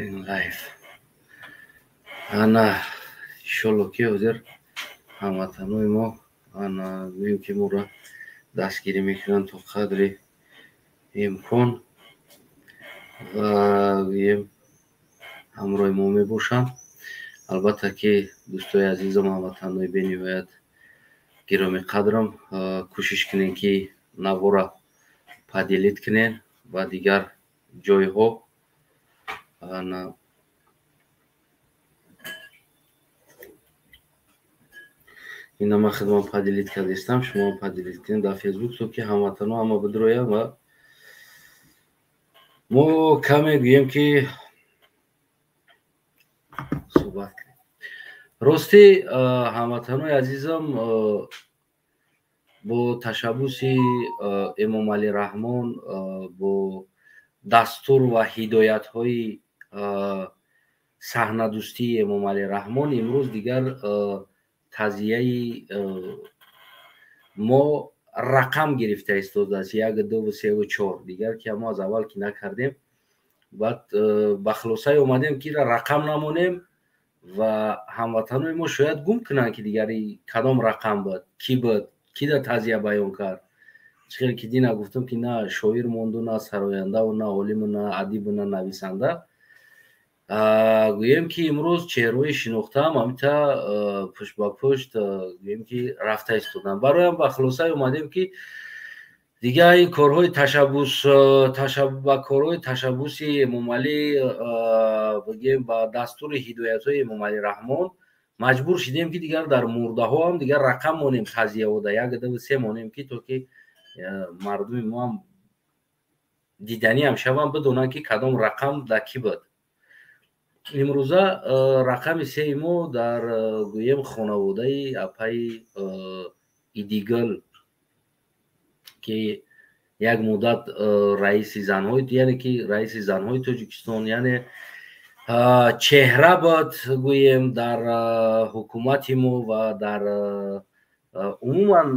Live. Ана, иншолло, ки ҳозир ҳамватанои мо, ана, гӯем ки моро дастгирӣ мекунанд то қадри имкон ва гӯем ҳамроҳи мо мебошанд. Албатта ки, дӯстои азизам, ҳамватанои бениҳоят гиромиқадрам, кӯшиш кунем, ки навора поделить кунем ба дигар ҷойҳо. Ана, ина ман худман поделить кардистам, шумо поделить кунед дар Фейсбук, то ки ҳамватано ҳама бидроянд ва мо каме гӯем ки суҳбат кунем. Ростӣ, ҳамватанои азизам, бо ташаббуси Эмомалӣ Раҳмон, бо дастур ва ҳидоятҳои саҳнадӯстии Эмомалӣ Раҳмон имрӯз дигар тазияи мо рақам гирифта истодааст: як, дуву севу чор. Дигар ки мо аз аввал ки накардем, баъд ба хулосае омадем, ки рақам намонем ва ҳамватанои мо шояд гум кунанд, ки дигари кадом рақам буд, кӣ буд, ки дар тазия баён кард. Чӣ хеле ки дина гуфтам, ки на шоир монду, на сарояндаву, на олиму, на адибу, на нависанда. Гӯем ки имрӯз чеҳраҳои шинохтаам ҳамита пушт ба пушт, гӯем ки рафта истоданд. Бароям ба хулосае омадем, ки дигар ин корҳои ташаббус, ба корҳои ташаббуси Эмомалӣ, бигем, ба дастури ҳидоятҳои Эмомалӣ Раҳмон маҷбур шидем, ки дигар дар мурдаҳо ҳам дигар рақам монем, тазияода як, дуву се монем, ки то ки мардуми мо ҳам диданиам шаванд, бидонанд, ки кадом рақам дар кӣ буд. Имрӯза рақами сеи мо дар, гӯем, хонаводаи апаи Идигул, ки як муддат раиси занҳои, яъне ки раиси занҳои Тоҷикистон, яъне чеҳра буд, гӯем, дар ҳукумати мо ва дар умуман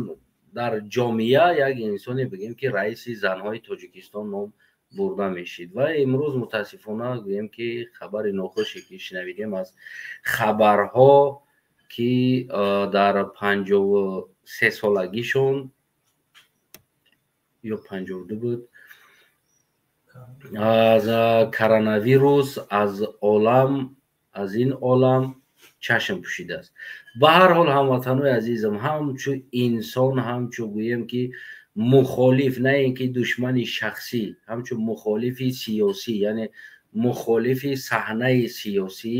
дар ҷомеа як инсоне, бигем, ки раиси занҳои Тоҷикистон ном бурда мешид. Ва имрӯз мутаассифона, гӯем ки хабари нохуше ки шунавидем аз хабарҳо, ки дар 53 солагишон ё 52 буд, аз коронавирус аз олам, аз ин олам чашм пӯшидааст. Ба ҳар ҳол, ҳамватанои азизам, ҳамчу инсон, ҳамчу, гӯем ки, мухолиф, на ин ки душмани шахсӣ, ҳамчун мухолифи сиёсӣ, яъне мухолифи саҳнаи сиёсӣ,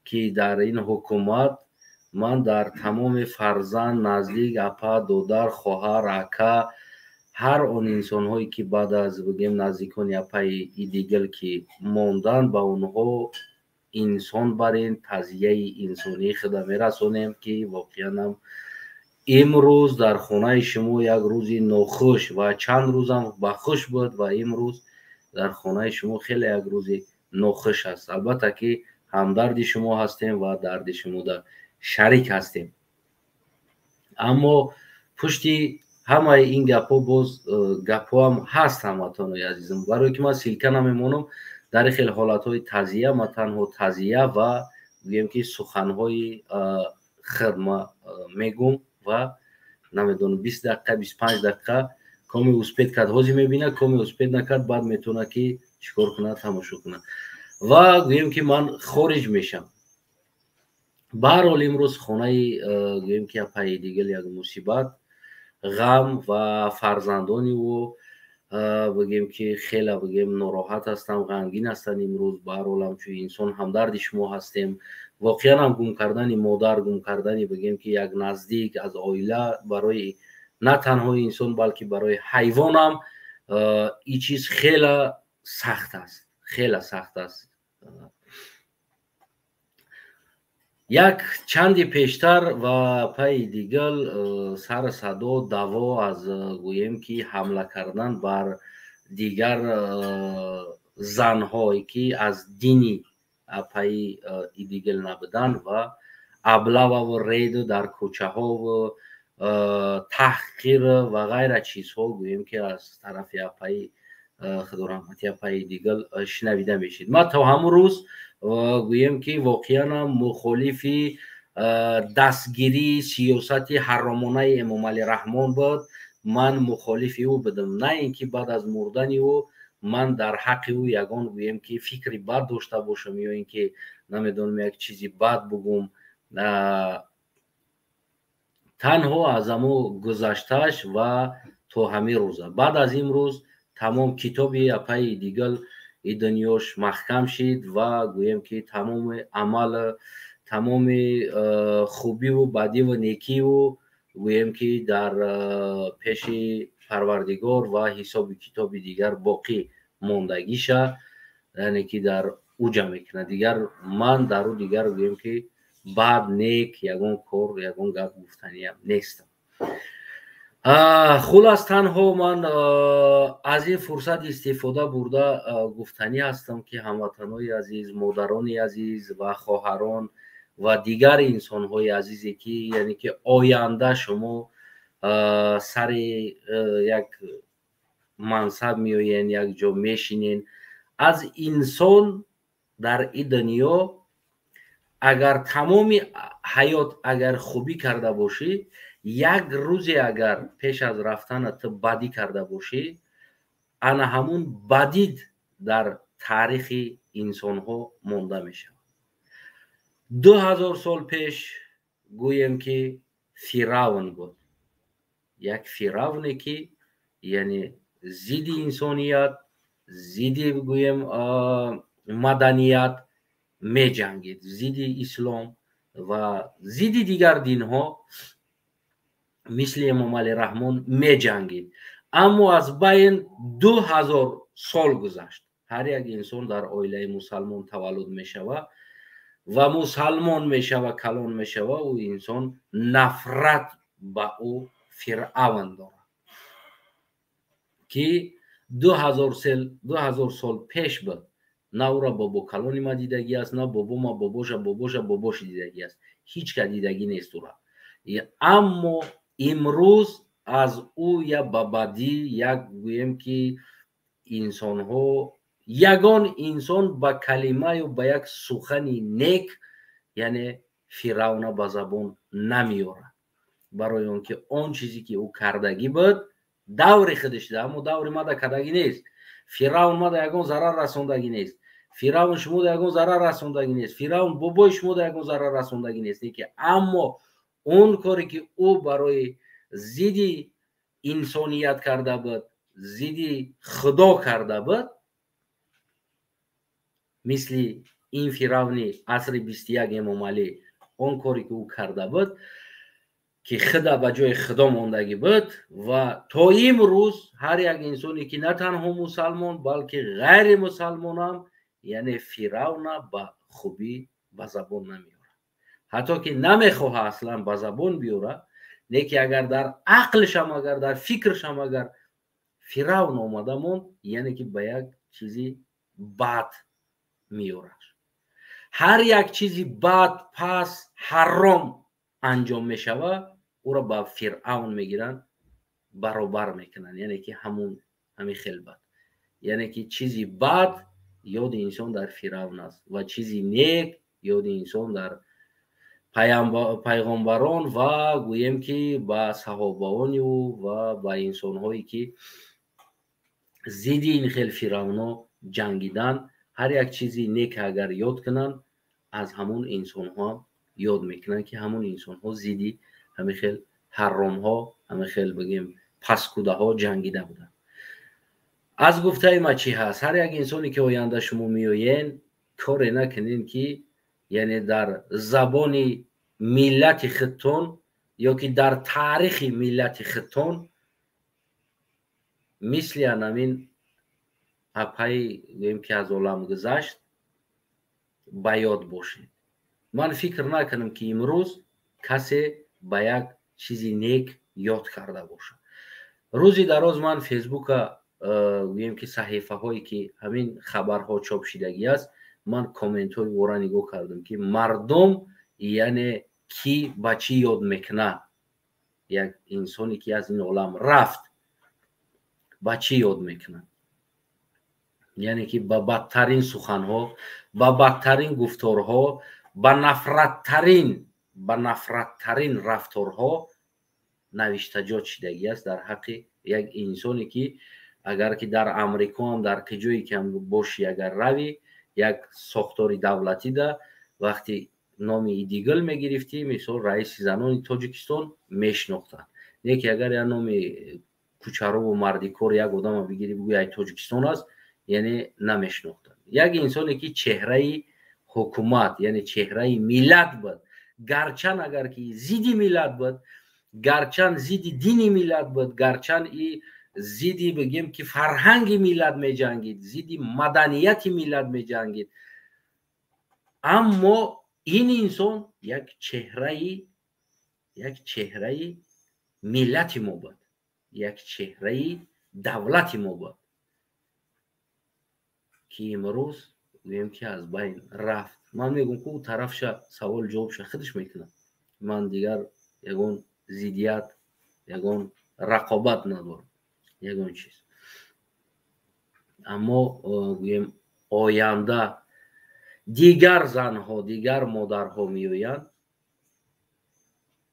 ки дар ин ҳукумат, ман дар тамоми фарзанд, наздик, апа, додар, хоҳар, ака, ҳар он инсонҳое ки баъд аз, бигем, наздикони апаи Идигил ки монданд, ба онҳо инсон барин тазияи инсонии худа мерасонем, ки воқеанам имрӯз дар хонаи шумо як рӯзи нохуш ва чанд рӯзам ба хуш буд ва имрӯз дар хонаи шумо хеле як рӯзи нохуш аст. Албатта ки ҳамдарди шумо ҳастем ва дарди шумода шарик ҳастем. Аммо пушти ҳамаи ин гапҳо боз гапҳоам ҳаст, ҳамватанои азизам, барое ки ман ссылка намемонам дар хел ҳолатҳои тазия. Ман танҳо тазия ва, гӯем ки, суханҳои хидма мегӯм ва намедонам, 20 дақиқа, 25 дақиқа коме успеть кард, ҳозир мебинад, коме успеть накард, баъд метавонад ки чӣ кор кунад, тамошо кунад ва, гӯем ки, ман хориҷ мешам. Ба ҳар ҳол, имрӯз хонаи, гӯем ки, апаи Дигил як мусибат, ғам ва фарзандони ӯ, бигем ки, хеле, бигем, нороҳат ҳастам, ғамгин ҳастанд имрӯз. Ба ҳар ҳол, ҳамчун инсон ҳамдарди шумо ҳастем. Воқеан ҳам гум кардани модар, гум кардани, бигем ки, як наздик аз оила барои на танҳо инсон, балки барои ҳайвонам ин чиз хеле сахт аст, хеле сахт аст. Як чанди пештар ва пайи Дигал сару садо, даъво аз, гӯем ки, ҳамла кардан бар дигар занҳое ки аз дини апаи Идигил набуданд ва облававу рейду дар кӯчаҳову таҳқир ва ғайра чизҳо, гӯем ки, аз тарафи апаи Худо раҳмати апаи Идигул шинавида мешид. Ман то ҳамун рӯз, гӯем ки, воқеанам мухолифи дастгирии сиёсати ҳаромонаи Эмомалӣ Раҳмон буд. Ман мухолифи ӯ будам, на ин ки баъд аз мурдани ӯ ман дар ҳаққи ӯ ягон, гӯем ки, фикри бад дошта бошам ё ин ки, намедонам, як чизи бад бугум. Танҳо аз ҳамо гузаштааш ва то ҳамин рӯза. Баъд аз имрӯз тамом китоби апаи Идигул и дунёш маҳкам шид ва, гӯем ки, тамоми амал, тамоми хубиву бадиву некиву, гӯем ки, дар пеши Парвардигор ва ҳисоби китоби дигар боқӣ мондагиша, яъне ки дар уҷа мекунад. Дигар ман дар ӯ дигар, гӯем ки, бад, нек, ягон кор, ягон гап гуфтаниям нестам. Хулас, танҳо ман аз ин фурсат истифода бурда гуфтанӣ ҳастам, ки ҳамватанои азиз, модарони азиз ва хоҳарон ва дигар инсонҳои азизе ки, яъне ки, оянда шумо сари як мансаб меоен, як ҷо мешинен, аз инсон дар и дунё агар тамоми ҳаёт агар хубӣ карда бошӣ, як рӯзе агар пеш аз рафтана ту бадӣ карда бошӣ, ана ҳамун бадид дар таърихи инсонҳо монда мешавад. 2000 сол пеш, гӯем ки, Фиравн буд, як фиравне ки, яъне, зидди инсоният, зидди, гӯем, маданият меҷангид, зидди ислом ва зидди дигар динҳо мисли Эмомалӣ Раҳмон меҷангид. Аммо аз байн 2000 сол гузашт. Ҳар як инсон дар оилаи мусалмон таваллуд мешава ва мусалмон мешава, калон мешава. Ӯ инсон нафрат ба ӯ фиръавн дорад, ки 2000 сол пеш буд. На ӯра бобокалони ма дидагӣ аст, на бобома, бобоша, бобоша, бобоши дидагӣ аст, ҳеҷ ка дидагӣ нест ӯра. Аммо имрӯз аз ӯ я ба бадӣ як, гӯем ки, инсонҳо, ягон инсон ба калимаю ба як сухани нек, яъне, Фиравна ба забон намеорад, барои он ки он чизе ки ӯ кардагӣ буд даври худаш, аммо даври мада кардагӣ нест. Фиравн мада ягон зарар расондагӣ нест, Фиравн шумода ягон зарар расондагӣ нест, Фиравн бобои шумода ягон зарар расондагӣ нест. Неки аммо он коре ки ӯ барои зидди инсоният карда буд, зидди Худо карда буд, мисли ин фиравни асри 21 Эмомалӣ, он коре ки ӯ карда буд, ки худа ба ҷои Худо мондагӣ буд, ва то имрӯз ҳар як инсоне ки на танҳо мусалмон, балки ғайри мусалмонам, яъне, фиравна ба хубӣ ба забон намеорад, ҳатто ки намехоҳа аслан ба забон биёрад. Не ки агар дар ақлшам, агар дар фикршам агар фиравн омада монд, яъне ки ба як чизи бад меорад. Ҳар як чизи бад, пас, ҳаром анҷом мешавад, ӯро ба фиръавн мегиранд, баробар мекунанд, яъне ки ҳамун ҳамин хел бад. Яъне ки чизи бад ёди инсон дар фиравн аст ва чизи нек ёди инсон дар пайғомбарон ва, гӯем ки, ба саҳобаони ӯ ва ба инсонҳое ки зидди ин хел фиравно ҷангидан. Ҳар як чизи нек агар ёд кунанд, аз ҳамон инсонҳо ёд мекунанд, ки ҳамон инсонҳо зидди ҳамин хел ҳаромҳо, ҳамин хел, бигем, паскудаҳо ҷангида буданд. Аз гуфтаи ма чӣ ҳаст? Ҳар як инсоне ки оянда шумо меоен, коре накунен ки, яъне, дар забони миллати худтон ё ки дар таърихи миллати худтон мисли анамин апаи, гӯем ки, аз олам гузашт, ба ёд бошед. Ман фикр накунам, ки имрӯз касе ба як чизи нек ёд карда бошад. Рӯзи дароз ман Фейсбука, гӯем ки, саҳифаҳое ки ҳамин хабарҳо чоп шидагӣ аст, ман комментҳои ора нигоҳ кардам, ки мардум, яъне, кӣ ба чӣ ёд мекунад, як инсоне ки аз ин олам рафт, ба чӣ ёд мекунад. Яъне ки ба бадтарин суханҳо, ба бадтарин гуфторҳо, ба нафраттарин рафторҳо навиштаҷот шидагӣ аст дар ҳаққи як инсоне, ки агар ки дар Амрикоам, дар киҷое ки ҳам бошӣ, агар равӣ як сохтори давлатида, вақти номи Идигул мегирифтӣ, мисол раиси занони Тоҷикистон мешинохтанд. Не ки агар як номи кӯчарову мардикор як одама бигирӣ, бигӯӣ ай Тоҷикистон аст, яъне намешинохтанд. Як инсоне ки чеҳраи ҳукумат, яъне чеҳраи миллат буд, гарчанд агар ки зидди миллат буд, гарчанд зидди дини миллат буд, гарчанд и зидди бигем ки фарҳанги миллат меҷангид, зидди маданияти миллат меҷангид, аммо ин инсон як чеҳраи миллати мо буд, як чеҳраи давлати мо буд, ки имрӯз гӯем ки аз байн рафт. Ман мегӯм ку тарафша савол ҷавобша худаш мекунад. Ман дигар ягон зиддият, ягон рақобат надорам, ягон чиз. Аммо гӯем оянда дигар занҳо, дигар модарҳо меоянд,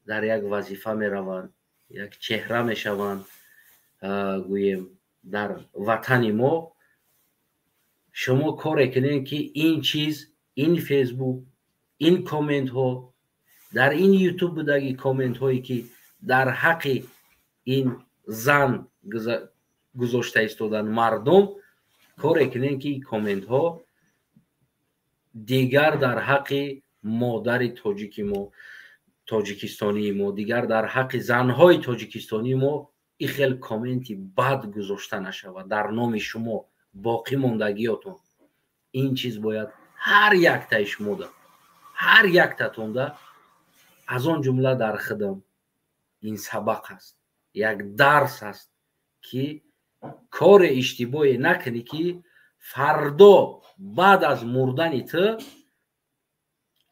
дар як вазифа мераванд, як чеҳра мешаванд, гӯем дар ватани мо. Шумо коре кунед, ки ин чиз, ин Фейсбук, ин комментҳо, дар ин Ютуб будаги комментҳое, ки дар ҳаққи ин зан гузошта истодан мардум, коре кунед, ки комментҳо дигар дар ҳаққи модари тоҷики мо, тоҷикистонии мо, дигар дар ҳаққи занҳои тоҷикистонии мо ин хел комменти бад гузошта нашавад дар номи шумо боқӣ мондагиётон. Ин чиз бояд ҳар яктаи шумода, ҳар яктатонда, аз он ҷумла дар худам ин сабақ аст, як дарс аст, ки коре иштибоҳе накунӣ, ки фардо баъд аз мурдани ту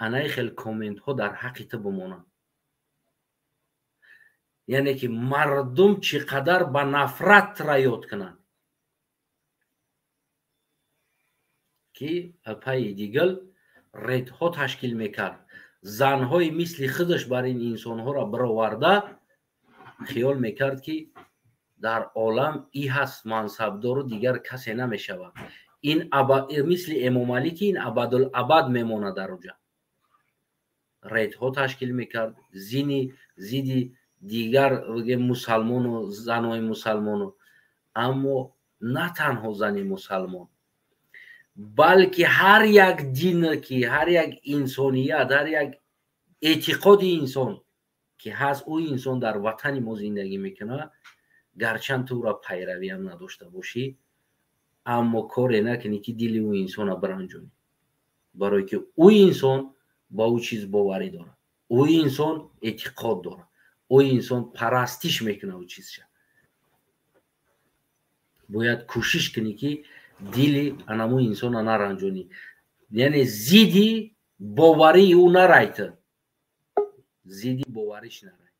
анаи хел комментҳо дар ҳаққи ту бимонанд. Яъне ки мардум чӣ қадар ба нафрат тра ёд кунанд, ки апаи Идигул редҳо ташкил мекард, занҳои мисли худаш бар ин инсонҳоро бароварда хиёл мекард, ки дар олам и ҳаст мансабдору дигар касе намешавад. Ин мисли Эмомалӣ, ки ин абадулабад мемонад дар оҷа. Редҳо ташкил мекард зидди дигар мусалмону занои мусалмону. Аммо на танҳо зани мусалмон, балки ҳар як дин, ки ҳар як инсоният, ҳар як эътиқоди инсон ки ҳаст, ӯ инсон дар ватани мо зиндагӣ мекунад, гарчанд ту ӯро пайравиам надошта бошӣ, аммо коре накунӣ, ки дили ӯ инсона биранҷонӣ, барое ки ӯ инсон ба ӯ чиз боварӣ дорад, ӯ инсон эътиқод дорад, ӯ инсон парастиш мекунад ӯ чизша. Бояд кӯшиш кунӣ, ки дили анаму инсона наранҷонӣ, яъне зидди боварии ӯ нарай, ту зидди бовариш нарай,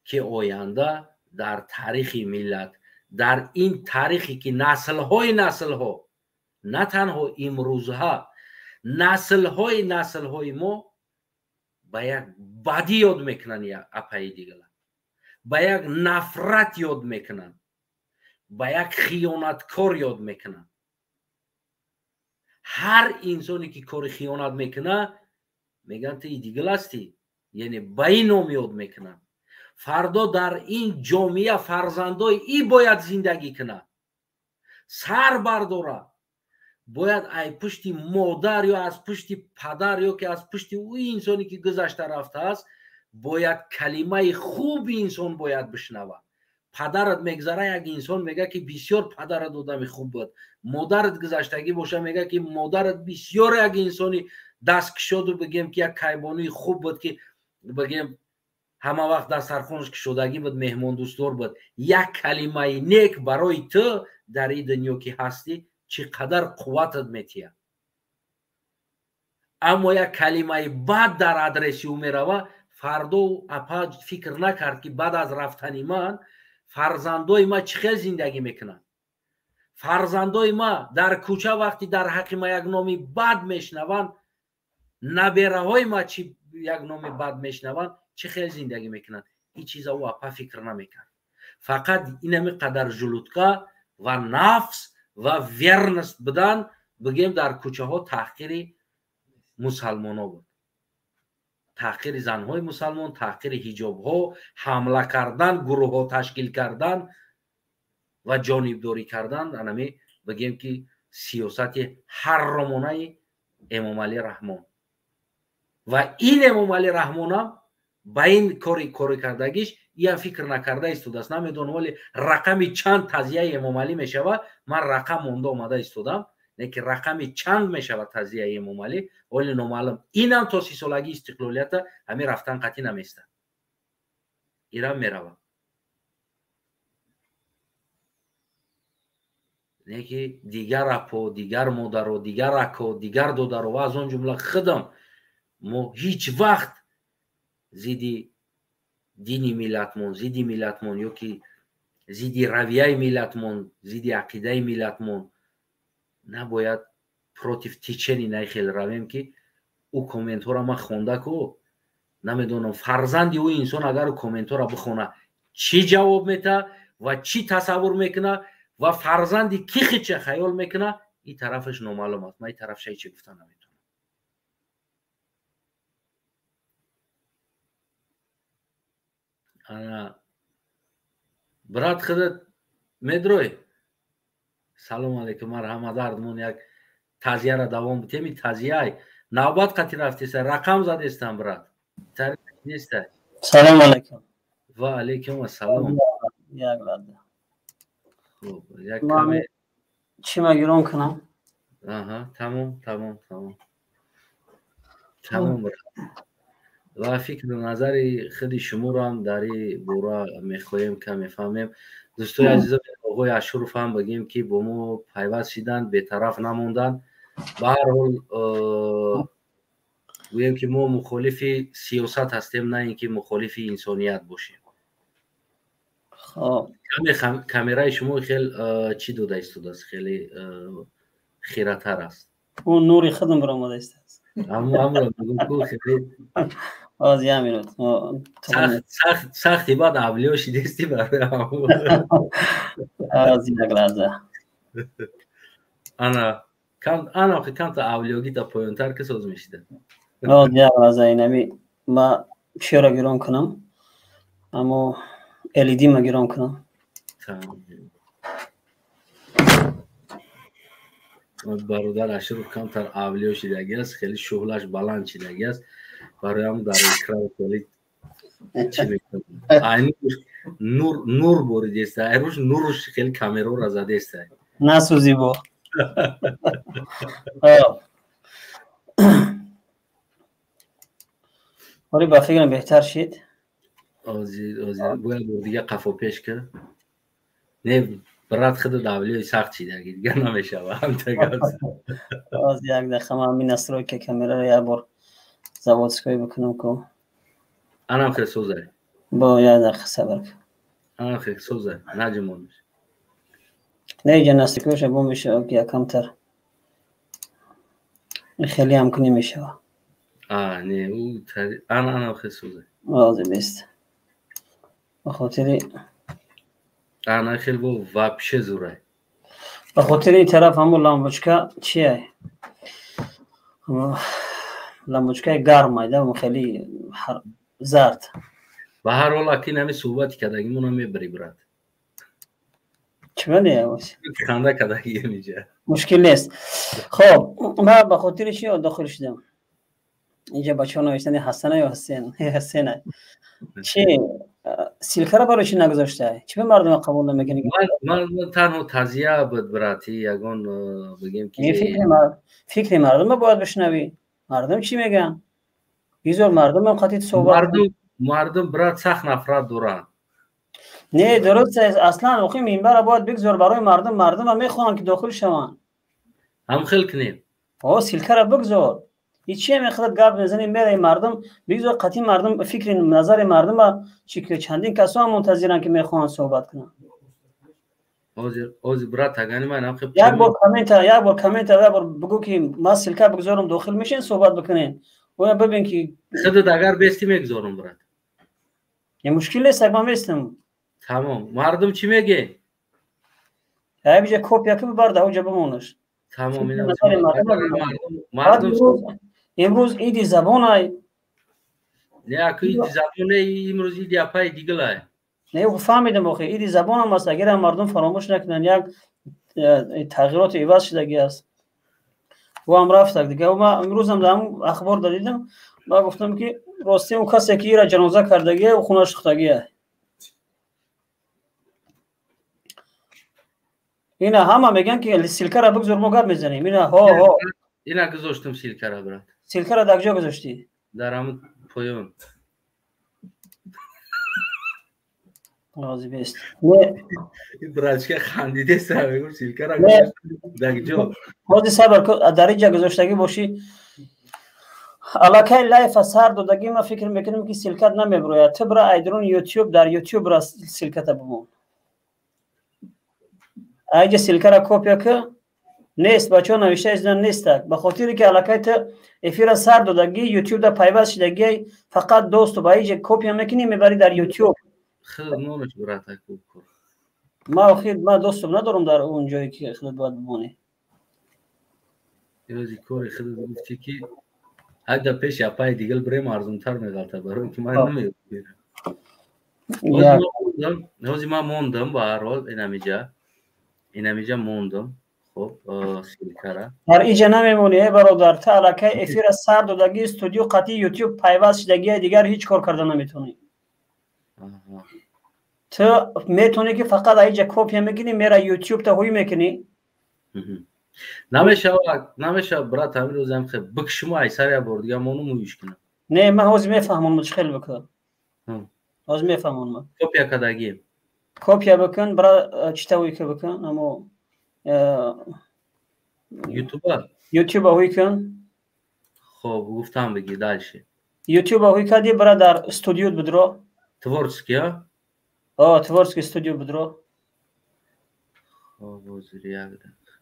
ки оянда дар таърихи миллат, дар ин таърихе ки наслҳои наслҳо, на танҳо имрӯзҳа, наслҳои наслҳои мо ба як бадӣ ёд мекунанд апаи Идигула, ба як нафрат ёд мекунанд, ба як хиёнаткор ёд мекунанд. Ҳар инсоне ки кори хиёнат мекунад, мегӯянд ту Идигул ҳастӣ, яъне ба ин ном ёд мекунанд. Фардо дар ин ҷомеа фарзандои и бояд зиндагӣ кунад, сар бардорад, бояд ай пушти модар ё аз пушти падар ё ки аз пушти ӯ инсоне ки гузашта рафтааст, бояд калимаи хуби инсон бояд бишнавад. Падарат мегзара, як инсон мега, ки бисёр падарат одами хуб буд. Модарат гузаштагӣ боша, мега, ки модарат бисёр як инсони дасткушоду, бигем ки як кайбонии хуб буд, ки бигем ҳама вақт дастархонаш кушодагӣ буд, меҳмондӯстдор буд. Як калимаи нек барои ту дар ин дунё ки ҳастӣ, чӣ қадар қувватат метиҳад. Аммо як калимаи бад дар адреси ӯ мерава, фардо апа фикр накард, ки баъд аз рафтани ман фарзандои ман чӣ хел зиндагӣ мекунанд. Фарзандои ма дар кӯча вақти дар ҳаққи ма як номи бад мешнаванд, набераҳои ма чи як номи бад мешнаванд, чӣ хел зиндагӣ мекунанд? Ин чиза ӯ апа фикр намекард. Фақат инами қадар желудка ва нафс ва верность будан, бигем, дар кӯчаҳо таҳқири мусалмоно буд, таҳқири занҳои мусалмон, таҳқири ҳиҷобҳо, ҳамла кардан, гурӯҳҳо ташкил кардан ва ҷонибдорӣ кардан. Анами бигем ки сиёсати ҳарромонаи Эмомалӣ Раҳмон. Ва ин Эмомалӣ Раҳмонам ба ин кори кардагиш иам фикр накарда истодааст. Намедонам, вале рақами чанд тазияи Эмомалӣ мешавад. Ман рақам монда омада истодам, лекин рақами чанд мешавад тазияи Эмомалӣ, оли номаълум. Инам то 30-солагии истиқлолията ҳамин рафтан қатъӣ намеистад, ирам меравад. Неки дигар апо, дигар модаро, дигар ако, дигар додаро ва аз он ҷумла худам, мо ҳеҷ вақт зидди дини миллатмон, зидди миллатмон ё ки зидди равияи миллатмон, зидди ақидаи миллатмон набояд против течения найхел равем, ки ӯ комментҳоро ман хонда ку намедонам, фарзанди ӯ инсон агар ӯ комментҳоро бихона, чӣ ҷавоб метаҳад ва чӣ тасаввур мекунад ва фарзанди ки хича хаёл мекунад, ин тарафаш номаълум аст. Ман ин тарафша ҳечи гуфта наметавонам. Ана, брат, худат медрой. Салом алейкум, марҳамат. Ардмон як тазияра давом битеми. Тазияй навбат қати рафтеса, рақам задестам, брат, неста. Салом алейкум. Ва алейкум ассалом. Як лаҳза. Хуб, як каме чӣ ма гирон кунам? Аҳа, тамом, тамом, тамом, тамом, брат. Ва фикру назари худи шуморо дар ин бора мехоҳем каме фаҳмем. Дӯстои азизо, оғои Ашуров ҳам бигем ки бо мо пайваст шиданд, бетараф намонданд. Ба ҳар ҳол, гӯем ки мо мухолифи сиёсат ҳастем, на ин ки мухолифи инсоният бошем. Каме камераи шумо хел чӣ дода истодааст, хеле хиратар аст. Ӯ нури худам баромада истааст. Амро бигӯ ку хеле Оз, як минут. Сахти баъд авлиё шидести барои Оз, як лаҳза. Ана ана камта авлиёгита поёнтар ки соз мешида. Оз, як лаҳза, инами ма чиёро гирон кунам, аммо LED ма гирон кунам. Бародар Ашуров камтар авлиё шидаги аст, хеле шуғлаш баланд шидаги аст, барои ҳам дар экран хеле чӣ мекунад, айни нур нур боридеста, айруш нуруш хеле камераро задеста. Насӯзи бо. Ҳоли ба фикрам беҳтар шид. Бояд бор дига қафо пеш кар. Не, брат, худат авлиёи сахт шидаги, дига намешава. Оз, як дақиқа, ман ҳамин настройка камераро як бор заводской бикунам ку. Анам хел созай. Бо як дақиқа сабр кун. Анам хел созай, наҷумонш. Не, иҷа настройкаша бо мешава ки якамтар хеле ҳам кунӣ мешава. А, не, ӯ ана анам хел созай. Ози бест ба хотири Ана хел бо вообще зурай. Ба хотири ин тараф ҳамун лампочка чия, лампочкаи гармай да, хеле зард. Ба ҳар ҳол, акин ҳами суҳбати кардагимона мебари, брат. Чӣ баде? Ханда кардагием иҷа. Мушкил нест. Хоб, ман ба хотири чи дохил шудам инҷа? Бачаҳо навиштани Ҳасана ё Ҳасен, Ҳасена чи ссылкаро барои чи нагузошта? Чи ба мардума қабул намекунӣ? Ман танҳо тазия буд, брати, ягон бигем ки Фикри мардума бояд бишнавӣ. Мардум чӣ мегӯянд? Бизор мардумам қатъи суҳбат. Мардум, брат, сахт нафрат доранд. Не, дуруст аст. Аслан охи минбара бояд бигзор барои мардум. Мардума мехоҳанд ки дохил шаванд. Ҳам хел кунем. О, ссылкара бигзор. Ҳичи мехоҳад гап мезанем, мераи мардум. Бигзор қатъи мардум фикри назари мардума чи, чандин касо ҳам мунтазиранд ки мехоҳанд суҳбат кунанд. Ҳозир брат, агани ман ҳам як бор коммента, як бор коммента, як бор бигӯ, ки ман ссылка бигузорам, дохил мешин, суҳбат бикунен. Оя, бибин, ки худат агар бести, мегузорам, брат. Е, мушкил нест, ман местам. Тамом. Мардум чӣ меге? Ҳабиҷа копия ки, бибар, дар оҷа бимонаш. Тамом. Мардум. Имрӯз иди забонай. Не, аку иди забоне, имрӯз иди апаи дигилай. Не, фаҳмидам, охи иди забонам аст, агар мардум фаромӯш накунанд, як тағйироти иваз шудагӣ аст. Ӯ рафтак дига. Ма имрӯзам дар ҳамн ахбор дадидам, ма гуфтам, ки рости он касе, ки ира ҷаноза кардагия, ӯ хона шухтагия. Ина ҳама мегӯянд, ки ссылка ра бигзор, мо гап мезанем. Ина, ҳо, ҳо. Ина гузоштам ссылка ра, брат. Ссылка ра дар куҷо гузоштӣ? Дар ҳамн поён. Рози бест. Братчика хандидеста, мегум, ссылка ра дар куҷо? Ҳозир, сабр, дар инҷа гузоштагӣ бошӣ, аллакай live а сар додагӣ, ма фикр мекунем, ки ссылка т намебирояд. Ту бира айдрун Ютуб, дар Ютуб ра ссылка та бимон. Айҷа ссылка ра копия ки. Нест, бачаҳо навишта истодан, нестак, ба хотире ки аллакай ту эфира сар додагӣ, Ютубда пайваст шудагӣ, фақат доступ айҷа копия мекунӣ, мебарӣ дар Ютуб. Ма охир ма доступ надорам дар он ҷое, ки худат бояд бимонӣ. Кори худат гуфтӣ, ки ҳайда пеши апаи дигал бирем, арзонтар меғалта, барои ки ман намеёбам. Ҳозир ман мондам, ба ҳар ҳол инамиҷа мондам. Хоб, ссылка ра. Дар иҷа намемонӣ, э бародар, ту аллакай эфира сар додагӣ, студио қатъи Ютуб пайваст шудагия, дигар ҳеҷ кор карда наметавонӣ. Ту метавонӣ, ки фақат аиҷа копия мекунӣ, мера Ютуб та ҳуй мекунӣ. Намешавад, намешавад, брат, ҳамин рӯзам хе бикшуму ай сар як бор дига мону муиш кунам. Не, ман ҳозир мефаҳмонам, чӣ хел бикун, ҳозир мефаҳмонам. Копия кардагӣ. Копия бикун, бира чита ҳуй ки бикун, амо Ютуба. Ютуба ҳуй кун. Хоб, гуфтам, бигӣ дальше. Ютуба ҳуй кардӣ, бира дар студио бидро. Творческий, а? О, творческий студио бидро. Хоб, ҳозир, як дақиқа.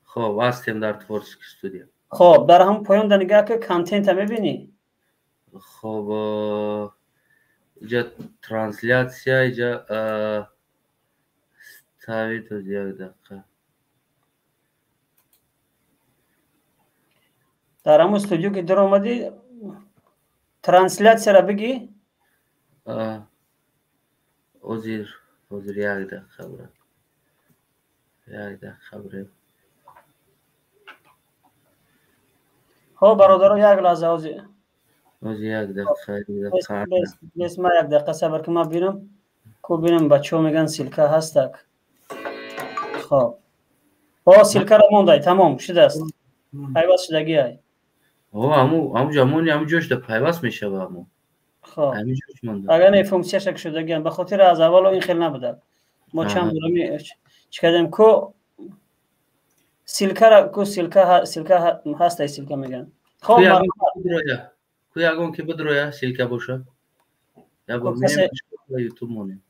Хоб, ҳастем дар творческий студия. Хоб, дар ҳам поён да нигаҳ ки, контента мебинӣ? Хоб, иҷа трансляция, иҷа ставит, як дақиқа. Дар ҳамун студио ки даромадӣ, трансляция ра бигӣ. Ҳозир, як дақиқа, брат, як дақиқа брем. Хоб, бародаро, як лаҳза, ҳозир. Ҳозир, як дақиқа, як дақиқа. Бес, ма як дақиқа сабр ки, ма бинам ку, бинам, бачаҳо мегӯянд, ссылка ҳастак. Хоб, о, ссылка ра мондай, тамом шудааст, пайваст шудагиай. О, ҳаму ҷамони, ҳаму ҷошда пайваст мешава, ҳаму. Хоб, агар не, функсияша шудагиам, ба хотири аз аввало ин хел набуда. Мо чанд борами чӣ кардем ку, ссылка ра ку, ссылка ҳастай, ссылка мегӯянд. Хоб, ку ягон ки бидроя, ссылка боша, Ютуб монем.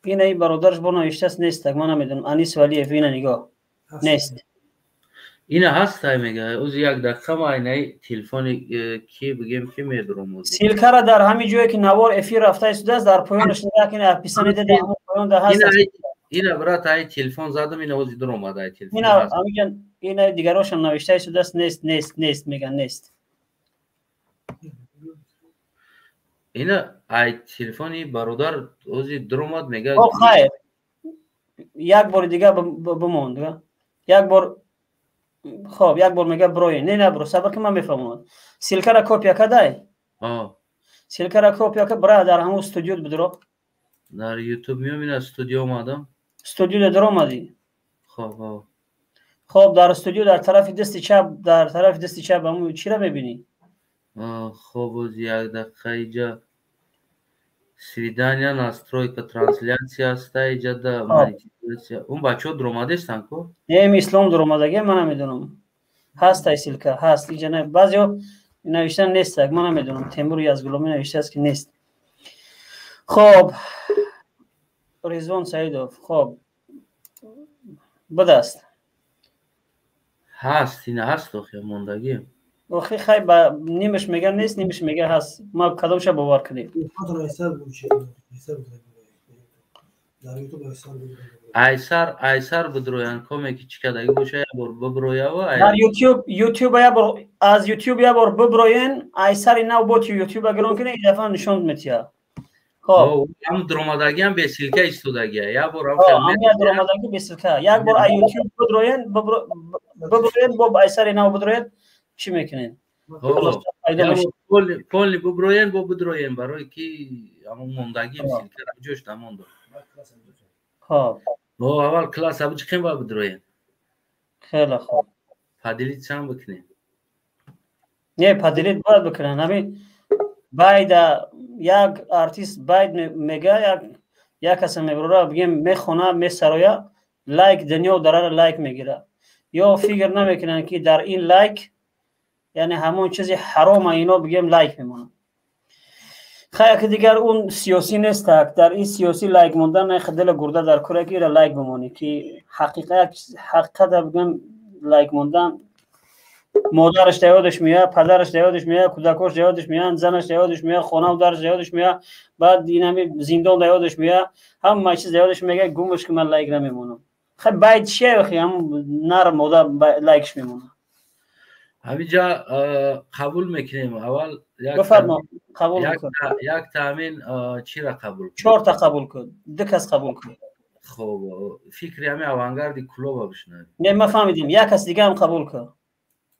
Ина и бародарш бо навиштааст, нестак, ман намедонам. Анис Валиев, ина нигоҳ, нест. Ина ҳастай, мега. Ози як дақиқа, ма айнаи телефони ки бигем, ки медурам. Ссылка ра дар ҳамин ҷое, ки навор эфир рафта истодааст, дар поёнаш нигоҳ кини, описание да, дар ҳамон поён да ҳаст. Ина, брат, ай телефон задам, ина ози дуромад ай телефон. Ина ҳамиҷа, ина дигарошам навишта истодааст, нест, нест, нест меган, нест. Ина ай телефони бародар ози дуромад, мега. Хайр, як бори дига бимонд, як бор. Хоб, як бор мега, брои, не, набро, сабр ки, ман мефаҳмонам. Ссылка ра копия кадай, ссылка ра копия ка, бира дар ҳамун студио бидро. Дар Ютуб меом, ина студио омадам. Студио даромадӣ? Хоб. Хоб, дар студио дар тарафи дасти чап, дар тарафи дасти чап ҳамун чира мебинӣ? Хоб, ози як дақиқа, иҷа свидания, настройка, трансляция аста, иҷа да монетизация. Он бачаҳо дуромадестанд ку? Не, ислом дуромадаги, ман намедонам, ҳаст, ай ссылка ҳаст иҷа. Баъзеҳо навиштан нестак, ман намедонам. Темур Язгуломӣ навиштааст, ки нест. Хоб, Ризвон Саидов, хоб. Будаст. Ҳаст, ина ҳаст, охи мондагӣ. Охи хай ба нимаш мега нест, нимаш мега ҳаст. Ма кадомша бовар кунем? Айсар, айсар бидроян, коме ки чӣ кардагӣ боша, як бор биброява. Дар YouTube, YouTube як бор, аз YouTube як бор биброен, айсари нав бо YouTube гирон кунед, ин дафъа нишон метиҳад. Хоб, ҳам дромадагиам бе ссылка истодагия. Як бор ҳам дромадагӣ бе ссылка. Як бор ай YouTube бидроен, биброен, бо айсари нав бидроен, чӣ мекунед? Полни биброен, бо бидроен, барои ки ҳамон мондагиам ссылка ҷош намондо. Хоб. Бо аввал класса биҷиқем ва бидроем. Хеле хуб. Поделить ҳам бикунем. Не, поделить бояд бикунанд. Ҳамин байда як артист байд мега, як каса мебарора, бигем, мехона, месароя, лайк дунё дарара лайк мегира. Ё фикр намекунанд, ки дар ин лайк, яъне ҳамон чизи ҳарома ино, бигем, лайк мемонанд. Хай, яке дигар он сиёсӣ нестак. Дар ин сиёсӣ лайк мондан нахе дила гурда дар куре, ки ира лайк бимонӣ, ки ҳақиқа ҳақиқата, бигем, лайк мондан модараш да ёдаш меояд, падараш да ёдаш меояд, кӯдакош да ёдаш меоянд, занаш да ёдаш меояд, хонаву дараш да ёдаш меояд, баъд инами зиндон да ёдаш меояд, ҳама чиз да ёдаш мега, гумаш ки ман лайк намемонам. Хай, байд чия, охи ҳам нар модар лайкш мемонад. Ҳаминҷа қабул мекунем аввал. Бифармо, қабул. Як таъмин чира қабул? Чорта қабул кун, ду кас қабул кун. Хоб, фикри ҳами авангарди Кулоба бишнавем. Не, ма фаҳмидем, як кас дига ҳам қабул кун.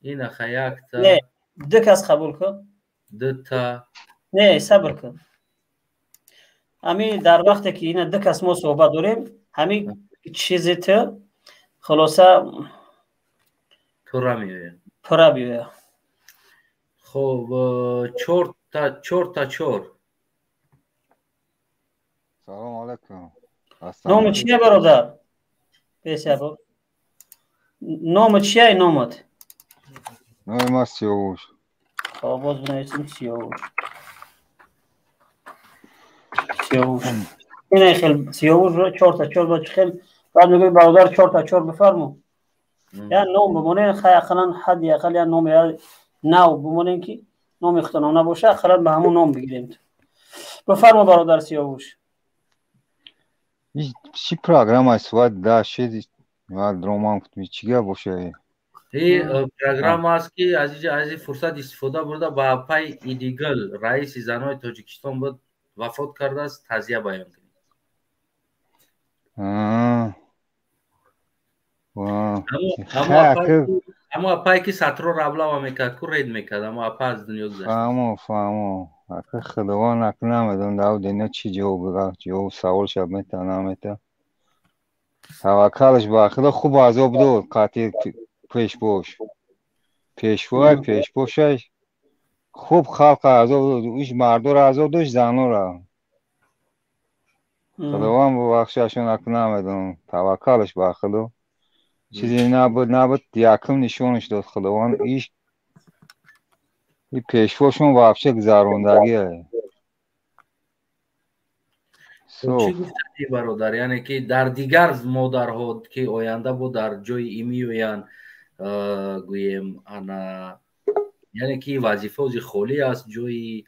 Инаха якта. Не, ду кас қабул кун. Дута. Не, сабр кун. Ҳами дар вақте ки ина ду кас мо суҳбат дорем, ҳами чизи ту хулоса пурра меояд. Пурра биёяд. Хоб, чорта, чорта, чор. Салому алайкум. Номи чия, бародар? Бесабр, номи чияй, номат? Номи ма Сиёвуш. Хоб, боз бинависем Сиёвуш. Сиёвуш ина хел Сиёвуш, чорта чор ба хел. Баъд мегӯи: бародар, чорта чор бифармо. Я ном бимонем, хай, ақаллан, ҳадди ақал я номи нав бимонем, ки номи худтонам набоша, ақаллан ба ҳамун ном бигирем. Бифармо, бародар Сиёвуш. Чӣ программа соат да шед дроман чӣ гап боша? И программа аст, ки аз ин фурсат истифода бурда, ба апай Идигул, раиси занои Тоҷикистон буд, вафот кардааст, тазия баён кунем. Амо апае ки сатро раблава мекард ку, ред мекард, амо апа аз дунё гузашт. Фаҳмо, фаҳмо. Ака, худованд, ака, намедонам дар дунё чӣ ҷавоб бига, ҷавоб савол шаб мета намета. Таваккалаш ба худо, хуб азоб дод қатъи пешбош, пешвои пешбошаш хуб халқа азоб дод, иш мардоро азоб дошт, занора. Худованд бубахшашон. Ака, намедонам, таваккалаш ба худо. Чизе набуд, набуд, якум нишонаш дод худованд. Иш и пешвошон вообще гузарондагие. Чӣ гуфтадӣ, бародар? Яъне ки дар дигар модарҳо, ки оянда бо дар ҷои и меоянд, гӯем, ана, яъне ки вазифа ози холӣ аст, ҷои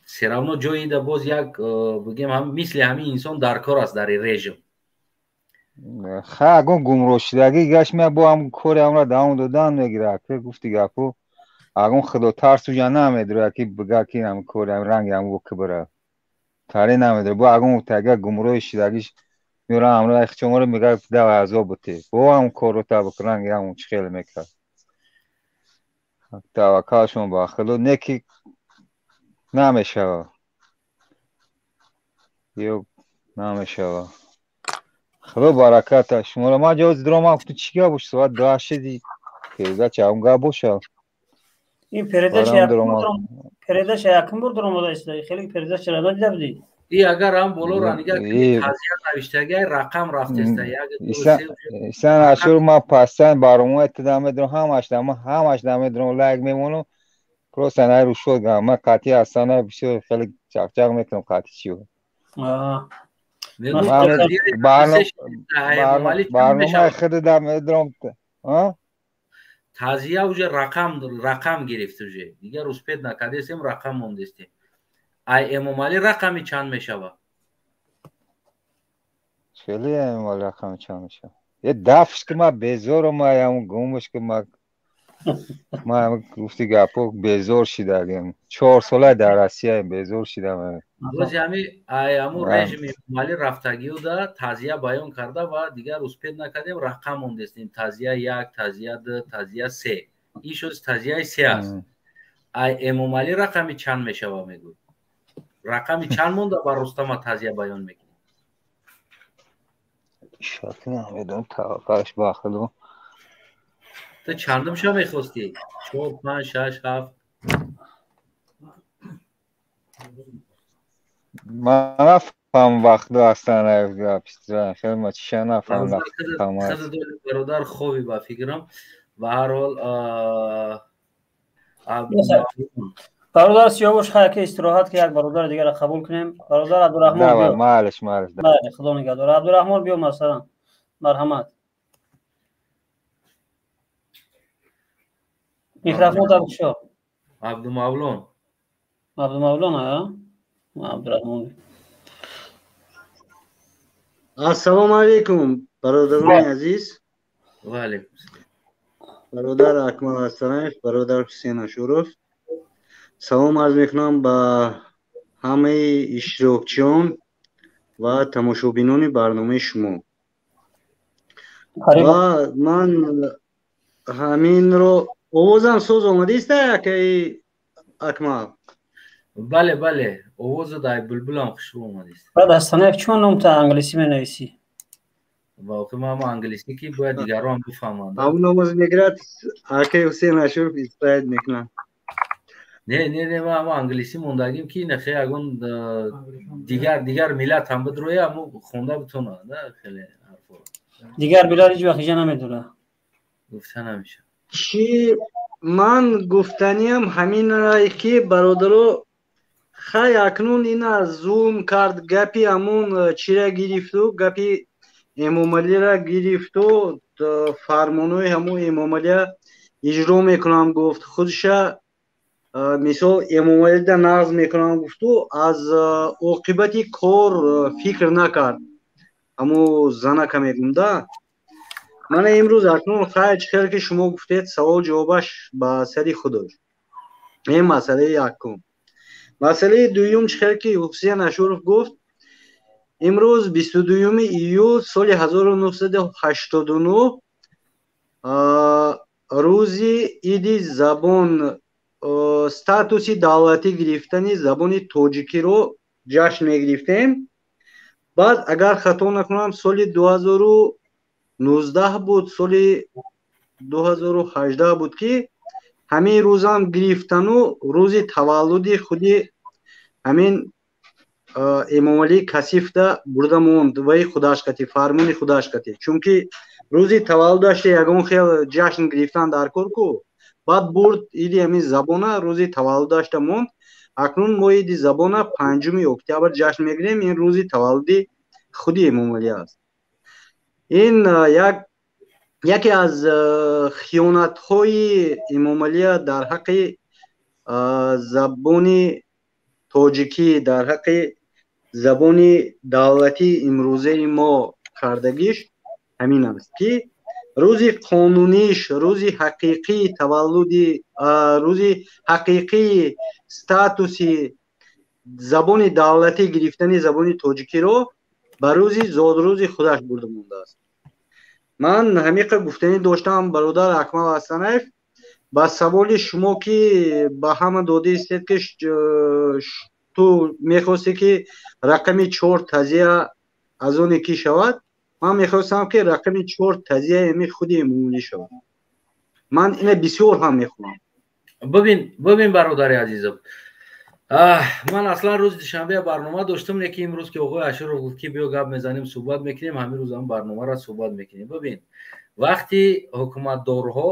всё равно ҷои да боз як, бигем, мисли ҳамин инсон дар кор аст дар режим. Ха, агон гумроҳшудагӣ гашт мея, бо ҳам кори ҳамра давом додан мегира. Ки гуфти гапу, агон худотарс уҷа намедура, ки бига, ки ҳам кори ҳам ранги ҳам ки бира таре намедура. Бо агон тага гумроҳи шудагиш меора, ҳамро ихчоморо мега, дава азоб бите, бо ҳам корро та бик, ранги ҳамон чӣ хеле мекард. Таваккалшон ба худо, не ки намешава ё намешава. Худо бараката шуморо. Ман ҷози дромам, гуфту чӣ гап бош, соат 2 шиди, передача ҳам гап боша. Ин передача якум бор даромада истода, хеле передача надида будӣ. И агар ҳам болоро нигаҳ кунӣ, тазия навиштагиай, рақам рафтеста, як, ду, се. Исан ашур, ма пастан баромои туда медурам, ҳамаш дама, ҳамаш намедурам, лайк мемонам. Просто най рӯшод гам, ма қатъи ҳастана бисёр хеле чақчақ мекунам, қатъи чиё. Барномаи худда медром. Тазия уже рақам гирифт уже. Дигар успеть накардесем, рақам мондестем. Ай Эмомалӣ рақами чанд мешавад? Хеле Эмомалӣ рақами чанд мешавад? Е дафш ки ма безорам, ам гумш ки ма ма гуфти гапо безор шидагем. 4 сола дар Россия безор шидам. Бози ҳами ай ҳамун режими Эмомалӣ рафтагиуда тазия баён карда ва дигар успеть накардем, рақам мондестем. Тазия 1, тазия 2, тазия 3. Ин шуд тазияи 3 аст. Ай Эмомалӣ рақами чанд мешавад мегӯй? Рақами чанд монда ба Рустама тазия баён мекунӣ? Шак намедонам, таваққаш бахилу. Ту чандумша мехостӣ? 4, 5, 6, 7? Ман нафаҳмам вақту астан хеле ма чиша нафаҳмам. Бародар хоби ба фикрам. Ба ҳар ҳол бародар Сиёвуш хай ки истироҳат ки як бародари дигарро қабул кунем. Бародар Абдураҳмон биё. Малиш, малиш. Бале, худо нигаҳдор. Абдураҳмон биё масалан. Марҳамат. Микрофон таб шо. Абдумавлон. Абдумавлон, а? Абдураҳмон. Ассалому алайкум, бародарони азиз. Ва алайкум салом. Бародар Акмал Ҳасанаев, бародар Ҳусейн Ашуров. Салом арз мекунам ба ҳамаи иштирокчиён ва тамошобинони барномаи шумо. Ва ман ҳаминро овозам соз омадист акаи Акмал? Бале, бале, овозу дай булбулам хушрӯ омадист. Баъд Ҳасанаев чун номта англисӣ менависӣ? Воқеъ ман англисӣ ки бояд дигарон бифаҳманд. Ҳамун овоз мегирад акаи Ҳусейн Ашуров исправить мекунад. Не, не, не, ман англисӣ мондагим ки нахе ягон дигар миллат ҳам бидроя, аммо хонда битонад, да, хеле ҳарфо. Дигар миллат ҳеҷ вақт иҷа намедора. Гуфта намешавад. Чӣ ман гуфтаниям ҳамин ки бародаро хай акнун ина зулм кард, гапи ҳамун чира гирифту, гапи Эмомалира гирифту, фармонои ҳамун Эмомалия иҷро мекунам гуфт, худша мисол Эмомалида нағз мекунам гуфту, аз оқибати кор фикр накард. Ҳаму занака мегум да. Мана имрӯз акнун хай чӣ хел ки шумо гуфтед, савол ҷавобаш ба сари худаш. Ин масъалаи якум. Масъалаи дуюм чӣ хел ки Ҳусейн Ашуров гуфт, имрӯз 22 июл соли 1989 рӯзи иди забон, статуси давлатӣ гирифтани забони тоҷикиро ҷашн мегирифтем. Баъд агар хато накунам соли 2019 буд, соли 2018 буд ки ҳамин рӯзам гирифтану рӯзи таваллуди худи ҳамин Эмомалӣ касифда бурда монд ваи худаш қати, фармони худаш қати. Чунки рӯзи таваллудашда ягон хел ҷашн гирифтан дар кор ку, баъд бурд иди ҳамин забона рӯзи таваллудашда монд. Акнун мо иди забона 5 октябр ҷашн мегирем, ин рӯзи таваллуди худи Эмомалӣ аст. Ин яке аз хиёнатҳои Эмомалия дар ҳаққи забони тоҷикӣ, дар ҳаққи забони давлатии имрӯзаи мо кардагиш ҳамин аст ки рӯзи қонуниш, рӯзи ҳақиқии таваллуди, рӯзи ҳақиқии статуси забони давлатӣ гирифтани забони тоҷикиро ба рӯзи зодрӯзи худаш бурда мондааст. Ман ҳамиқа гуфтанӣ доштам, бародар Акмал Ҳасанаев, ба саволи шумо ки ба ҳама додаистед ки ту мехостӣ ки рақами 4 тазия аз оне кӣ шавад, ман мехостам ки рақами 4 тазия ами худи Эмомалӣ шавад. Ман ина бисёр ҳам мехоҳам. Бибин бародари азизам, ман аслан рӯзи душанбе барнома доштам, лекин имрӯз ки оғои Ашуров гуфт ки биё гап мезанем, суҳбат мекунем, ҳамин рӯз ҳам барномаро суҳбат мекунем. Бибин, вақти ҳукуматдорҳо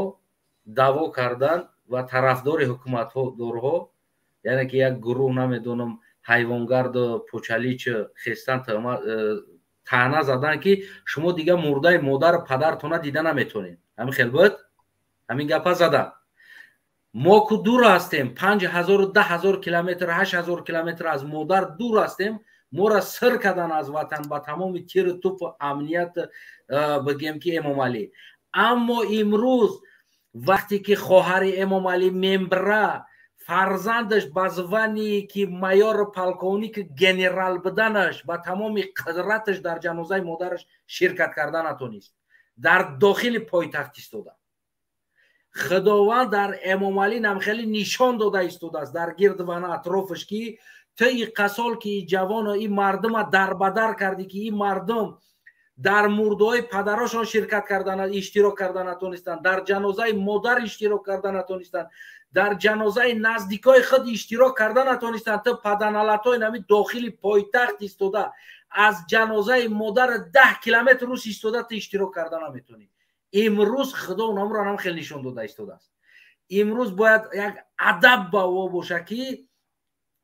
даъво кардан ва тарафдори ҳукуматдорҳо, яъне ки як гурӯҳ намедонам ҳайвонгарду почалич хестан Таъна задан ки шумо дига мурдаи модару падартона дида наметонед. Ҳамин хел буд? Ҳамин гапа задан. Мо ку дур ҳастем, 5000, 10 000 километр, 8000 километр аз модар дур ҳастем. Моро сир кардан аз ватан ба тамоми тиру тупу амният, бигем ки Эмомалӣ. Аммо имрӯз вақте ки хоҳари Эмомалӣ мембра, фарзандаш ба звание ки майор, полковник, генерал буданаш, ба тамоми қудраташ дар ҷанозаи модараш ширкат карда натонист, дар дохили пойтахт истода. Худованд дар Эмомалӣ намхеле нишон дода истодааст дар гирду вана атрофаш, ки ту иқасол ки и ҷавону и мардума дарбадар кардӣ, ки и мардум дар мурдаҳои падарошон ширкат кардан, иштирок карда натонистанд, дар ҷанозаи модар иштирок карда натонистанд, дар ҷанозаи наздикои худ иштирок карда натонистанд. Ту паданалатои нами дохили пойтахт истода, аз ҷанозаи модар 10 километр рӯз истода, ту иштирок карда наметонӣ. Имрӯз Худо онамро нам хеле нишон дода истодааст. Имрӯз бояд як адаб ба о боша, ки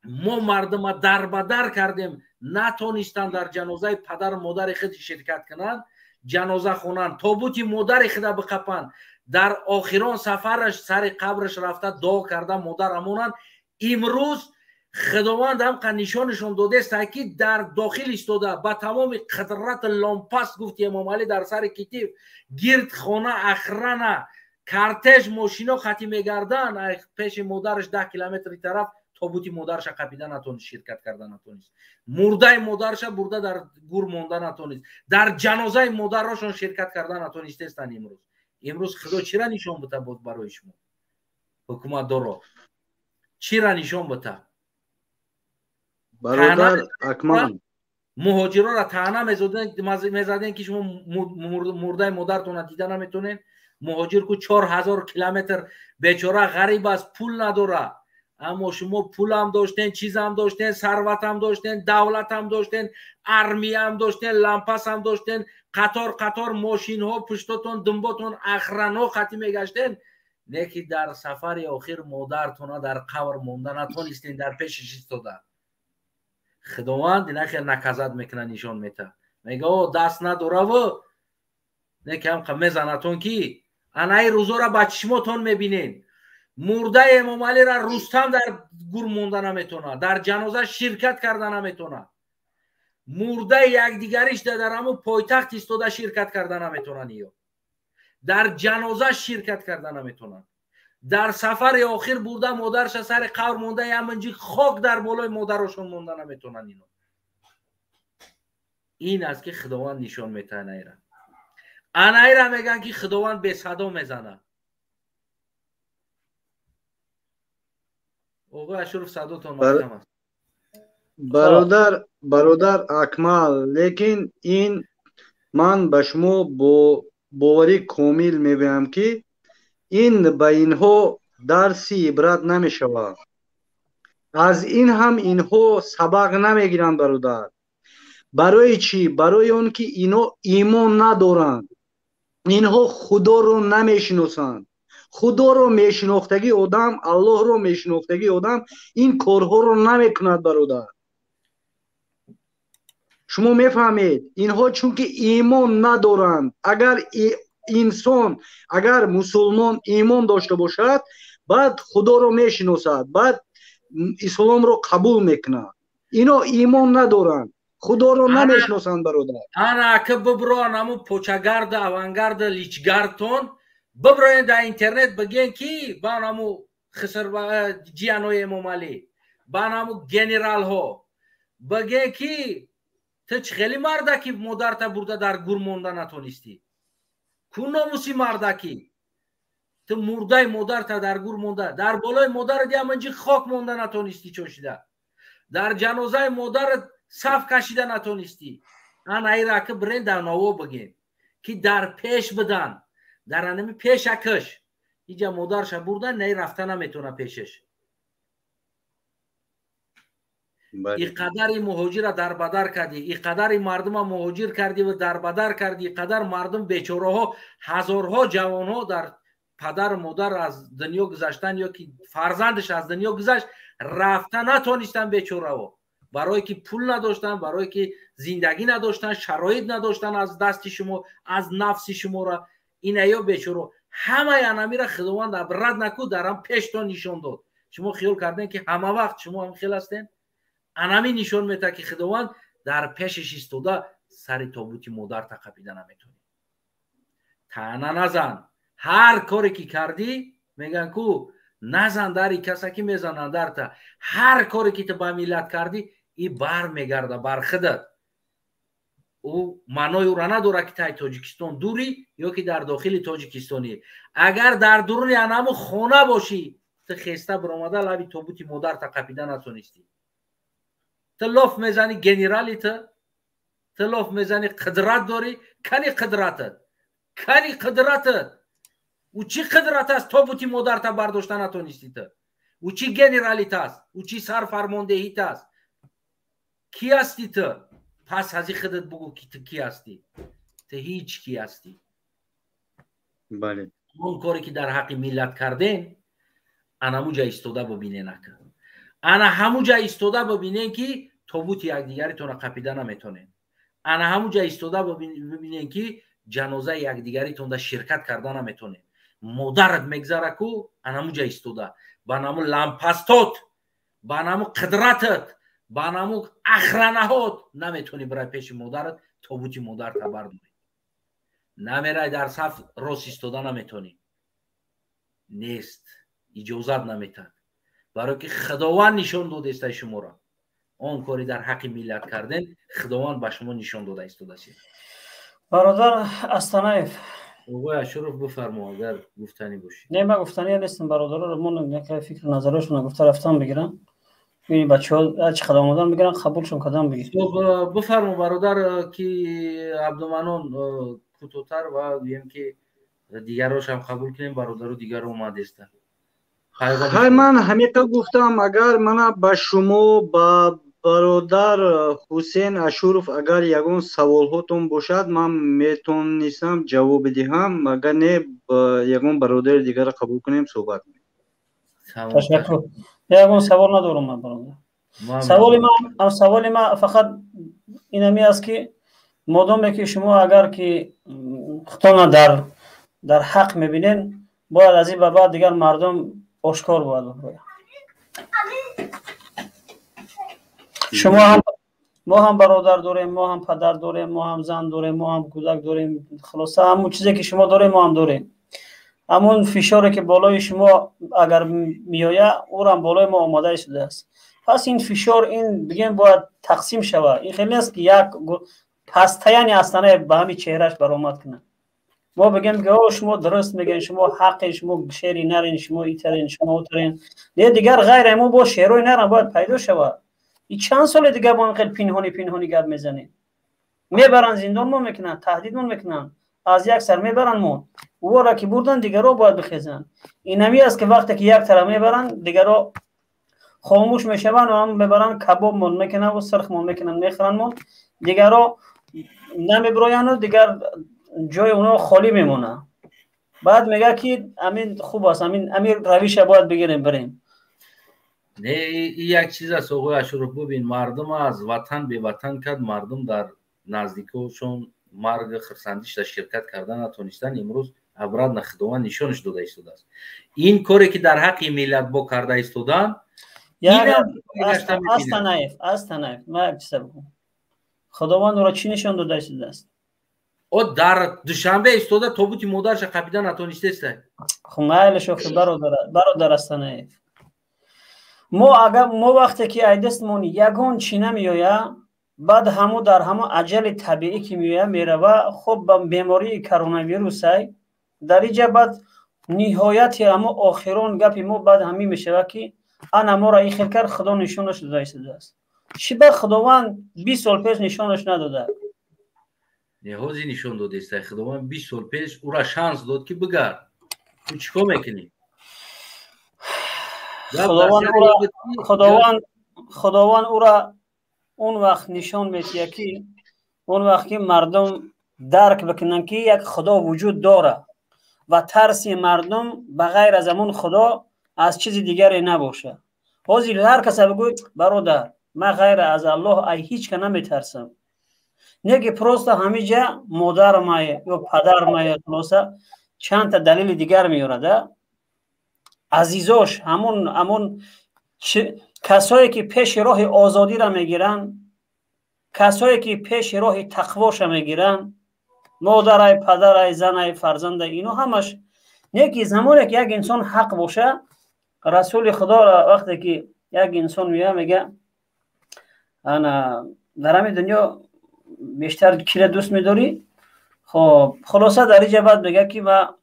мо мардума дарбадар кардем, натонистанд дар ҷанозаи падару модари худ ширкат кунанд, ҷаноза хонанд, тобути модари худа биқапанд, дар охирон сафараш сари қабраш рафта дуо карда модар амонанд. Имрӯз Худованд ҳамқа нишонашон додест, ки дар дохил истода, ба тамоми қудрат ломпас гуфти Эмомалӣ дар сари китиф, гирд хона охрана, кортеж, мошино хати мегарданд, пеши модараш 10 километри тараф тобути модараша қапида натонист, ширкат карда натонист, мурдаи модараша бурда дар гур монда натонист, дар ҷанозаи модарошон ширкат карда натонистестанд. Имрӯз Худо чира нишон бита боз барои шумо, ҳукуматдоро чира нишон бита? Бародар Акмал. Муҳоҷирора таъна мезаден, ки шумо мурдаи модартона дида наметонед. Муҳоҷир ку 4000 километр бечора ғариб аст, пул надора. Аммо шумо пулам доштен, чизам доштен, сарватам доштен, давлатам доштен, армиям доштен, лампасам доштен, қатор қатор мошинҳо пуштотон, думботон охрана ҳо қатӣ мегаштен, не ки дар сафари охир модартона дар қабр монда натонистен, дар пешиш истода. Худованд инахел наказать мекунад, нишон мета, мега: «О, даст надораву не ки ҳамқа мезанатон, ки анаи рӯзора ба чишмотон мебинен». Мурдаи Эмомалиро Рустам дар гур монда наметонад, дар ҷаноза ширкат карда наметонад. Мурдаи якдигариш дар ҳамун пойтахт истода ширкат карда наметонанд, ё дар ҷаноза ширкат карда наметонанд, дар сафари охир бурда модарша сари қабр монда, яминҷи хок дар болои модарошон монда наметонанд ино. Ин аст, ки Худованд нишон метаҳад анаира. Анаира мегӯянд, ки Худованд бесадо мезанад. Оғои Ашуров, садотон маҳкам аст. Бародар Акмал, лекин ин ман ба шумо бо боварӣ комил мегӯям, ки ин ба инҳо дарси ибрат намешавад. Аз ин ҳам инҳо сабақ намегиранд, бародар. Барои чӣ? Барои он ки ино имон надоранд, инҳо Худоро намешиносанд. Худоро мешинохтагӣ одам, Аллоҳро мешинохтагӣ одам ин корҳоро намекунад, бародар. Шумо мефаҳмед, инҳо чунки имон надоранд. Агар инсон, агар мусулмон имон дошта бошад, баъд Худоро мешиносад, баъд исломро қабул мекунад. Ино имон надоранд, Худоро намешиносанд, бародар. Ана ака, бибро наму почагарда, авангарда, личгардтон биброен дар интернет, бигӯен, ки ба наму хиср ҷиянои Эмомалӣ, ба наму генералҳо бигӯен, ки ту чӣ хеле мардаки модарта бурда дар гур монда натонистӣ? Ку номуси мардаки? Ту мурдаи модарта дар гур монда, дар болои модарат яминҷи хок монда натонистӣ, чошида дар ҷанозаи модарат саф кашида натонистӣ. Ана ира, ака, бирен дар наво бигем, ки дар пеш бидан, дар анами пешакаш иҷа модарша бурдан, наи рафта наметона пешаш. Иқадари муҳоҷира дарбадар кардӣ, иқадари мардума муҳоҷир кардӣ ва дарбадар кардӣ, иқадар мардум бечораҳо, ҳазорҳо ҷавонҳо дар падару модар аз дунё гузаштан ё ки фарзандаш аз дунё гузашт, рафта натонистанд бечораҳо. Барое ки пул надоштанд, барое ки зиндагӣ надоштанд, шароит надоштанд, аз дасти шумо, аз нафси шуморо инаё бечоро ҳамаи анамира Худованд абрат наку дарам пештон нишон дод. Шумо хиёл кардем, ки ҳама вақт шумо ҳам хел ҳастем. Анами нишон метаҳад, ки Худованд дар пешаш истода сари тобути модарта қапида наметонӣ. Таъна назан. Ҳар коре ки кардӣ, мегӯянд ку, назан дари каса, ки мезананд дарта. Ҳар коре ки ту ба миллат кардӣ, и бармегарда бар худат. Ӯ маънои ӯра надорад, ки тай Тоҷикистон дурӣ ё ки дар дохили Тоҷикистонӣ. Агар дар дуруни анаму хона бошӣ, ту хеста биромада лаби тобути модарта қапида натонистӣ. Ту лоф мезанӣ, генерали, ту лоф мезанӣ, қудрат дорӣ. Кани қудратат? Кани қудратат? Ӯ чӣ қудрат аст, тобути модарта бардошта натонистӣ ту? Ӯ чӣ генералит аст? Ӯ чӣ сарфармондеҳит аст? Кӣ ҳастӣ ту? Пас аз и худат бугӯ, ки ту кӣ ҳастӣ. Ту ҳеҷ кӣ ҳастӣ. Бале. Он коре ки дар ҳаққи миллат кардем, анамуҷа истода бибинен, ака, ана ҳамуҷа истода бибинен, ки тобути якдигаритонро қапида наметонед. Ана ҳамуҷа истода бибинен, ки ҷанозаи якдигаритонда ширкат карда наметонед. Модарат мегзара ку, анамуҷа истода ба наму лампастот, ба наму қудратат, ба наму охранаҳот наметонӣ бирай пеши модарат, тобути модарта бардорӣ. Намерай, дар саф рост истода наметонӣ. Нест, иҷозат наметад, барое ки Худованд нишон додестай шуморо. Он кори дар ҳаққи миллат кардем, Худованд ба шумо нишон дода истодаст. Бародар Астанаев. Оғои Ашуров, бифармо, агар гуфтанӣ бошӣ. Не, ман гуфтанӣ нестам. Бародароро мо яке фикру назарашонро гуфта рафтан бигирам. Бини, бачаҳо ҳарчи қадам омадан бигиран, қабулшон кардам бигир. Хуб, бифармо, бародар, ки Абдуманон, кӯтоҳтар, ва гӯем, ки дигаррошам қабул кунем. Бародару дигаро омадеста. Хай, ман ҳамиқа гуфтам. Агар мана ба шумо, ба бародар Ҳусен Ашуров, агар ягон саволҳотон бошад, ман метонистам ҷавоб диҳам. Агар не, ягон бародари дигарро қабул кунем, суҳбат кунем. Ташаккур, ягон савол надорам ман, бародар. Саволи ман фақат инами аст, ки модоме ки шумо агар ки худтона дар ҳақ мебинен, бояд аз ин ба баъд дигар мардум ошкор бояд бикунад. Шумо ҳам, мо ҳам бародар дорем, мо ҳам падар дорем, мо ҳам зан дорем, мо ҳам кӯдак дорем. Хулоса, ҳамон чизе ки шумо дорем, мо ҳам дорем. Ҳамон фишоре ки болои шумо агар меояд, ӯрам болои мо омода истодааст. Пас ин фишор, ин бигем, бояд тақсим шавад. Ин хеле нест, ки як пастаяни Астанаев ба ҳамин чеҳраш баромад кунад, мо бигем, ки о, шумо дуруст мегӯед, шумо ҳаққе, шумо шери нарен, шумо итарен, шумо утарен. Не, дигар ғайре мо бо шерои нарам бояд пайдо шавад. И чанд соли дигар мо хеле пинҳонӣ пинҳонӣ гап мезанем? Мебаранд, зиндонмон мекунанд, таҳдидмон мекунанд, аз як сар мебаранд мо. Ӯро ки бурданд, дигаро бояд бихезанд. Инами аст, ки вақте ки як тараф мебаранд, дигаро хомӯш мешаванд ва ҳам мебаранд, кабобмон мекунанд, сирхмон мекунанд, мехӯрандмон, дигаро намебироянду дигар ҷои онҳо холӣ мемонад. Баъд мегӯяд, ки амин хуб аст, амин равиша бояд бигирем, бирем. Не, як чиз аст, оғои Ашуров, бубин, мардум аз ватан беватан кард. Мардум дар наздикошон марги хирсандишда ширкат карда натонистанд. Имрӯз обратно Худованд нишонаш дода истодааст. Ин коре ки дар ҳаққи миллат бо карда истоданд. Астанаев, Астанаев, ман як чиза бигӯм: Худованд ӯро чӣ нишон дода истодааст? О, дар Душанбе истода тобути модарша қапида натонистеста. Хуб, майлаш, охи, бародар Астанаев, мо агар мо вақте ки ай дастмон ягон чӣ намеояд, баъд ҳамо дар ҳамо аҷали табиӣ ки меояд, мерава. Хуб, ба бемории коронавирусай дар иҷа, баъд ниҳояти ҳамо охирон гапи мо баъд ҳамин мешавад, ки ана моро ин хел кард, Худо нишонаш дода истодааст. Чӣ ба Худованд 20 сол пеш нишонаш надода? Не, ҳозир нишон додеста Худованд. 20 сол пеш ӯра шанс дод, ки бигард. Ту чӣ кор мекунӣ? Худованд ӯра он вақт нишон метиҳад, ки он вақт ки мардум дарк бикунанд, ки як Худо вуҷуд дорад ва тарси мардум ба ғайр аз ҳамон Худо аз чизи дигаре набошад. Ҳозир ҳар каса бигӯй, бародар. Ман ғайр аз Аллоҳ ай ҳеч ка наметарсам. Не ки просто ҳамиҷа модармай ё падармай, хулоса чандта далели дигар меорада. Азизош ҳамон касое ки пеши роҳи озодиро мегиранд, касое ки пеши роҳи тақвоша мегиранд, модарай, падарай, занай, фарзандай, ино ҳамаш. Не ки замоне ки як инсон ҳақ боша, Расули Худоро вақте ки як инсон меоя, мега: «Ана дар ҳамин дунё бештар кира дӯст медорӣ?» Хоб, хулоса, дар иҷа баъд мега ки ма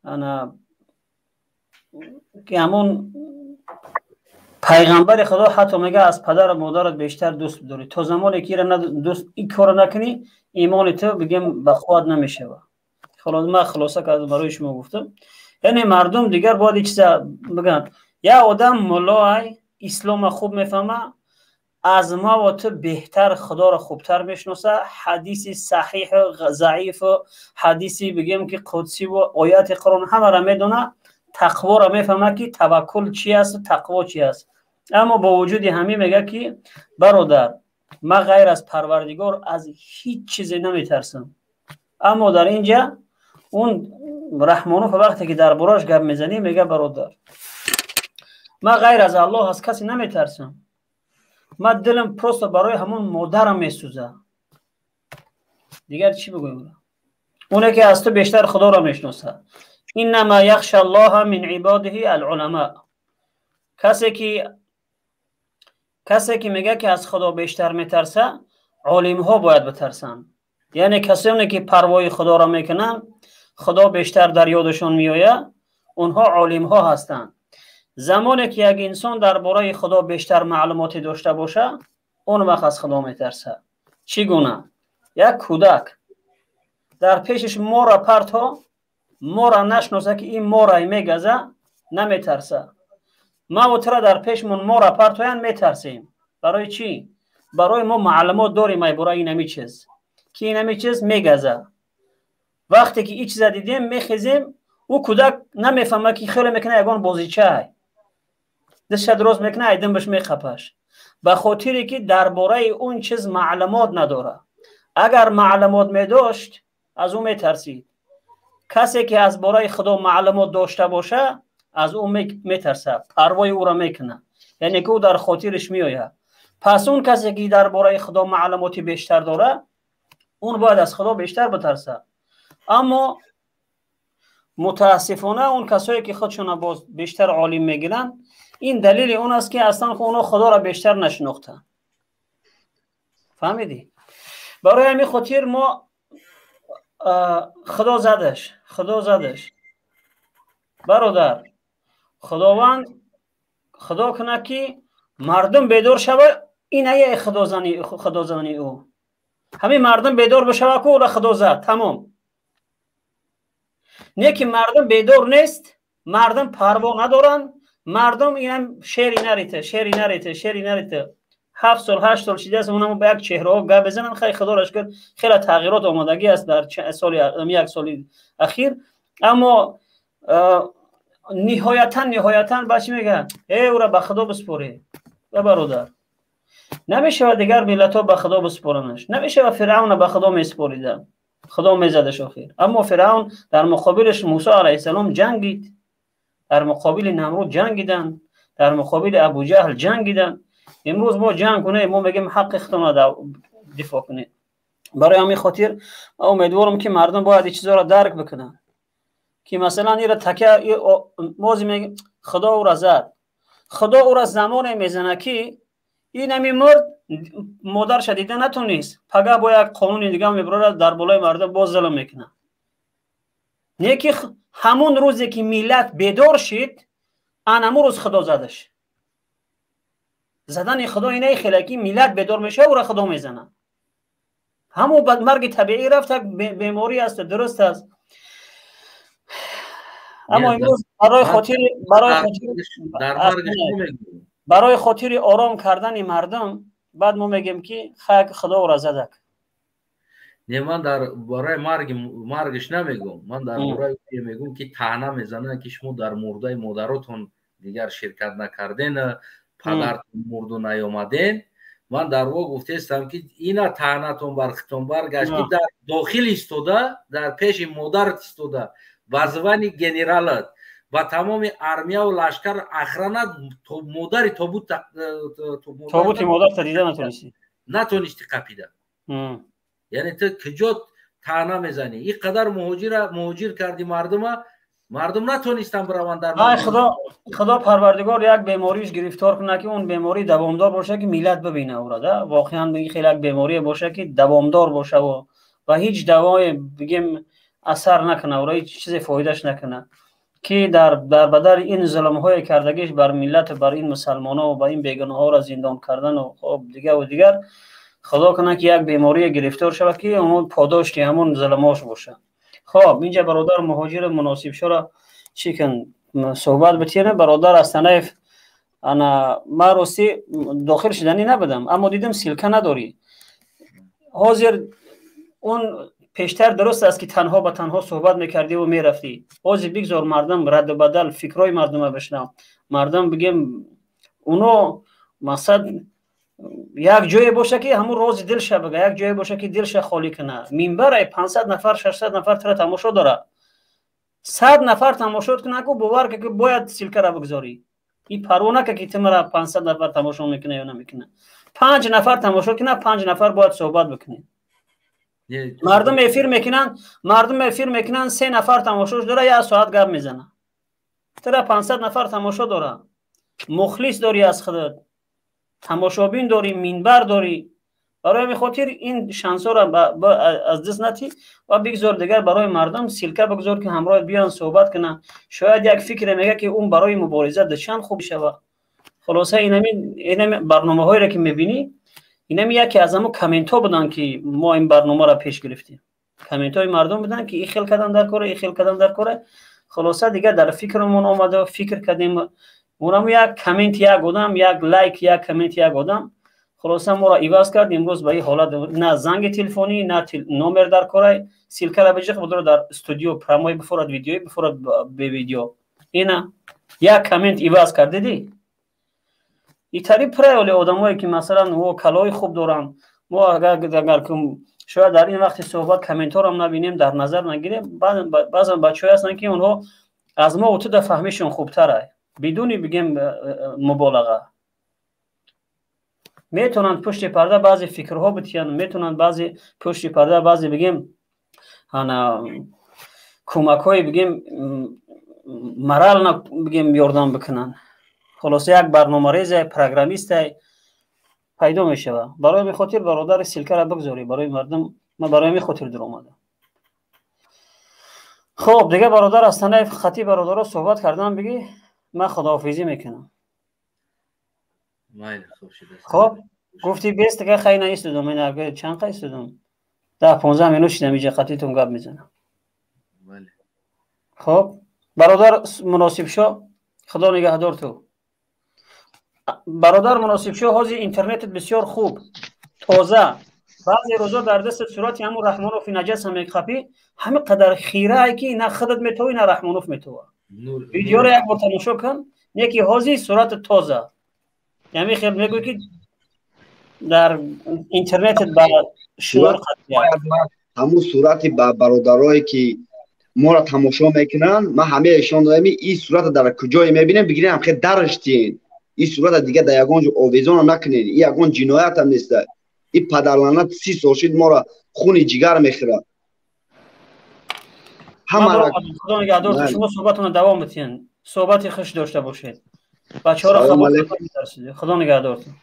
ана ки ҳамон пайғамбари Худо ҳатто мега: «Аз падару модарат бештар дӯст бидорӣ, то замоне ки ин корро накунӣ, имони ту, бигем, ба қувват намешава». Ман хулоса кардам, барои шумо гуфтам. Яъне мардум дигар бояд чиза бигӯянд: як одам муллоай, ислома хуб мефаҳма, аз ма ва ту беҳтар Худоро хубтар мешиноса, ҳадиси саҳиҳу заифу, ҳадиси, бигем, ки қудсиву ояти Қуръон ҳамаро медона, тақворо мефаҳма, ки таваккул чи асту тақво чи аст. Аммо бо вуҷуди ҳамин мега ки: «Бародар, ман ғайр аз Парвардигор аз ҳеҷ чизе наметарсам». Аммо дар ин ҷа он Раҳмонов вақте ки дар борааш гап мезанӣ, мега: «Бародар, ман ғайр аз Аллоҳ аз касе наметарсам, ман дилам просто барои ҳамон модарам месӯза». Дигар чӣ бигӯем? Оне ки аз ту бештар Худоро мешиноса. Иннама яхша Аллоҳа мин ибодиҳи алуламо. Касе ки мега ки аз Худо бештар метарса, олимҳо бояд битарсанд. Яъне касоне ки парвои Худоро мекунанд, Худо бештар дар ёдашон меояд, онҳо олимҳо ҳастанд. Замоне ки як инсон дар бораи Худо бештар маълумоте дошта боша, он вақт аз Худо метарсад. Чӣ гуна? Як кӯдак дар пешаш мора парто, мора нашноса ки ин морай мегаза, наметарса. Маву тура дар пешмон мора партоян, метарсем. Барои чӣ? Барои мо маълумот дорем ай бораи инами чиз, ки инами чиз мегаза. Вақте ки ин чиза дидем, мехезем. Ӯ кӯдак намефаҳма, ки хеле мекуна ягон бозичай, дастша дроз мекуна, айдимбаш меқапаш, ба хотире ки дар бораи он чиз маълумот надорад. Агар маълумот медошт, аз ӯ метарсид. Касе ки аз бораи Худо маълумот дошта боша, аз ӯ метарсад, парвои ӯро мекунад, яъне ки ӯ дар хотираш меояд. Пас он касе ки дар бораи Худо маълумоти бештар дорад, он бояд аз Худо бештар битарсад. Аммо мутаассифона он касое ки худшона боз бештар олим мегиранд, ин далели он аст, ки аслан онҳо Худоро бештар нашинохтанд. Фаҳмидӣ? Барои ҳамин хотир мо Худо задаш, Худо задаш, бародар. Худованд, Худо кунад, ки мардум бедор шава. Ин ая худозани, худозани ӯ ҳамин мардум бедор бишава, ку ӯра Худо зад, тамом. Не ки мардум бедор нест, мардум парво надоранд. Мардум инам шери нарита, шери нарита, шери нарита. 7 сол, 8 сол шидааст, онам ба як чеҳраҳо гап безананд. Хай, Худоро шукр, хеле тағйирот омодагӣ аст дар соли як соли ахир. Аммо ниҳоятан ба чӣ мегӯяд? Э, ӯра ба Худо биспорӣ, ба бародар, намешавад. Дигар миллатҳо ба Худо биспоранаш намешавад. Фиръавна ба Худо месупорида, Худо мезадаш охир. Аммо Фиръавн дар муқобилаш Мусо алайҳиссалом ҷангид, дар муқобили Намруд ҷангиданд, дар муқобили Абуҷаҳл ҷангиданд. Имрӯз мо ҷанг кунем, мо мегӯем: «Ҳаққи худтонро дифоъ кунед». Барои ҳамин хотир ма умедворам, ки мардум бояд ин чизоро дарк бикунанд, ки масалан ира така мози мегӯем: «Худо ӯра зад». Худо ӯра замоне мезана, ки ин ҳами мурд, модарша дида натонист. Пага бо як қонуни дига мебарорад, дар болои мардум боз зулм мекунад. Не ки ҳамон рӯзе ки миллат бедор шид, анамун рӯз Худо задаш. Задани Худо инаи хеле ки миллат бедор мешава, ӯра Худо мезанад. Ҳамон марги табиӣ рафт, як беморӣ аст, дуруст аст. Аммо имрӯз барои хотири ором кардани мардум баъд мо мегӯем, ки хак, Худо ӯра задак. Не, ман дар бораи маргиш намегӯм, ман дар бораи мегӯм, ки таъна мезананд, ки шумо дар мурдаи модаротон дигар ширкат накардена. Падартон мурду наёмаден. Ман дар во гуфтестам, ки ина таънатон бар хитон баргашт, ки дар дохил истода, дар пеши модарат истода, ба звани генералат, ба тамоми армияву лашкар охранат, модари тобут тобути модарта дида натонистӣ. Натонистӣ қапида. Яъне ту куҷо таъна мезанӣ? Ин қадар муҳоҷира муҳоҷир карди мардума, мардум натонистанд бираванд дар Ай худо, худо парвардигор як бемориш гирифтор кунад, ки он беморӣ давомдор боша, ки миллат бибина ӯра да. Воқеан хеле як беморие боша, ки давомдор боша ва ҳеҷ давое, бигем, асар накуна ӯра, ҳеҷ чизе фоидаш накуна, ки дар бадари ин зулмҳое кардагиш бар миллату бар ин мусалмоно ва ин бегуноҳҳоро зиндон кардану хоб дигаву дигар. Худо кунад, ки як беморие гирифтор шавад, ки ҳамон подошти ҳамон зулмҳош бошад. Хоб, инҷа бародар муҳоҷири муносибшоро чӣ кун, суҳбат битиёне. Бародар Астанаев, ана ман ростӣ дохил шуданӣ набудам, аммо дидам, ссылка надорӣ ҳозир. Он пештар дуруст аст, ки танҳо ба танҳо суҳбат мекардиву мерафтӣ. Ҳозир бигзор мардум радду бадал фикрҳои мардума бишнав. Мардум, бигем, уно мақсад як ҷое боша, ки ҳамун рози дилша бига, як ҷое боша, ки дилша холӣ куна. Минбарай 500 нафар, 600 нафар тира тамошо дора. 100 нафар тамошо куна ку, бовар ка, ки бояд ссылкара бигзорӣ. И парво нака, ки тимара 500 нафар тамошо мекуна ё намекуна. Панҷ нафар тамошо куна, панҷ нафар бояд суҳбат бикунед. Мардум эфир мекунанд, мардум эфир мекунанд, се нафар тамошош дора, як соат гап мезана. Тира 500 нафар тамошо дора, мухлис дорӣ, аз худат тамошобин дорӣ, минбар дорӣ. Барои ҳамин хотир ин шансҳоро аз даст натӣ ва бигзор дигар барои мардум ссылка бигзор, ки ҳамроҳ биён, суҳбат кунанд. Шояд як фикре мега, ки он барои мубориза дучанд хуб шава. Хулоса, инами барномаҳоеро, ки мебинӣ, инами яке аз ҳамон комментҳо буданд, ки мо ин барномаро пеш гирифтем. Комментҳои мардум буданд, ки и хел кардам дар кора, и хел кардам дар кора. Хулоса, дигар дар фикрмон омада, фикр кардем. Онаму як коммент як одам, як лайк, як коммент як одам, хулоса, моро иваз кард. Имрӯз ба ин ҳолат на занги телефонӣ, на номер дар корай. Ссылкара биҷиқ, будро дар студио прямой бифорад, видеои бифорад, бе видео. Ина як коммент иваз кард, дидӣ? Итари правиле одамое, ки масалан о калои хуб доранд. Мо агар шояд дар ин вақти суҳбат комментҳоро набинем, дар назар нагирем, баъзан бачаҳое ҳастанд, ки онҳо аз мо туда фаҳмишон хубтар, бидуни, бигем, муболаға, метавонанд пушти парда баъзе фикрҳо битиҳанд, метавонанд баъзе пушти парда баъзе, бигем, ана кӯмакҳои, бигем, морально, бигем, ёрдам бикунанд. Хулоса, як барномарезе, программисте пайдо мешавад. Барои ҳамин хотир, бародар, ссылкара бигзорӣ барои мардум. Ман барои ҳамин хотир дуромадам. Хоб, дигар бародар Астанаев, хати бародаро суҳбат кардан бигӣ, ман худоҳофизӣ мекунам. Хоб, гуфти бес, дигар хай наистодам. Чанд қа истодам? 10-15 минут шидам иҷа, қатитон гап мезанам. Хоб, бародар Муносибшо, худо нигаҳдор ту. Бародар Муносибшо, ҳозир интернетат бисёр хуб, тоза. Баъзе рӯзо дар дастат сурати ҳамун Раҳмонофи наҷаса меқапӣ, ҳамин қадар хирае, ки на худат метавӣ, на Раҳмонов метава. Видеоро як бор тамошо кун. Не ки ҳозир сурати тоза, яъне хел мегӯй, ки дар интернетат ба шур. Ҳамун сурати ба бародарое, ки моро тамошо мекунанд, ман ҳамаи ишон додам: ин сурата дар куҷое мебинем, бигирем, ҳамхе дараш тиен. Ин сурата дигар дар ягон ҷо овезонам накунед. Ин ягон ҷиноятам неста. Ин падарланат 30 сол шид, моро хуни ҷигар мехӯрад. Худо нигаҳдор, шумо суҳбатона давом битиҳен. Суҳбати хуш дошта бошед. Бачаҳоро худо нигаҳдортон.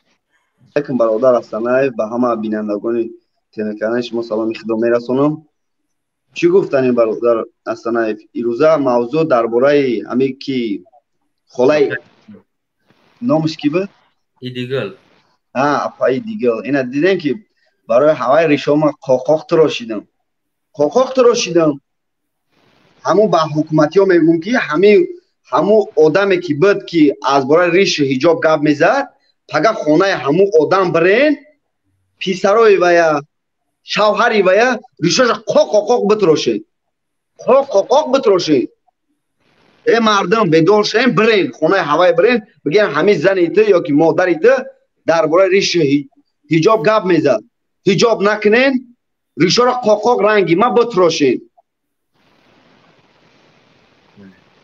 Алайкум, бародар Астанаев, ба ҳама бинандагони телеканали шумо саломи худо мерасонам. Чӣ гуфтанем, бародар Астанаев? Ирӯза мавзӯъ дар бораи ҳамин ки холаи номаш ки буд? Идигул. Апаи Дигул. Ина дидем, ки барои ҳаваи ришома қоқоқ турошидам, қоқоқ турошидам. Ҳамун ба ҳукуматиҳо мегӯм, ки ҳамин ҳамун одаме, ки буд, ки аз бораи ришу ҳиҷоб гап мезад, пага хонаи ҳамун одам бирен, писарои вая, шавҳари вая ришоша қоқ қоқ битрошед, қоқ қоқ битрошед. Э мардум, бедор шавем, бирен хонаи ҳавай, бирен бигем, ҳамин зани ту ёки модари ту дар бораи риши ҳиҷоб гап мезад. Ҳиҷоб накунен, ришоро қоқоқ ранги ма битрошен.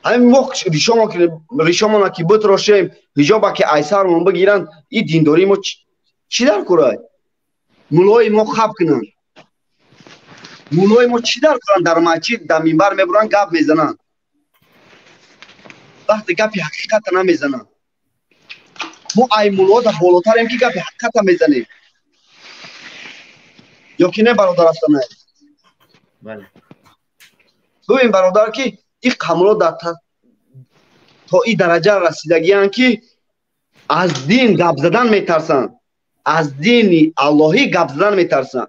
Ҳамин мо ришомона ки битрошем, ҳиҷоба ки айсармон бигиранд, и диндории мо чӣ дар курай? Муллои мо хаб кунанд. Муллои мо чӣ дар куранд? Дар масҷид, дар минбар мебуранд, гап мезананд, вақте гапи ҳақиқата намезананд. Мо ай муллода болотарем, ки гапи ҳақиқата мезанем, ё ки не, бародар Астанаев? Бибин, бародар, ки ин қамло то ин дараҷа расидагиянд, ки аз дин гап задан метарсанд, аз дини аллоҳӣ гап задан метарсанд.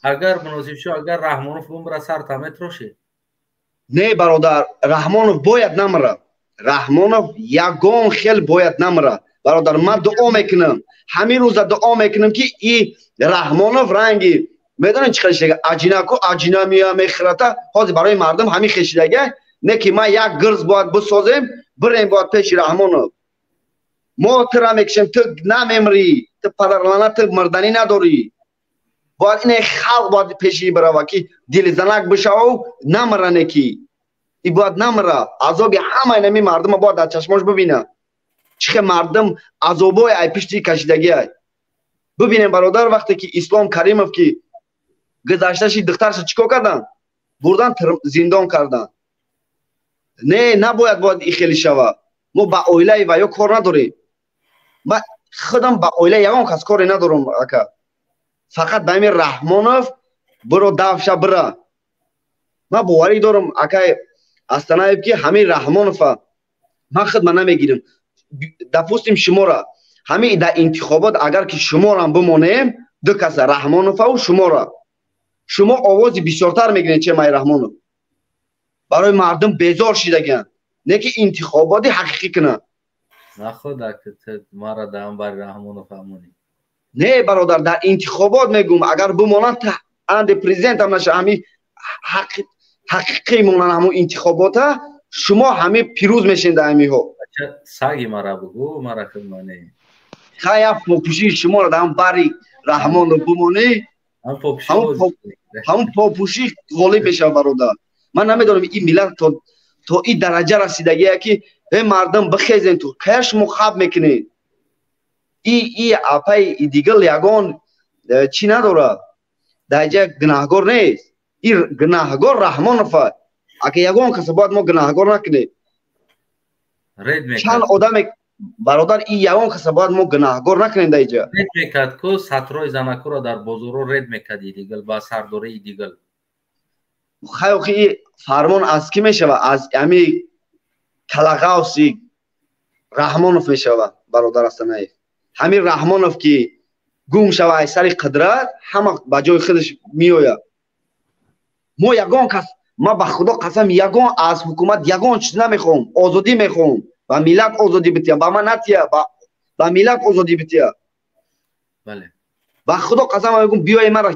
Агар муносиб шо, агар Раҳмонов бумра, сарта метрошӣ? Не, бародар, Раҳмонов бояд намра. Раҳмонов ягон хел бояд намра, бародар. Ман дуо мекунам, ҳамин рӯза дуо мекунам, ки и Раҳмонов ранги, медонед, чӣ хел шидага? Аҷинаку аҷина мея мехӯрата. Ҳозир барои мардум ҳамин хел шидага. Не ки ман як гирз бояд бисозем, бирем бояд пеши Раҳмонов. Мо тура мекушем, ту намемрӣ, ту падарлана, ту мирданӣ надорӣ. Бояд ине халқ бояд пеши бирава, ки дилзанак бишаву намране, ки и бояд намра. Азоби ҳамаи нами мардума бояд дар чашмош бибина, чӣ хел мардум азобое ай пишти кашидагиай. Бибинем, бародар, вақте ки Ислом Каримов ки гузашташи, духтарша чӣ кор карданд? Бурдан, зиндон карданд. Не, набояд, бояд и хеле шава. Мо ба оилаи ваё кор надорем. Ма худам ба оилаи ягон кас коре надорам, ака. Фақат ба ҳамин Раҳмонов биро, давша бира. Ман боварӣ дорам, акай Астанаев, ки ҳамин Раҳмонова ман худ ман намегирам. Допустим, шумора ҳамин дар интихобот агар ки шуморам бимонем, ду каса, Раҳмоноваву шумора, шумо овози бисёртар мегиред, че май Раҳмонов. Барои мардум безор шидагианд, не ки интихоботи ҳақиқӣ кунанд. Мара даам бари Раҳмонов амонӣ. Не, бародар, дар интихобот мегӯм, агар бимонанд, анде президентам наша, ҳами ҳақиқӣ монанд, ҳамун интихобота шумо ҳами пирӯз мешен дар ҳамиҳо. Саги мара бугӯ, мара хидмане. Хая, попӯшии шуморо дар бари Раҳмонро бимонӣ, ҳамун попӯшӣ ғолиб мешавад, бародар. Ман намедонам, ин миллат то ин дараҷа расидагия, ки э мардум, бихезен, ту кая шумо хаб мекунед? И апаи дигал ягон чӣ надорад, дар ҷа гунаҳгор нест. И гунаҳгор Раҳмонова. Ака, ягон каса бояд мо гунаҳгор накунем. Чанд одаме, бародар, и ягон каса бояд мо гунаҳгор накунем дар иҷа. Ред мекард ку сатрои занакуро дар бозоро, ред мекард идигал ба сардораи идигал. Хаёхи, и фармон аз кӣ мешава? Аз ами калағавси Раҳмонов мешава, бародар Астанаев. Ҳамин Раҳмонов ки гум шава аз сари қудрат, ҳама ба ҷои худаш меояд. Мо ягон кас, ман ба худо қасам, ягон аз ҳукумат ягон чиз намехоҳам, озодӣ мехоҳам. Ба миллат озодӣ бития, ба ман натия, ба миллат озодӣ бития. Ба худо қасам мегӯм, биёе мара,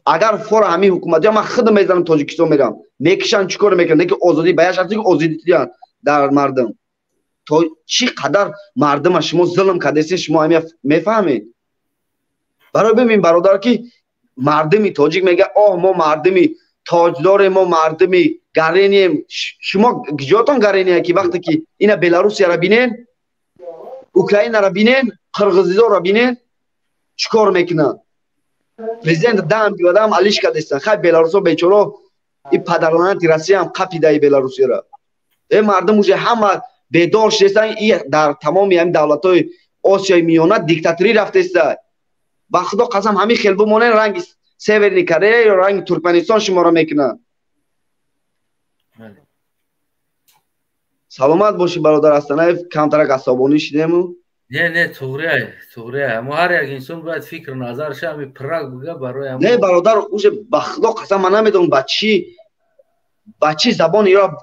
агар фора ҳамин ҳукуматия, ман худам мезанам, Тоҷикистон мерам, мекишанд, чӣ кор мекунанд, лекин озодӣ ба як шарте, ки озодӣ диҳанд дар мардум. То чӣ қадар мардума шумо зулм кардесен, шумо ҳамия мефаҳмед? Барои бибин, бародар, ки мардуми тоҷик мега: «Оҳ, мо мардуми тоҷдорем, мо мардуми гарением». Шумо ҷотон гарения, ки вақте ки ина Беларусияро бинен, Украинаро бинен, Қирғизистонро бинен, чӣ кор мекунанд? Президент дам биёдам алиш кардестан. Хай, беларусо бечоро, и падарланати Россияам қапидаи Беларусияро. Э мардум уже ҳама бедор шудестан. И дар тамоми ҳамин давлатҳои Осиёи Миёна диктаторӣ рафтеста. Ба худо қасам, ҳамин хел бимонен, ранги Северный Корея ё ранги Туркманистон шуморо мекунанд. Саломат бошӣ, бародар Астанаев. Камтарак асобонӣ шидему. Не, не, туғрия, туғрия. Мо ҳар як инсон бояд фикр назарша ҳами праг буга барои. Не, бародар, уже ба худо қасам, ман намедонам, ба чӣ забон иро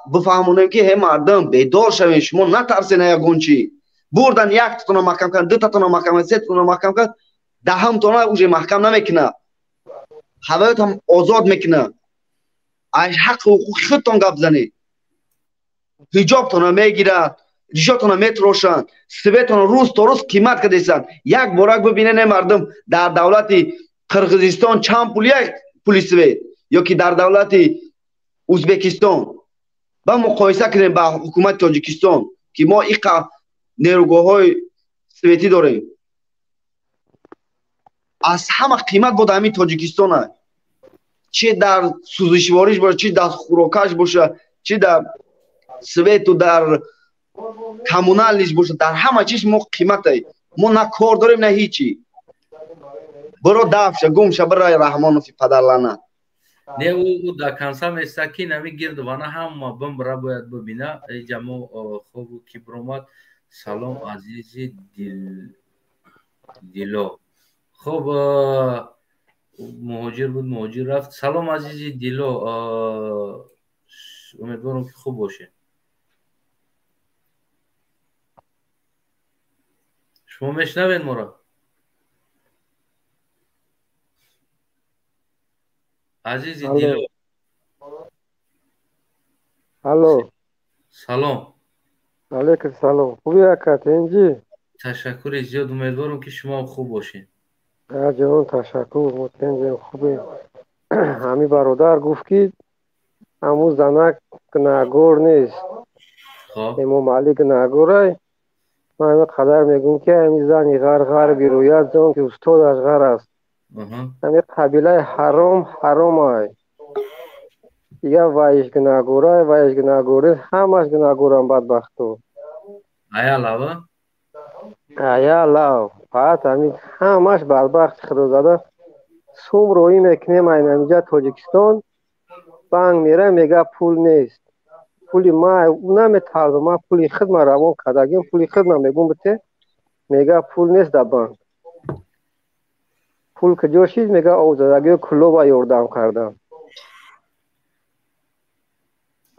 бифаҳмонем, ки ҳе мардум, бедор шавем, шумо натарсен. Ягон чӣ бурдан, яктатона маҳкам кард, дутатона маҳкам кард, сетатона маҳкам кард, даҳамтона уже маҳкам намекунад, ҳавоятам озод мекунад. Аз ҳаққи ҳуқуқи худтон гап занед. Ҳиҷобтонро мегирад, ришотонро метрошанд, светонро рӯз то рӯз қимат кардесанд. Як борак бибинед, мардум, дар давлати Қирғизистон чанд пул як пули свет ё ки дар давлати Ӯзбекистон ба муқоиса кунем ба ҳукумати Тоҷикистон, ки мо иқа нерӯгоҳҳои светӣ дорем. Аз ҳама қимат бод ҳамин Тоҷикистон аст. Чи дар сӯзишвориш бошад, чи дар хӯрокаш бошад, чи дар свету дар коммуналиш бошад, дар ҳама чиз мо қиматай. Мо на кор дорем, на ҳичи. Биро дафша, гум ша, бирай Раҳмонови падарланат. Не, ӯ дар канса места ки нами гирд вана ҳама бимбра бояд бибина. Иҷа мо хобу ки биромад. Салом, азизи дило. Хоб, муҳоҷир буд, муҳоҷир рафт. Салом, азизи дило, умедворам ки хуб бошед. Шумо мешнавед моро? Азизи дило. Алло. Салом. Алейкум салом. Хуби ака, тинҷӣ? Ташаккури зиёд, умедворам ки шумоам хуб бошед. Ҷон, ташаккур, мо тинҷем, хубем. Ҳамин бародар гуфт, ки ҳамун занак гунаҳгор нест. Эмомалӣ гунаҳгорай. Ман ҳамин қадар мегӯм, ки ҳамин зани ғар ғар бирояд, зон ки устодаш ғар аст. Ҳамин қабилаи ҳаром ҳаромай. Дигар вайш гунаҳгорай, вайш гунаҳгор нест, ҳамаш гунаҳгорам бадбахту. Аялава? Аялав. Фақат ҳамин ҳамаш бадбахти худозада. Сум роӣ мекунем айнамиҷа Тоҷикистон, банк мера, мега пул нест. Пули ма наметарзам, ман пули хидма равон кардагим, пули хидма мегум бите, мега пул нест дар банк. Пул куҷо шид, мега овзадагиё кулоба ёрдам кардам.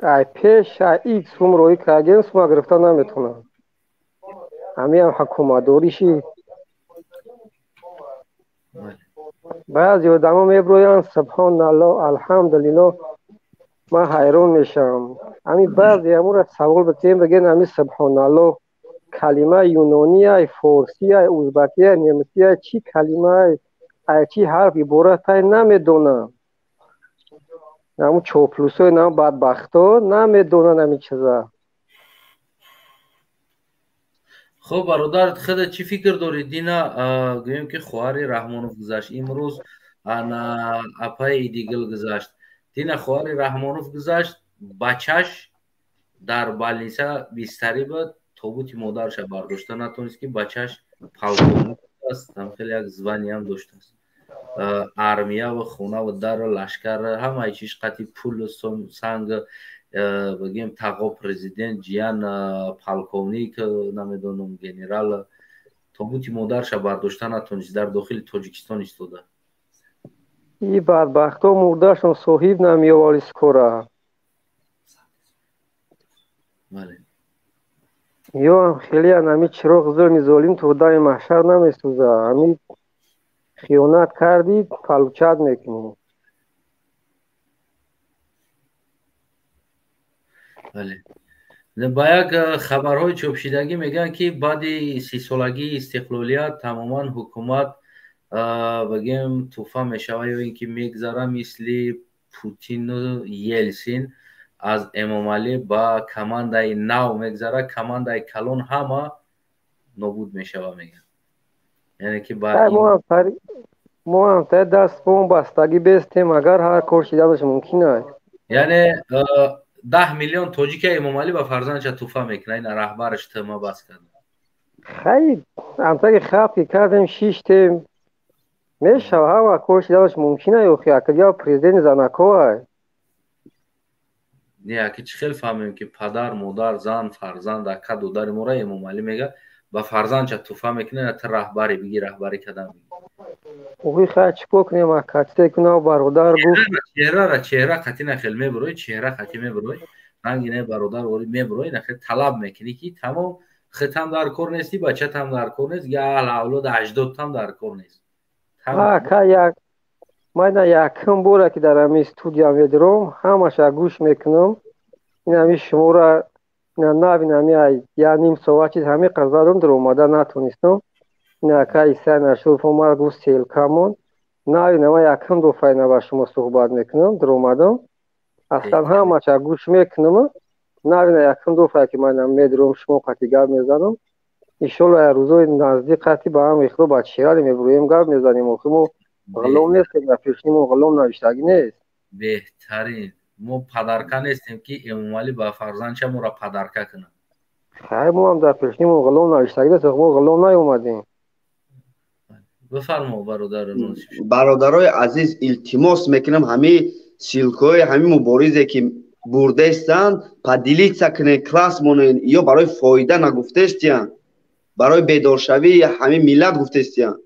Ай пеш, ай ик сум роӣ кардагим, сума гирифта наметавонам. Ҳамиам ҳукуматдорӣ шид. Баъзе одамо меброянд, субҳоналло, алҳамдулилло, ман ҳайрон мешавам. Ҳамин баъзе ҳамура савол битем, бигӯянд ҳамин субҳоналло калимаи юнониай, форсиай, узбакиай, немисиай, чӣ калимаай, ай чӣ ҳарф иборатай намедонам. Ҳамун чоплусои нам бадбахто намедонанд ҳамин чиза. Хуб, бародар, худат чӣ фикр дорӣ? Дина гӯем ки хоҳари Раҳмонов гузашт, имрӯз ана апаи Идигил гузашт. Дина хоҳари Раҳмонов гузашт, бачаш дар балниса бистарӣ буд, тобути модарша бардошта натонист, ки бачаш полковник аст, там хеле як званиям доштааст. Армия ва хона ва дару лашкар ҳамаи чиз қати пулу санг, бигем тағо президент, ҷиян полковник, намедонам, генерал, тобути модарша бардошта натонист, дар дохили Тоҷикистон истода. И бадбахто мурдашон соҳиб намеовард скора. Бале. Ё ҳам хеле ами чироғ зулми золим то дами маҳшар намесӯза. Ами хиёнат кардӣ, получат мекунӣ. Бале. Ба як хабарҳои чопшидагӣ мегӯянд, ки баъди 30-солагии истиқлолият тамоман ҳукумат, бигем, туҳфа мешавад ё ин ки мегзара мисли Путину Елсин аз Эмомалӣ ба командаи нав мегзара, командаи калон ҳама нобуд мешава, мегӯянд. Яъне ки ба мо ҳам таи даст бом бастагӣ бестем, агар ҳар кор шиданаш мумкин аст. Яъне 10 миллион тоҷика Эмомалӣ ба фарзандша туҳфа мекунад, ина раҳбараш тма бас карда. Хай, амтаги хаб ки кардем, шиштем, мешава, ҳама кор шиданаш мумкин аст. Охи акадия президенти занаковай. Не, аки чӣ хел фаҳмем, ки падар, модар, зан, фарзанд, ака, додари моро Эмомалӣ мега ба фарзандша туҳфа мекунад, та раҳбаре биги, раҳбарӣ кадан биги. Охи хай, чӣ кор кунем, ака, чизе кунав бародар гуфт. Чеҳрара, чеҳра қатӣ нахел мебурой, чеҳра қатӣ мебурой, ранги не бародар ори мебурой, нахел талаб мекунӣ, ки тамом хитам дар кор нести, бачатам дар кор нест, я аҳл авлоду аҷдодтам дар кор нест. Ака, як Ман ина якум бора ки дар ҳамин студия медурам, ҳамаша гӯш мекунам. Ин ҳамин шуморо ина навин ҳами як ним соат чиз ҳамин қадр задам, дуромада натонистам. Ин ака Исай Нашуров омад, гуфт селкамон. Навин ман якум дафъа ина ба шумо суҳбат мекунам, дуромадам. Аслан ҳамаша гӯш мекунам. Навина якум дафъа ки ман медурам, шумо қати гап мезанам. Иншолло як рӯзои наздик қати ба ҳам ихло ба чеҳрале мебуроем, гап мезанем. Охи мо ғулом нестем, дар пешни мо ғулом навиштагӣ нест. Беҳтарин. Мо падарка нестем, ки Эмомалӣ ба фарзандча моро падарка кунад. Хай, мо ҳам дар пешни мо ғулом навиштагӣ нест, мо ғулом наёмадем. Бифармо, бародар. Бародарои азиз, илтимос мекунам, ҳамин ссылкаҳои ҳамин муборизе ки бурдаистанд, поделиться кунед, класс монед. Ё барои фоида нагуфтаистиянд, барои бедоршавии ҳамин миллат гуфтаистиянд.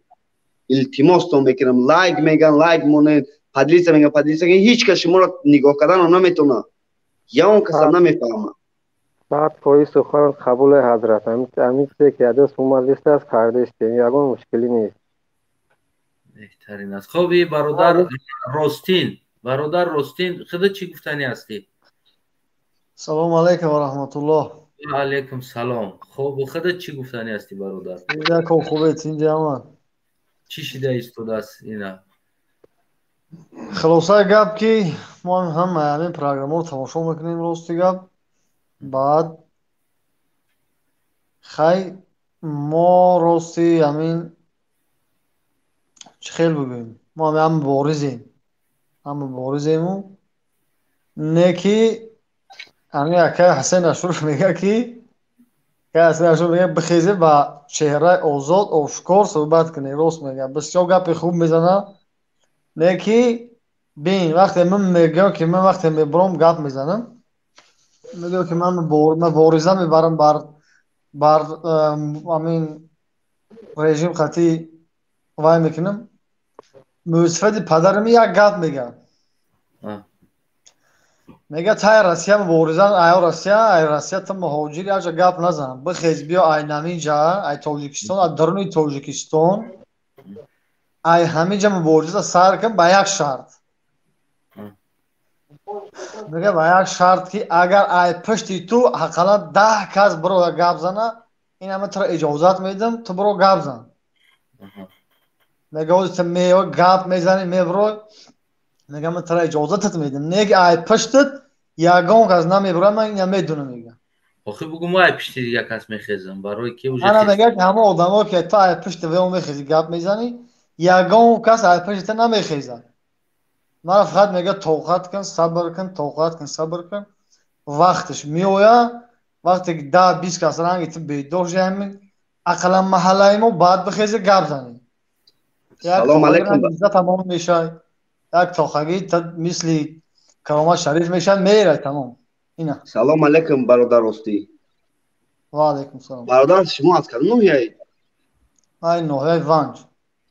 Илтимостон мекунам, лайк меган, лайк монед, поделиться меган, поделиться кунед. Ҳеҷ кас шуморо нигоҳ карданро наметавонад, ягон касам намефаҳмад. 100% сухан қабуле, ҳазрат. Ҳамин чизе ки адас омадист аст, кардаистем, ягон мушкилӣ нест. Беҳтарин аст. Хоб, и бародар Ростин, бародар Ростин, худат чӣ гуфтанӣ ҳастӣ? Салому алайкум ва раҳматуллоҳ. Ва алайкум салом. Хоб, худат чӣ гуфтанӣ ҳастӣ, бародар? Яко хубе, тинҷи ҳама. Чӣ шида истодааст ина? Хулосаи гап, ки мо ҳама ҳамин программаро тамошо мекунем, рости гап. Баъд хай, мо рости ҳамин чӣ хел бигӯем, мо ҳама муборизем, ҳама муборизему не ки ҳамин акай Ҳасен Ашуров мега, ки акай Ҳасен Ашуров мега, бихезе, ба чеҳраи озод ошкор суҳбат кунед. Рост мега, бисёр гапи хуб мезана. Не ки бин, вақте ман мегӯям, ки ман вақте мебурам, гап мезанам, мегӯям, ки ман мубориза мебарам бар ҳамин режим, қатъи вай мекунам. Мӯсифади падарам як гап мега, мега: тай Россия мубориза, ай Россия, ай Россия ту муҳоҷир, якҷа гап назан, бихез, биё ай наминҷа, ай Тоҷикистон, ай даруни Тоҷикистон, ай ҳаминҷа мубориза сар кун, ба як шарт. Мега, ба як шарт, ки агар ай пушти ту ҳақаллан 10 кас биро гап зана, ин ҳама туро иҷозат медиҳам, ту биро гап зан. Мега, ҳозир ту меои, гап мезанӣ, мебирой, мега, ман туро иҷозатат медиҳам, не ки ай пуштат ягон кас намебирад, ман ина медонам, мега. Охи, бугу, мо ай пишти як кас мехезам, барои ки уже ана мега, ки ҳама одамо, ки ту ай пушти вео мехези, гап мезанӣ, ягон кас ай пушти ту намехезад. Мара фақат мега, тоқат кун, сабр кун, тоқат кун, сабр кун, вақташ меояд. Вақте ки 10-20 кас ранги ту бедор шуд, ҳамин ақаллан маҳаллаи мо, баъд бихези, гап занӣ. Салом алайкум. Тамом мешавад, як тохагӣ мисли Каромат Шариф мешавад, мерай, тамом ина. Салом алайкум, бародар Ростӣ. Ва алайкум салом. Бародар, шумо аз кадом ноҳияед? Ай ноҳияи Ванҷ.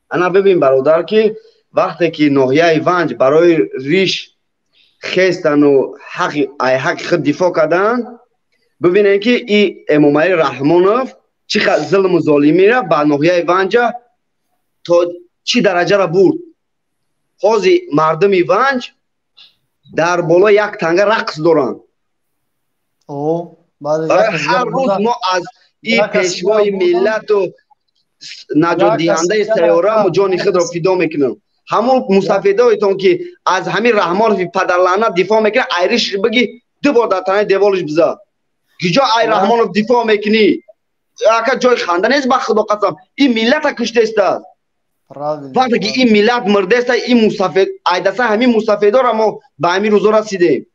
Ана бибин, бародар, ки вақте ки ноҳияи Ванҷ барои риш хестану ай ҳаққи худ дифоъ карданд, бибинем, ки и Эмомалӣ Раҳмонов чӣ қадр зулму золимиро ба ноҳияи Ванҷа то чӣ дараҷаро бурд. Ҳозир мардуми Ванҷ дар болои як танга рақс доранд. Ҳар рӯз мо аз и пешвои миллату наҷотдиҳандаи сайёра мо ҷони худро фидо мекунем. Ҳамон мусафедоитон, ки аз ҳамин Раҳмонови падарлаънат дифоъ мекунад, айриш биги, ду бор дар танаи девориш биза. Киҷо ай Раҳмонов дифоъ мекунӣ, ака? Ҷои ханда нест, ба Худо қасам, ин миллата куштаистааст. Вақте ки ин миллат мурдаеста, ин мусафед айдаса, ҳамин мусафедора мо ба ҳамин рӯзо расидем.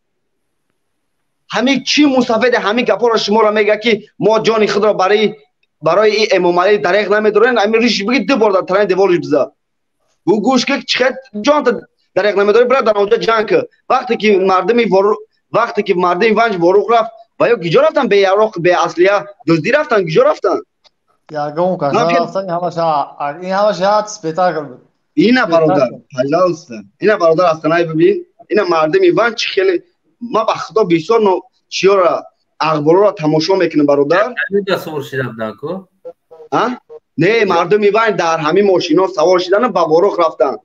Ҳамин чӣ мусафеде ҳамин гапҳоро шуморо мега, ки мо ҷони худро барои ин Эмомалӣ дареғ намедорем? Ҳамин риш биги, ду бор дар танаи девориш биза, бу гӯш ки чихел ҷонта дареғ намедорӣ, бира дар онҷо ҷанг ки. Вақте ки мардуми Ванҷ Ворух рафт ва ё киҷо рафтан, беяроқ, беаслия, дуздӣ рафтан, киҷо рафтан? Ягон кас нарафтан, ин ҳамаш як спектакл буд. Ина, бародар, пожалуйста, ина, бародар, астанай бибин, ина мардуми Ванҷ чӣ хеле. Ма ба Худо бисёр чиёра, ахборора тамошо мекунам, бародар. Савор шида буданд ку? Не, мардуми Ванҷ дар ҳамин мошино савор шидану ба Ворух рафтанд.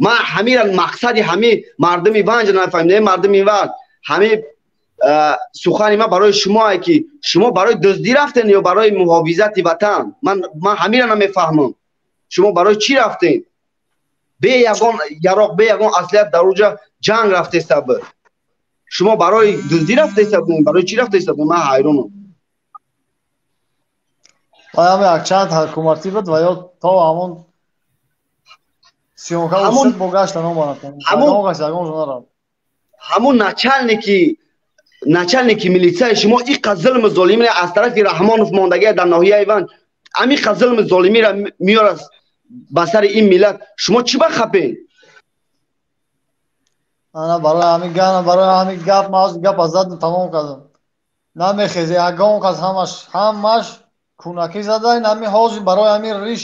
Ман ҳамира мақсади ҳами мардуми Ванҷ нафаҳмидам, мардуми Ванҷ ҳами сухани ман барои шумое ки шумо барои дуздӣ рафтен ё барои муҳофизати ватан? Ман ҳамира намефаҳмам. Шумо барои чӣ рафтен? Бе ягон яроқ, бе ягон аслият дар уҷа ҷанг рафтеста буд. Шумо барои дуздӣ рафтеста будем, барои чӣ рафтеста будем? Ман ҳайронам. Ҳам якчанд ҳукуматӣ буд ва ё то ҳамон сиёнка бо гаштан омаданд. Ҳамон начальники милитсияи шумо иқа зулму золимиро аз тарафи Раҳмонов мондагия дар ноҳияи Ванҷ, амиқа зулму золимиро меорад ба сари ин миллат, шумо чӣ ба хапед? Ана барои ҳамин гап, барои ҳамин гап ман гап аз задам тамом кардам. Намехезе ягон кас, ҳамаш кунакӣ зада, ҳамин ҳозир барои ҳамин риш,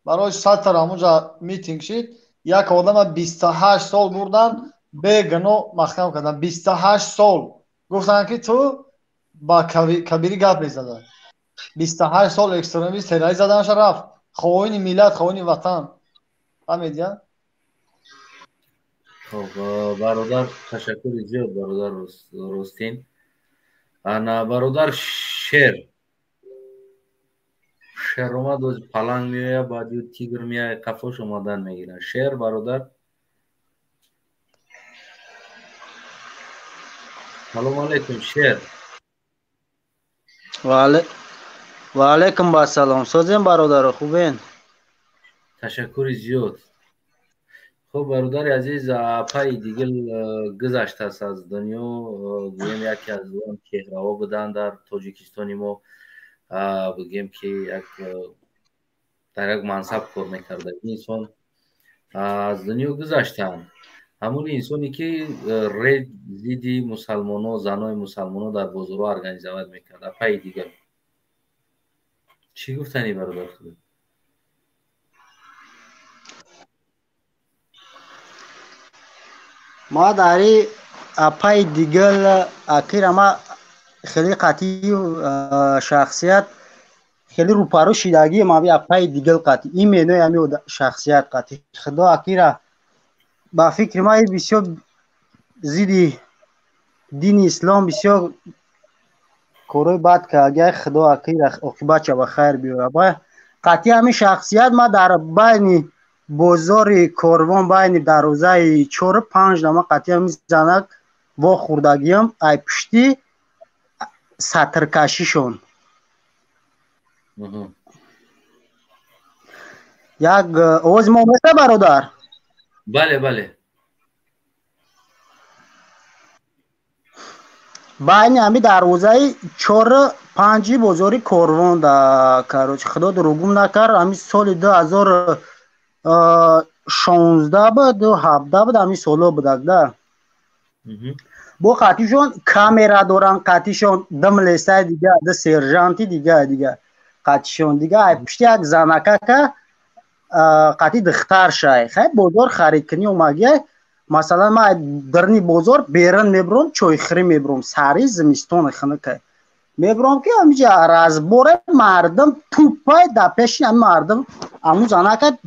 барои сатр ҳамонҷа митинг шид, як одама 28 сол бурдан, бегуноҳ маҳкам кардан, 28 сол. Гуфтанд ки ту ба кабирӣ гап мезада. 28 сол экстремист террорист заданша рафт. Хоини миллат, хоини ватан. Фаҳмидия? Хоб, бародар, ташаккури зиёд, бародар Ростин. Ана бародар Шер. Шер омад, оз паланг меояд, баъд ю тигр меояд, қафош омадан мегирад. Шер, бародар. Салом алейкум, Шер. Ва алейкум ассалом. Созем бародаро, хубен? Ташаккури зиёд. Хуб, бародари азиз, апаи дигил гузаштааст аз дунё, гӯем яке аз он чеҳраҳо буданд дар Тоҷикистони мо, бигӯем ки як дар як мансаб кор мекарда инсон аз дунё гузаштаанд. Ҳамон инсоне ки рейд зидди мусалмоно, занои мусалмоно дар бозорҳо организоват мекард. Апаи дигар чӣ гуфтанӣ, бародар худо? Ма дари апаи дигар акира ма хеле қатъи шахсият хеле рӯпарӯ шидагӣ мави апаи дигар қатъи именои ҳами шахсият қатъи худо акира ба фикри ман бисёр зидди дини ислом бисёр корҳои бад кард. Худо акира оқибатша ба хайр биёрад. Қатъи ҳамин шахсият ма дар байни бозори Корвон байни дарвозаи 4-5 дама қатъи ҳамин занак вохӯрдагиам ай пушти сатркашишон. Як овози мо меса, бародар? Бале, бале. Байни ҳами дарвозаи 4-5 бозори Корвон да, короче, худо дурӯғгум накард, ҳами соли 2016 буд, 17 буд, ҳами солҳо будак да. Бо қатъишон камера доранд, қатъишон ду милисаи дига, ду сержанти дига қатъишон дига, ай пушти як занакака қатъи духтаршай. Хай бозор харидкунӣ омагиай. Масалан, ман дарни бозор берун мебурам, чойхӯрӣ мебурам, сари зимистони хунукай мебурам, ки ҳамиҷа разборе мардум тупай дар пеши ҳами мардум ҳамун занака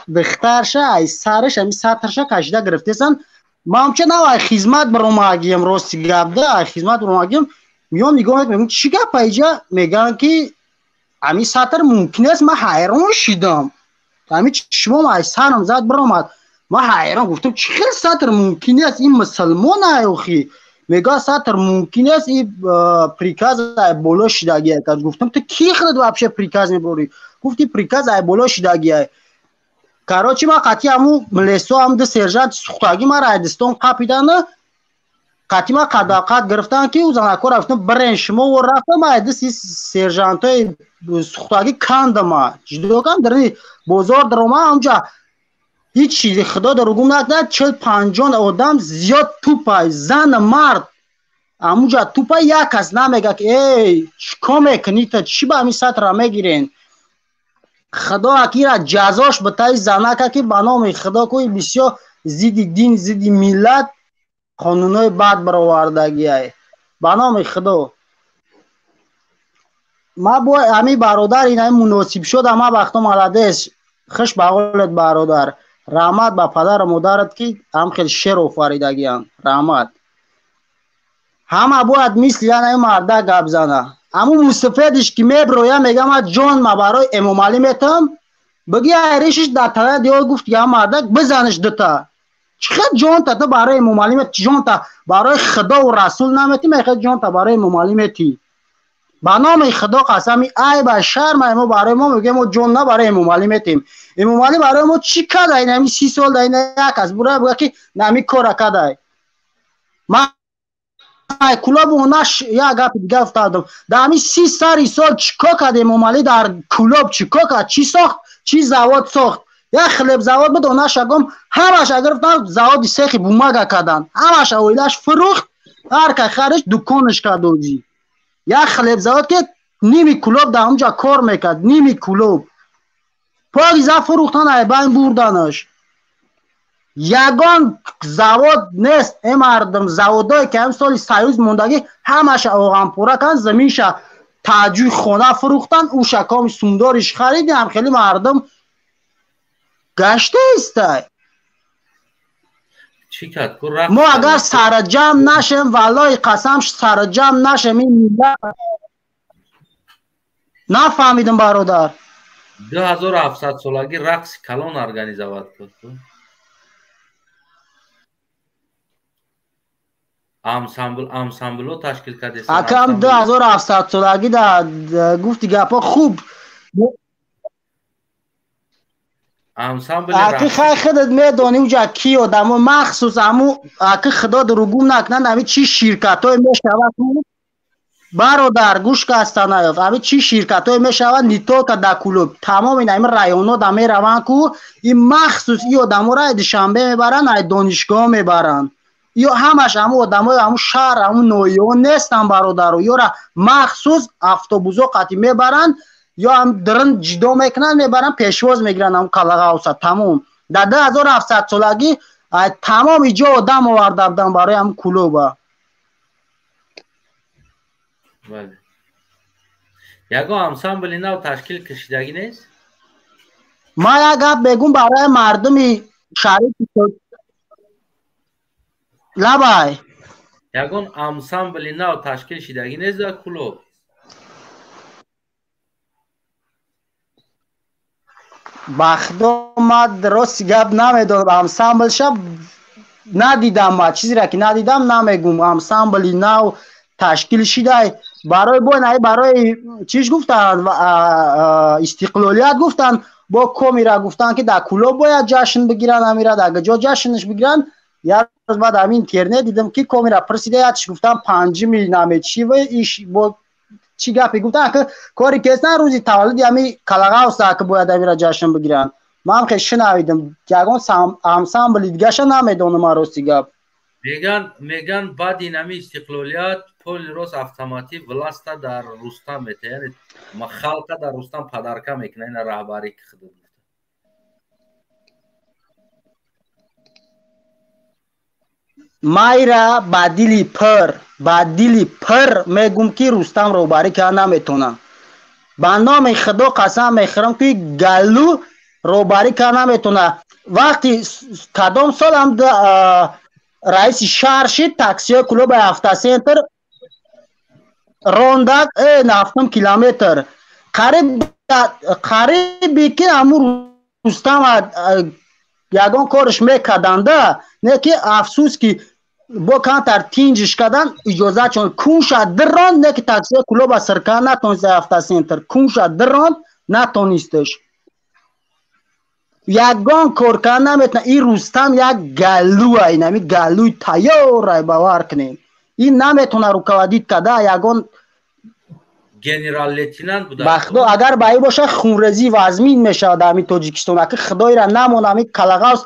духтарша ай сараш ҳами сатрша кашида гирифтесан. Ман ҳамча нав ай хизмат баромагиям, рости гап да, ай хизмат баромагиям, меём нигоҳ мекунам, чӣ гап айҷа? Мегӯянд ки ҳамин сатр мумкин аст. Ман ҳайрон шидам, ҳамин чишмом ай сарам зад баромад. Ман ҳайрон гуфтам, чӣ хел сатр мумкин аст? Ин мусалмон ай охи. Мегӯяд сатр мумкин аст, ин приказ ай боло шидагӣ. Гуфтам, ту ки худат вообще приказ мебурӣ? Гуфти приказ ай боло шидагӣ. Короче, ман қатъи ҳамун милисо, ҳам ду сержант сухтагӣ мара ай дастон қапиданд, қатъи ман қадақат гирифтанд, ки ӯ занакҳоро гуфтам, бирен шумо во рафтам, ай дасти сержантҳои сухтагӣ кандама ҷудо кардам, дари бозор даромадам, ҳамҷа ҳеҷ чизи худо дурӯғгум накунад, 40-50 одам зиёд тупай, зан мард ҳамунҷа тупай, як кас намегӯяд ки эй чӣ кор мекунӣ ту, чӣ ба ҳамин сатра мегирен? Худо акира ҷазош битаи занака, ки ба номи худо кӯи бисёр зидди дин, зидди миллат қонунҳои бад баровардагиай. Ба номи худо ман бо ҳамин бародар ин ҳамин муносиб шуд, ама вақто маладес, хуш ба ҳолат бародар. Раҳмат ба падару модарат, ки ҳам хел шер офаридагианд. Раҳмат. Ҳама бояд мисли янаи марда гап зана. Ҳамун мусафедиш ки меброя, мега ма ҷон ма барои Эмомалӣ метам, бигӣ айришиш дар танаи диёр гуфт я мардак бизаниш дута. Чӣ хел ҷонта ту барои Эмомалӣ метӣ? Ҷонта барои Худову Расул наметӣ, мехел ҷонта барои Эмомалӣ метӣ. Ба номи Худо қасами, айба шарма мо барои мо мегӯем, мо ҷон на барои Эмомалӣ метем. Эмомалӣ барои мо чӣ карда? Ин ҳами 30 сол да ин як аст бура буга ки нами кора кадай. Ман Кулоб онаш як гапи дига гуфтадам. Дар ҳами 30 сари сол чӣ кор кард Эмомалӣ дар Кулоб? Чӣ кор кард? Чӣ сохт? Чӣ завод сохт? Як хлебзавод буд, онаша гом ҳамаша гирифтан, заводи сехи бумага кардан. Ҳамаша оилаш фурӯхт, ҳар кай хариш дуконаш кард озӣ. Як хлебзавод ки ними Кулоб дар онҷа кор мекард, ними Кулоб. Покиза фурӯхтан, айбайн бурданаш. Ягон завод нест, э мардум, заводое ки ҳам соли союз мондагӣ ҳамаша оғанпора кан, заминша таҷӯй хона фурӯхтан, уша коми сумдориш хариди, ҳам хеле мардум гашта истай. Чӣ кард? Ку рақс Мо агар сараҷам нашем, валлоҳи қасам, сараҷам нашем, ин миллат нафаҳмидам, бародар. 2700 солагӣ рақси калон организовать кард. Ансамбло ташкил кардесан. Акам 2700 солагӣ да гуфти гапҳо хуб. Ансамбли Аки хай худат медонӣ, уҷа ки одамо махсус аму аки худо дуругум накунанд, ами чӣ ширкатҳое мешавад, бародар, гӯш кастанаёв, ами чӣ ширкатҳое мешавад, не только дар Кулоб, тамоми ами районҳо да мераванд ку, ин махсус и одаморо ай Душанбе мебаранд, ай донишгоҳ мебаранд. Ё ҳамаш ҳаму одамои ҳаму шаҳр, ҳаму ноҳияҳо нестанд, бародаро. Ёра махсус автобусҳо қатӣ мебаранд, ё ҳам дрн ҷидо мекунанд, мебаранд, пешвоз мегиранд ҳаму калағавса, тамом. Дар 2700 солагӣ ай тамом иҷо одам оварда буданд барои ҳаму Кулоба. Бале. Ягон ансамбли нав ташкил кашидагӣ нест? Ман як гап мегӯм барои мардуми шарифи лабай. Ягон ансамбли нав ташкил шидагӣ нест дар Кулоб? Ба худо, ман рости гап намедонам, ансамблша надидам, ман чизеро ки надидам намегум. Ансамбли нав ташкил шидай барои бо наи барои чиш гуфтанд, истиқлолият гуфтанд, бо комира гуфтанд ки дар Кулоб бояд ҷашн бигиранд, амира дар ҷо ҷашнш бигиранд. Як рӯз баъд ҳамин интернет дидам ки комира пурсида, якш гуфтан панҷими намечива иш бо чӣ гапе гуфтан, ки кори кестан рӯзи таваллуди ҳами калағавса ки бояд амира ҷашн бигиранд. Ман хел шунавидам, ягон ансамбли дигаша намедонам ман рости гап. Меган баъди нами истиқлолият поли рост автоматӣ власта дар Рустам мета, яъне халқа дар Рустам падарка мекуна, ина раҳбарӣ ки худо гуфта. Майра ба дили пир, ба дили пир мегум ки Рустам роҳбарӣ карда наметавонад. Ба номи Худо қасам мехӯрам ки галлу роҳбарӣ карда наметавонад. Вақти кадом сол ҳам раиси шаҳр шид, таксиҳои клуби автосентр рондак нафтум километр қариби ки ҳамун Рустам ягон корш мекарданда, не ки афсӯс ки бо камтар тинҷиш кардан иҷозатшон кунша диронд, не ки таксиҳои клуба сирка натонист, автосентр кунша диронд натонисташ. Ягон кор карда наметавонад. Ин Рустам як галлуа, ин ҳами галлуи тайёрай, бовар кунем. Ин наметавонад руководит карда ягон Генерал лейтенант буда. Ба худо, агар ба ин бошад, хунрезӣ вазмин мешавад дар ҳамин Тоҷикистон. Аки худоира намон ҳамин калағавс.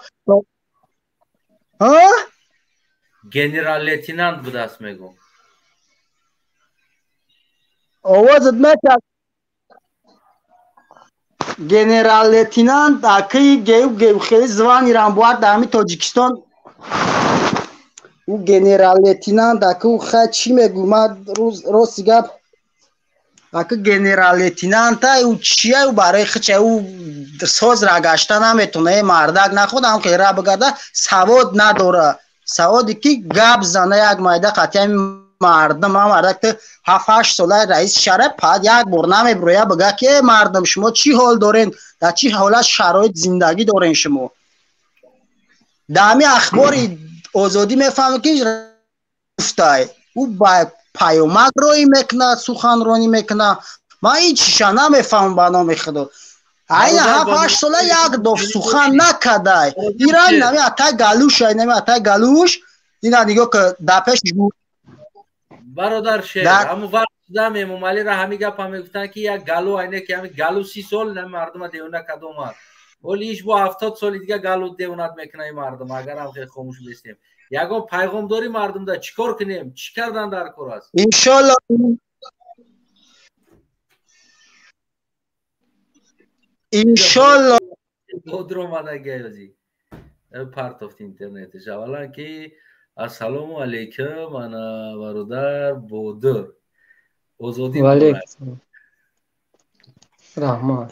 Генерал лейтенант будааст, мегӯм. Овозат мекард. Генерал лейтенант аки гев гев хеле званирам бояд дар ҳамин Тоҷикистон. Ӯ генерал лейтенант аки ӯ хай чӣ мегӯ, ман рости гап Ака генерал-лейтенанта ӯ чия, ӯ барои хича ӯ соз рагашта наметона. Э мардак наход ҳам хера бигарда, савод надора. Саводе ки гап зана як майда қатъи мардум. Ҳам мардак ту 7-8 сола раиси шаҳра, пад як бор намебироя бига ки э мардум, шумо чӣ ҳол дорен, дар чӣ ҳолат шароит зиндагӣ дорен шумо. Дар ҳамин ахбори Озодӣ мефаҳмем ки гуфтай, ӯ ба паёмак роӣ мекунад, суханронӣ мекунад. Ман ин чиша намефаҳмам, ба номи Худо. Айна 7-8 сола як доф сухан накардай. Ира нами атай галуш, нами атай галуш, ина нигоҳ ки дар пеши Бародар Шер, ҳамун вақт шудам, Эмомалиро ҳамин гапа мегуфтанд, ки як галу айне ки ҳамин галу 30 сол нами мардума девона кард омад. Ҳоли иш бо 70 соли дига галу девонат мекунад ин мардум, агар ҳам хеле хомӯш бестем. Ягон пайғом дорӣ мардумда, чӣ кор кунем, чӣ кардан дар кор аст? Иншолло, иншолло. Бодр омадагиаёзи партофт интернетиш. Аввалан ки ассалому алайкум, ана бародар Бодир, озодӣ. Раҳмат.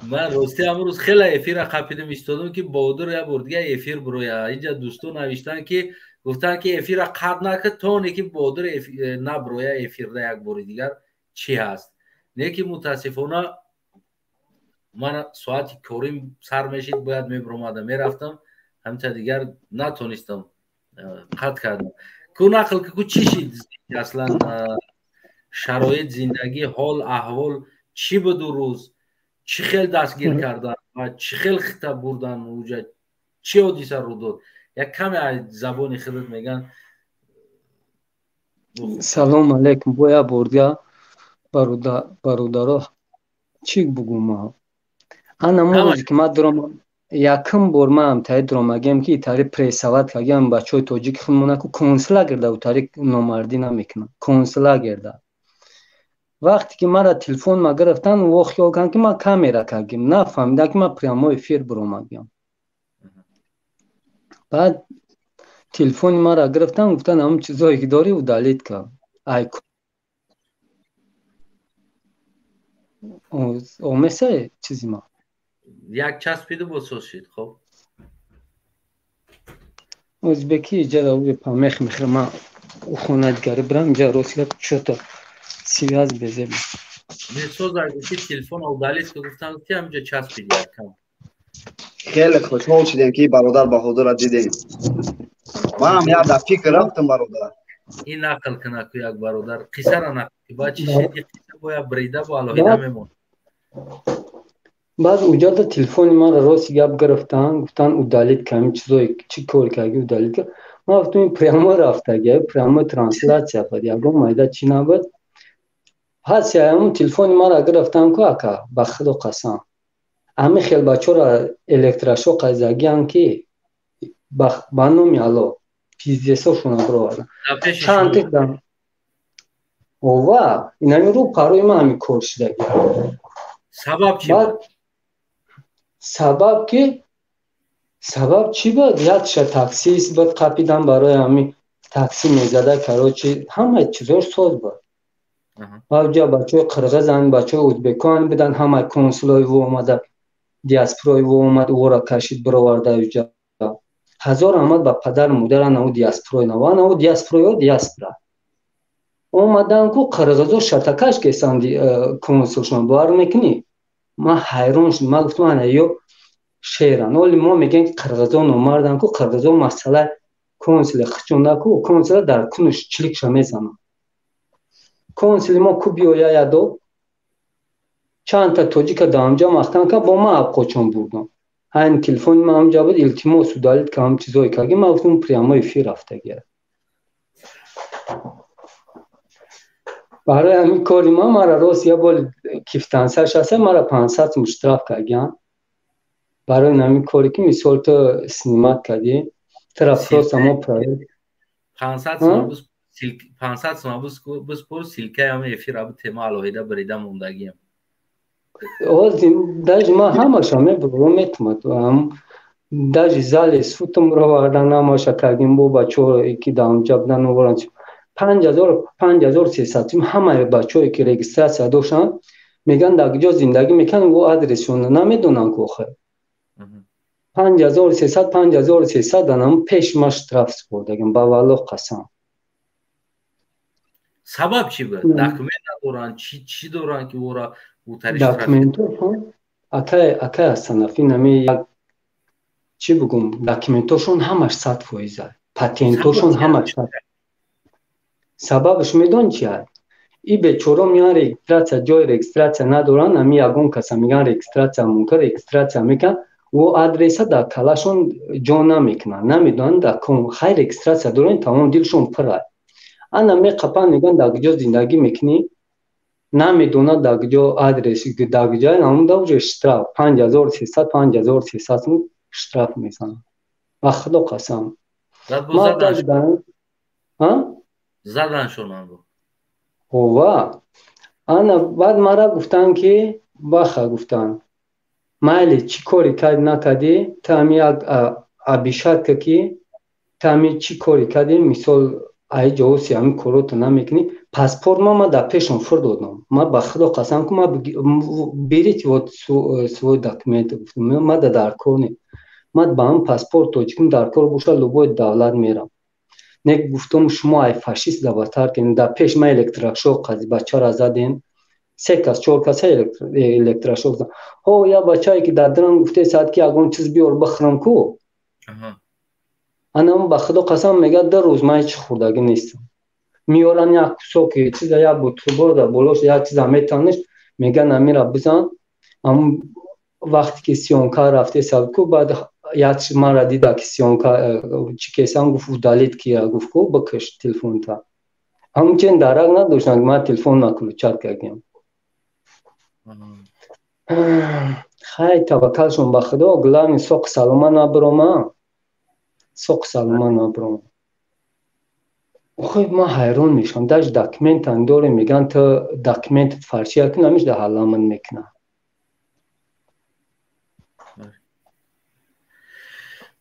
Ман рости амрӯз хеле эфира қапидим, истодам ки Бодир як бор дига эфир бироя. Инҷа дӯстон навиштанд, ки гуфтанд, ки эфира қатъ накард, то оне ки Бодир набироя эфирда як бори дигар. Чӣ ҳаст, не ки мутаассифона ман соати корим сар мешид, бояд мебиромада мерафтам, ҳаминта дигар натонистам, қатъ кардам. Ку нақл ку, чӣ шид аслан, шароит зиндагӣ, ҳол аҳвол чӣ буду, рӯз чӣ хел дастгир кардан ва чӣ хел хита бурдан, уҷа чӣ ҳодиса рӯ дод, як каме аз забони худат меган. Салом алайкум бо як бор дига, бародаро. Чӣ бугум ма? Ана рӯзе ки ман дуром, якум бор ман ҳамтари дуромагиам, ки итари прессовать кардиам бачаҳои тоҷики худмона ку концлагерда, утари номардӣ намекунам концлагерда. Вақте ки мара телефон ма гирифтан, во хиёл кардам, ки ман камера кардем, нафаҳмидам, ки ман прямой эфир биромадиам. Баъд телефони мара гирифтан, гуфтан, ҳамн чизое ки дорӣ, удалить кар. Ай омеса чизи ма як часпиду боз соз шид. Хоб. Ӯзбекӣ иҷара уи памех мехӯрам, ман хона дигари бирам, инҷа рост гап чё-то связь безеб. Месоз гуфти, телефон удалить ки гуфтам, ки ҳаминҷа часпиди якам. Хеле хушҳол шудем, ки бародар Баҳодурро дидем. Манам як дар фикр рафтам, бародар. Ин нақл куна ку як бародар, қиссаро нақл ки баъд чӣ шид, қисса бояд брида бо алоҳида мемонад. Баъд уҷада телефони маро рости гап гирифтан, гуфтан, удалить ка, ҳамин чизое чӣ кор карди, удалить ка. Ман гуфтам, ин прямо рафтаги, прямо трансляция буд, ягон майда чӣ набуд. Пас ҳамун телефони маро гирифтан ку, ака, ба Худо қасам, ҳамин хел бачаҳоро электрошок қайзагиан, ки ба номи Алло пиздесошона бировардан чанд ова инами рӯ парои ман ҳамин кор шудаги. Сабаб чӣ? Сабаб ки сабаб чӣ буд? Якша таксист буд, қапидан барои ҳамин такси мезада. Короче, ҳамаи чизош соз буд. Баъд бачаҳои қирғизан, бачаҳои ӯзбекон будан, ҳамаи консулои во омада, диаспорои во омад, ӯро кашид, бироварда уҷа. Ҳазор омад ба падару модара, наву диаспорои нав, наву диаспорои диаспора омадан ку, қирғизо шатакаш кесанд консулшон, бовар мекунӣ? Ман ҳайрон шудам. Ман гуфтам, ана ё шеран. Оли мо мегӯем, ки қирғизо номардан ку, қирғизо масъала консули хичонда ку, консула дар кунуш чиликша мезанад. Консули мо ку биёя ядо чандта тоҷика дар ҳамҷа маҳкам кард, бо ман абқочон бурдам. Ҳайн телефони ман ҳамҷа буд, илтимос, удалить ка ҳам чизое карди. Ман гуфтам, прямой эфир рафтагия. Барои ҳамин кори ман мара рост я боли квитансияш ҳаста, мара 500 сум штраф кардиям барои ҳамин коре, ки мисол ту снимать кардӣ, тура просто мо проект 500 сум биспор, ссылкаи ҳамин эфир абу тема алоҳида бирида мондагиам. Даже ман ҳамаша мебурам, метумад, даже зали сутум ровардан, ҳамаша кардим, бо бачаҳое ки дар онҷа будан, овардан. 5300 сум ҳамаи бачаҳое ки регистрация доштанд, мегӯянд, дар куҷо зиндагӣ мекунанд, о адресшон намедонанд ку охир. 5300, 5300 анам пеш ма штраф супордагим, ба валлоҳ қасам. Сабаб чӣ буд? Документ надоранд, чӣ доранд, ки ӯра Документҳо, акай Ҳасанафи, нами як чӣ бугум, документҳошон ҳамаш 100%, патентҳошон ҳамаш. Сабабаш медон чи аст? И бечоро меян регистрация, ҷои регистрация надоранд. Ами ягон каса мегӯян, регистрация мумкин, регистрация мекунанд, о адреса дар калашон ҷо намекунанд, намедонанд дар ком. Хай, регистрация дорем, тамом, дилшон пур аст. Ана меқапанд, мегӯянд, дар куҷо зиндагӣ мекунӣ? Намедонад дар куҷо адрес, дар куҷо. Ҳамуда уже штраф 5300, 5300 сум штраф мезананд, ба Худо қасам. Заданшонанд? Ова, ана баъд мара гуфтанд, ки баха, гуфтанд, майли, чӣ кори кардӣ, накардӣ, ту ҳами як обещать ка, ки ту ҳами чӣ кори кардӣ, мисол, ай ҷоуси ҳами корото намекунӣ. Паспорт ма дар пешон фур додам. Ма, ба Худо қасам ку, ма берите вот свой документ, гуфтам, ма да дар кор не, ма ба ҳам паспорт тоҷиким дар кор боша, любой давлат мерам. Не, гуфтам, шумо ай фашист даватар ки дар пеш ма электрошок қази бачара заден, се кас, чор кас электрошок. Ҳо, я бачае ки дар дран гуфте сад, ки ягон чиз биёр, бихӯрам ку. Анам, ба Худо қасам, мега, 2 рӯз ман ҳеч хӯрдагӣ нестам. Меёран як кусоки чиза, як бутерброд, болош як чиза метаниш, меган, амира бизан. Ам вақте ки съёмка рафте ку, баъд як мара дида, ки съёмка чӣ кесам, гуфт, удалить ки, гуфт ку, бикаш телефонта. Ҳамчен дарак надоштам, ман телефон наключать кардем. Хай, таваккалшон ба Худо, главный соқ салома набирома, соқ салома набирома. Охи, ман ҳайрон мешавам, даже документан дорем, мегӯянд, ту документат фаршия кун, ҳамиш да ҳаламан мекунад.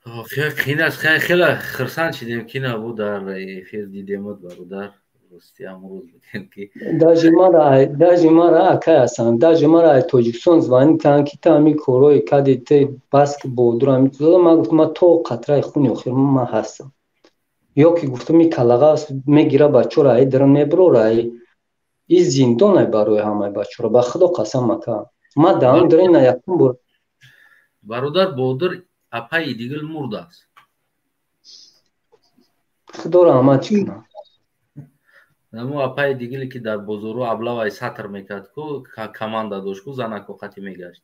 Қин аст. Хеле хурсанд шидем, ки набу дар эфир дидемуд, бародар. Рости, амрӯз будем ки Даже мара, акай ҳастам, даже мара ай Тоҷикистон звонить карданд, ки ту ҳами корҳое кади, ту бас, Бодур ҳами. Ман гуфтам, ман то қатраи хуни охир ман ҳастам. Ё ки гуфтам, и калаға мегира бачаро, ай дара мебирора, ай и зиндон, ай барои ҳамаи бачаро, ба Худо қасам, ака, ман даам дара ина якум бор. Бародар Бодур, апаи дигил мурдааст. Худо раҳмат, чӣ кунам? Намо апаи дигиле, ки дар бозору аблавай сатр мекард ку, команда дошт ку, занако қати мегашт,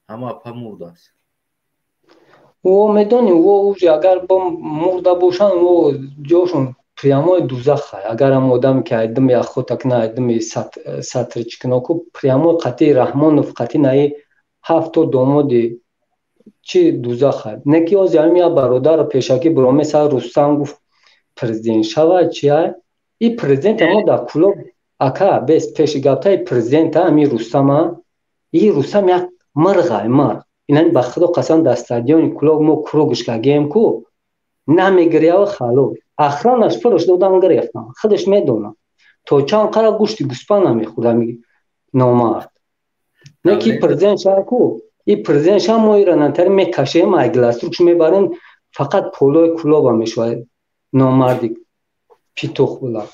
ҳама апа мурдааст. О, медонӣ, о уже агар бо мурда бошанд, о ҷошон прямой дузахай. Агар ам одаме ки айдими охота кна, айдими сатричкиноку, прямой қати Раҳмонов, қати наи ҳафто домоди чи дузахай. Не ки ози ҳамин як бародаро пешакӣ биромеса, Рустам гуфт, президент шава, чия и президент мо дар Кулоб, ака, бес пеши гапта, и президента ами Рустама, и Рустам як мирғай, мирғ инани, ба Худо қасам, дар стадиони Кулоб мо кругш кагем ку, намегирява, халос, охранаш пулаш додан гирефтан, худаш медонад, то чанд қара гӯшти гӯспанд намехӯрд ами номард. Не ки президент шава ку, и президент шава, мо ира натари мекашем, айгластрукш мебарем, фақат полои Кулоба мешавад. Номарди питух була.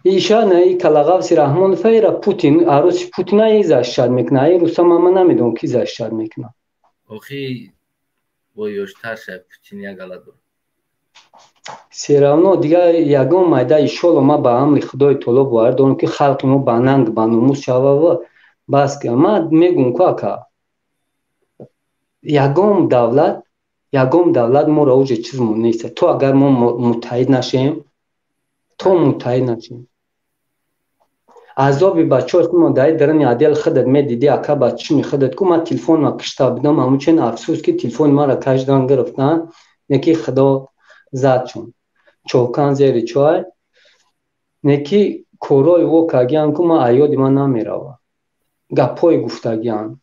Иша наи калағавси Раҳмонов ира Путин, арӯси Путина и защищать мекунад. Ай Рустам ман намедонам, ки защищать мекунад. Охи, бо ёштар ша Путин як галат дорад. Всё равно дигар ягон майда, иншолло, ман ба амри Худои Таоло бовар дорам, ки халқи мо ба нанг, ба номус шава. Бас, ман мегӯм ку, ака, ягон давлат моро уже чизмон нест, то агар мо муттаҳид нашем, то муттаҳид нашем. Азоби бачаҳои худмон дар дарани отдел худат медидӣ, ака, ба чишми худат ку. Ман телефонма кишта будам, ҳамучен афсӯс, ки телефони маро кашдан гирифтанд, неки Худо зад, чун чокан зери чой, неки корҳои во кагиан ку, ман аёди ман намерава, гапҳои гуфтагиан.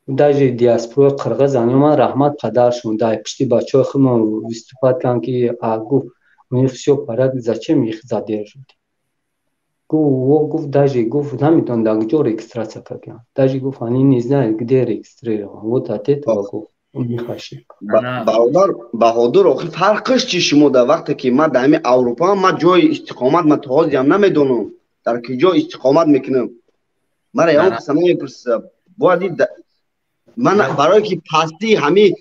Даже диаспораи қирғиз ани ман раҳмат падаршон, дар пишти бачаҳои худмон выступать карданд, ки гуфт. У них все в порядке, зачем их задерживать? Гуфт, даже гуфт, намедонам, дар куҷо регистрация карданд. Даже гуфт, они не знают, где регистрирован. Вот от этого, гуфт, у них ошибка. Бародар Баҳодур, охи фарқиш чи шумо дар вақте ки ман дар ҳамин Аврупо, ман ҷои истиқомат ман то ҳозирам намедонам, дар ки ҷо истиқомат мекунам. Мара ягон каса намепурсад. Бояд ман барое ки пастии ҳамин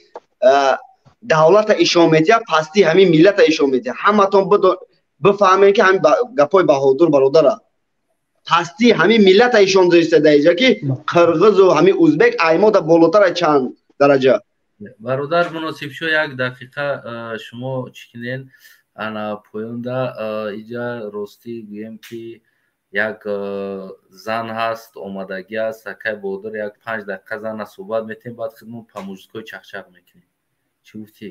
давлата ишон метиҳад, пастии ҳамин миллата ишон метиҳад. Ҳаматон бифаҳмем, ки ҳамин гапҳои Баҳодур бародара пастии ҳамин миллата ишон зиста иҷа, ки қирғизу ҳамин узбек аймода болотара чанд дараҷа. Бародар Муносибшо, як дақиқа шумо чӣ кинен, ана поёнда иҷа ростӣ гӯем, ки як зан ҳаст, омадагӣ аст. Акай Баҳодур, як 5 дақиқа зана суҳбат метем, баъд худмон по мужской чақчақ мекунем. Чӣ гуфтӣ?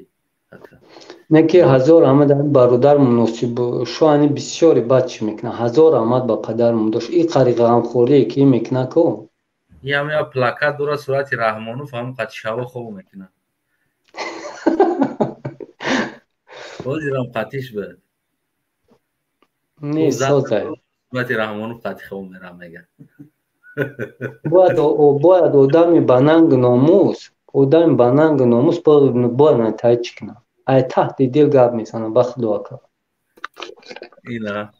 Не ки ҳазор раҳмат, бародар Муносиб шоани бисёре бад чӣ мекунад. Ҳазор раҳмат ба падару модаш, и қари ғамхорие ки мекунад ко. Ям я плакат дора, сурати Раҳмонов, ҳам қати шаво хоб мекунад. Ҳозирам қатиш буд. Не, созай. Сурати Раҳмонов қати хоб мерам, мега. Бояд одами ба нангу номус, одами ба нангу номус бояд натаи чӣ кунад. Ай таҳти дил гап мезанам, ба худо ака. Ина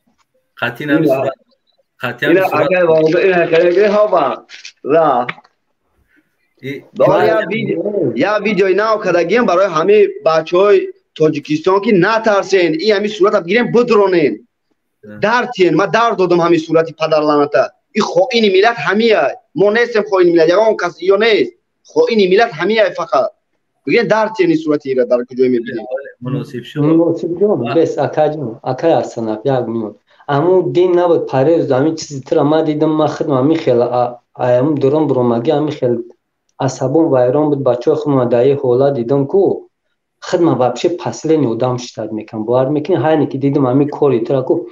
қатӣ нами сурат қатӣ. Ина, акай Баҳодур, ина ҳоба ра я видеои нав кардагиам барои ҳамаи бачаҳои Тоҷикистон, ки натарсен, и ҳамин сурата бигирем, бидронен, дар тиен. Ман дар додам ҳамин сурати падарланата. И хоини миллат ҳамия. Мо нестем хоини миллат, ягон кас ё нест хоини миллат, ҳамия. Фақат бигирен, дар тиен ин сурати ира дар куҷое мебинем. Муносиб ҷон, бес, акаҷон, акай Арсанав, як минут. Аму дин набуд, парез ҳамин чизи тира ман дидам, ман худам ҳамин хел аям дурон буромагӣ, ҳамин хел асабон вайрон буд. Бачаҳои худам дар ин ҳолат дидам ку, худма вообще последний одам шитат мекунам, бовар мекунӣ? Ҳайне ки дидам ҳамин кори тира ку,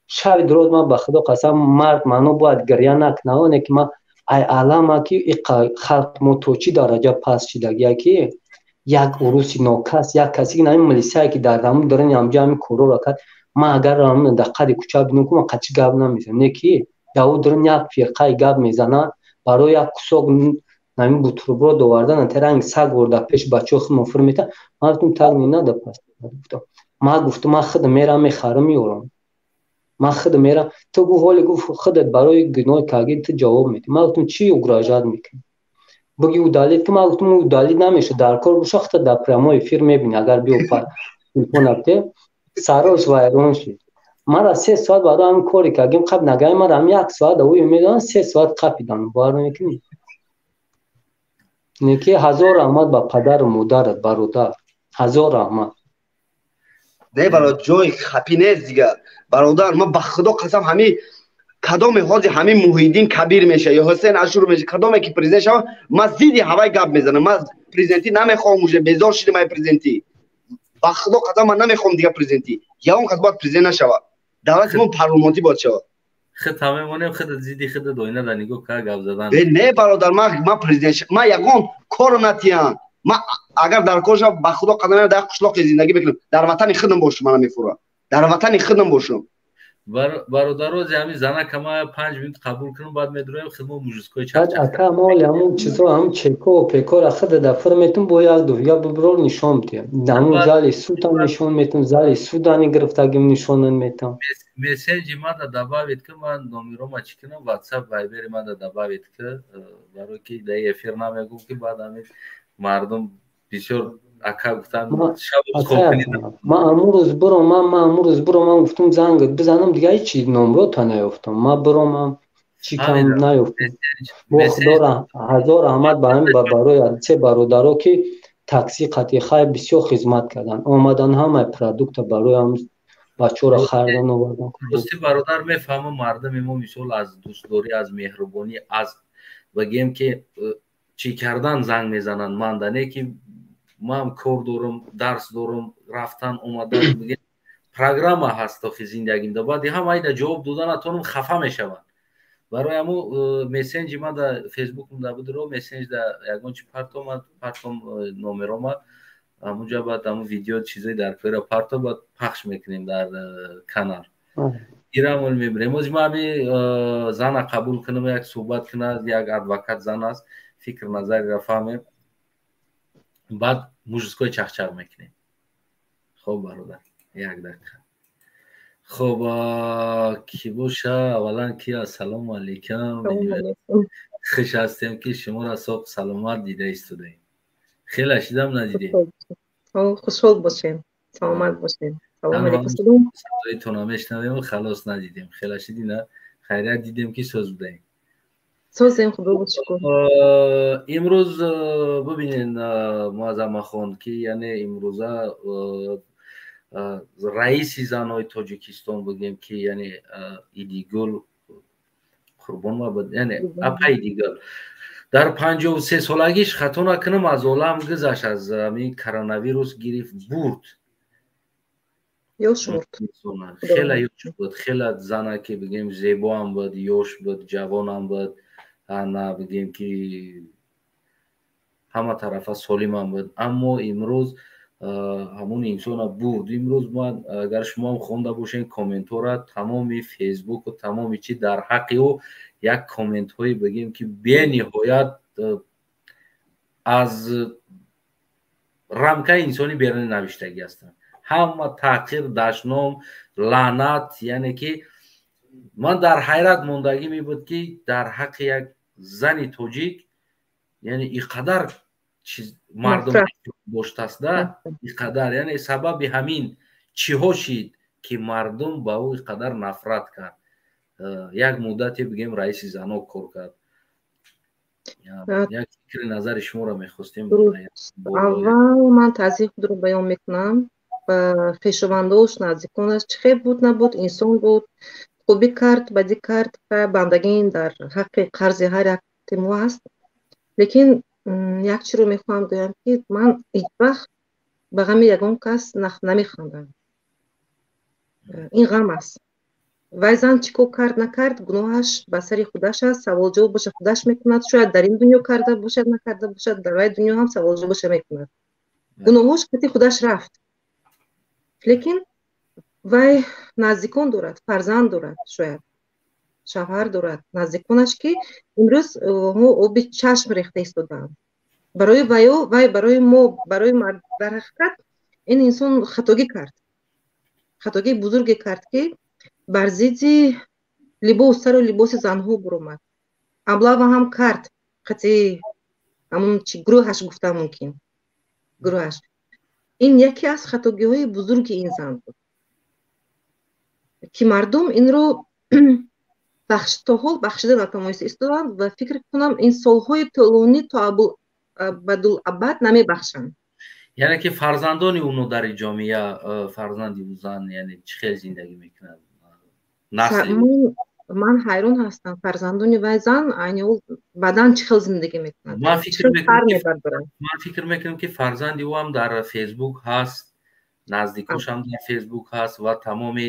шаби дуроз ман, ба худо қасам, мард маъно бояд гиря накунад, оне ки ман ай алама, ки халқ мо то чӣ дараҷа паст шидагия, ки як уруси нокас, як касе ки ҳамин милисае ки дар ҳамун дарани ҳамҷа ҳамин корора кард. Ман агар дар қади кӯча бинам ку, ман қачи гап намезанам. Не ки дар дарун як фирқаи гап мезанад, барои як кусок ҳамин бутерброд овардан ранги саг ворда пеш бачаҳо худмон фур мета. Ман гуфтам, так не надо. Пас гуфтам, ман гуфтам, ман худам мерам, мехарам, меорам, ман худам мерам. Ту гуфт, ҳоле гуфт, худат барои гуноҳи карги ту ҷавоб медиҳӣ. Ман гуфтам, чӣ угрожать мекунӣ? Буги удалить ки. Ман гуфтам, удалить намешавад, дар кор боша, худат дар прямой эфир мебинӣ. Агар биё телефон абте, сарош вайрон шид. Мара 3 соат барои ҳамин коре кардем, қабл нагаи мара ҳам як соат ӯ медонам, 3 соат қапидан, бовар мекунӣ? Неки ҳазор раҳмат ба падару модарат, бародар, ҳазор раҳмат. Не, бародар, ҷои хапӣ нест дигар, бародар. Ман ба худо қасам, ҳамин кадоме ҳозир ҳамин Муҳиддин Кабир меша ё Ҳусен Ашур меша, кадоме ки президент шава, ман зидди ҳавай гап мезанам. Ман президентӣ намехоҳам, уже безор шидам ай президентӣ. Ба худо қасам, ман намехоҳам дигар президентӣ. Ягон кас бояд президент нашавад, давлати мо парлумонтӣ бояд шавад. Худ ҳамемонем, худ зидди худ доина дар нигоҳ ка гап задан. Не, бародар, ман президент, ман ягон корро натиям. Ман агар дар кор шавам, ба худо қасам, дар қишлоқи зиндагӣ мекунам, дар ватани худам бошам, мана мефура, дар ватани худам бошам. Бародарози, ҳамин занака ма 5 минут қабул кунам, баъд медуроем худмо мужской. Ака, моли ҳамун чизо, ҳамун чеко пекора худа дафр метум, бо як дуфга биброр нишон метиҳам. Ҳамун зали судам нишон метум, зали судани гирифтагим нишонан метам. Мессенҷи мада добавить ки, ман номерома чӣ кунам, Ватсап, Вайбери мада добавить ки, барои ки дар эфир намегум, ки баъд ҳамин мардум бисёр ака гуфтан. Ман амун рӯз биромам, ман амун рӯз биромам, гуфтум занг бизанам, дига ҳечи номрота наёфтам. Ман биромам, чӣ кам наёфтам. Бо худо ҳазор раҳмат ба ҳамин, барои се бародаро, ки такси қатъи хай бисёр хизмат карданд, омадан, ҳамаи продукта барои ҳам бачаҳоро хардан, овардан. Рости, бародар, мефаҳмам, мардуми мо мисол аз дӯстдорӣ, аз меҳрубонӣ, аз багем ки чӣ кардан занг мезананд. Манда не ки ман кор дорам, дарс дорам, рафтан омадан, программа ҳаст охи зиндагимда. Баъди ҳама айда ҷавоб дода натонам, хафа мешаванд. Барои ҳамо э, мессенҷи ман да фейсбукум да будро, мессенҷ да ягон чи партом, партом э, номерома. Ҳамунҷа баъд ҳамун видео, чизои дар кора парто, баъд пахш мекунем дар канал. Ирам ол мебирем. Ози ма ҳами зана қабул кунам, як суҳбат кунад, як адвокат зан аст, фикр назарира фаҳмем, баъд мужской чахчах мекунем. Хоб, бародар, як дақиқа. Хоб, ки боша аввалан ки? Ассалому алайкум, хуш ҳастем, ки шуморо соқ саломат дида истодаем. Хеле шидам надидем. Хушҳол бошем, саломат бошем. Садоитона мешнавем, халос, надидем хеле шиди, на хайрият, дидем, ки соз будаем. Созем, худо шукр. Имрӯз бибинен, Муаззамахон, ки яъне имрӯза раиси занҳои Тоҷикистон, бигем, ки яъне Идигул Қурбонова, яъне апа Идигул, дар 53 солагиш, хато накунам, аз олам гузашт, аз ҳамин коронавирус гирифт, бурд. Ёш мурд. Хеле ёш буд, хеле зана, ки бигем, зебоам буд, ёш буд, ҷавонам буд, ана бигем, ки ҳама тарафа солимам буд, аммо имрӯз ҳамун инсона бурд. Имрӯз ман, агар шумоам хонда бошен комментҳоро, тамоми Фейсбуку тамоми чи дар ҳаққи ӯ як комментҳое, бигем, ки бениҳоят аз рамкаи инсони берунӣ навиштагӣ ҳастанд. Ҳама таҳқир, дашном, лаънат. Яъне ки ман дар ҳайрат мондагӣ мебуд, ки дар ҳаққи як зани тоҷик, яъне и қадар чиз мардум доштааст да, и қадар. Яъне сабаби ҳамин чиҳо шид, ки мардум ба ӯ и қадар нафрат кард? Як муддате, бигем, раиси занок кор кард. Як фикри назари шуморо мехостем. Аввал ман таъзияи худро баён мекунам ба хешовандош, наздиконаш. Чӣ хел буд набуд, инсон буд, хубӣ кард, бадӣ кард, бандагӣ дар ҳаққи қарзи ҳар яке мо аст. Лекин як чиро мехоҳам гӯям, ки ман ҳеҷ вақт ба ғами ягон кас намехандам. Ин ғам аст. Вай зан чӣ кор кард накард, гуноҳаш ба сари худаш аст, саволҷавоб боша худаш мекунад. Шояд дар ин дунё карда бошад, накарда бошад, дар вай дунё ҳам саволҷавоб боша мекунад. Гуноҳош қати худаш рафт. Лекин вай наздикон дорад, фарзанд дорад, шояд шавҳар дорад, наздиконаш, ки имрӯз мо оби чашм рехта истодаанд барои вайо, вай барои мо, барои дар ҳақиқат ин инсон хатогӣ кард, хатогии бузурге кард, ки бар зидди либос, сару либоси занҳо буромад, облава ҳам кард қати ҳамун чи гурӯҳаш, гуфта мумкин, гурӯҳаш. Ин яке аз хатогиҳои бузурги ин зан буд, ки мардум инро то ҳол бахшида натавониста истодаанд ва фикр кунам, ин солҳои тӯлонӣ то абадулабад намебахшанд. Яъне ки фарзандони ӯно дар ҷомеа, фарзанди ӯ зан, яъне чӣ хел зиндагӣ мекунад? Ман ҳайрон ҳастам, фарзандони вай зан айни ҳол баъдан чӣ хел зиндагӣ мекунад? Ман фикр мекунам, ки фарзанди ӯ ҳам дар Фейсбук ҳаст, наздикошам дар Фейсбук ҳаст ва тамоми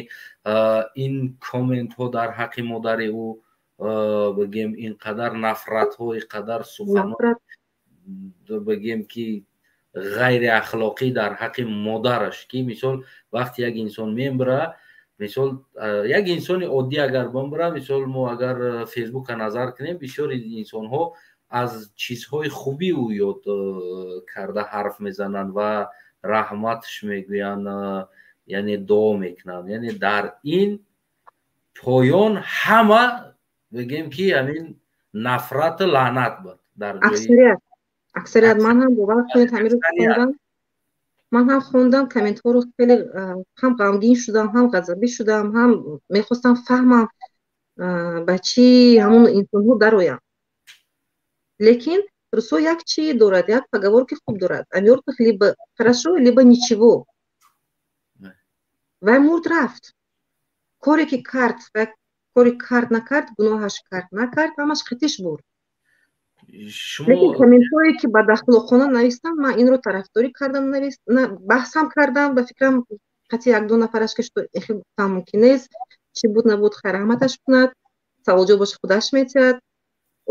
ин комментҳо дар ҳаққи модари ӯ, бигем, ин қадар нафратҳо, ин қадар суханҳо, бигем, ки ғайриахлоқӣ дар ҳаққи модараш, ки мисол вақте як инсон мембира, мисол як инсони оддӣ агар бимбира, мисол мо агар Фейсбука назар кунем, бисёри инсонҳо аз чизҳои хуби ӯ ёд карда ҳарф мезананд ва раҳматш мегӯянд, яъне дуо мекунанд. Яъне дар ин поён ҳама, бигем, ки ҳамин нафрату лаънат буд дар Аксарият, аксарият. Ман ҳам, бовар кунед, ҳамин хондам, ман ҳам хондам комментҳоро, хеле ҳам ғамгин шудам, ҳам ғазабӣ шудам, ҳам мехостам фаҳмам, ба чӣ ҳамон инсонҳо дароянд. Лекин русо як чи дорад, як поговорки хуб дорад: «О мёртвых либо хорошо, либо ничего». Вай мурд, рафт. Коре ки кард, кори кард накард, гуноҳаш кард накард, ҳамаш қитиш бурд. Лекин комментҳое, ки бадахлоқона навистам, ман инро тарафдорӣ кардам, баҳсам кардам. Ба фикрам, қатъи як-ду нафараш, ки эхел гуфтам мумкин нест. Чӣ буд набуд, хайр, раҳматаш кунад, саволҷавоб боша худаш метиҳад,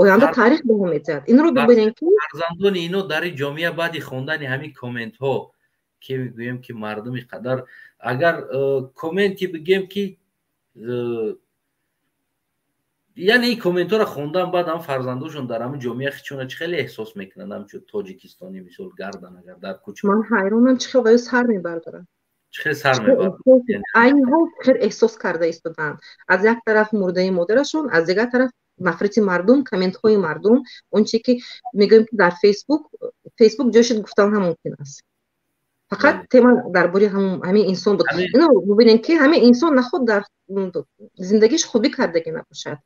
оянда таърих баҳо метиҳад. Инро бибинем, ки фарзандони ино дар ин ҷомеа баъди хондани ҳамин комментҳо Ки гӯем ки мардуми қадар агар комменти бигем ки, яъне ин комментҳоро хондан, баъд ҳам фарзандошон дар ҳамин ҷомеа хичона чӣ хеле эҳсос мекунанд, ҳамчун тоҷикистони мисол гардан агар дар кӯча. Ман ҳайронам, чӣ хел ваю сар мебардорам. Чӣ хел сар мебардорам? Айни ҳол хел эҳсос карда истоданд. Аз як тараф мурдаи модарашон, аз дигар тараф нафрати мардум, комментҳои мардум, он чизе ки мегӯем ки дар Фейсбук ҷой шуд, гуфтан ҳам мумкин аст. Фақат тема дар бораи ҳамин инсон буд. Ино бубинем ки ҳамин инсон нахуд дар зиндагиш хубӣ кардагӣ набошад.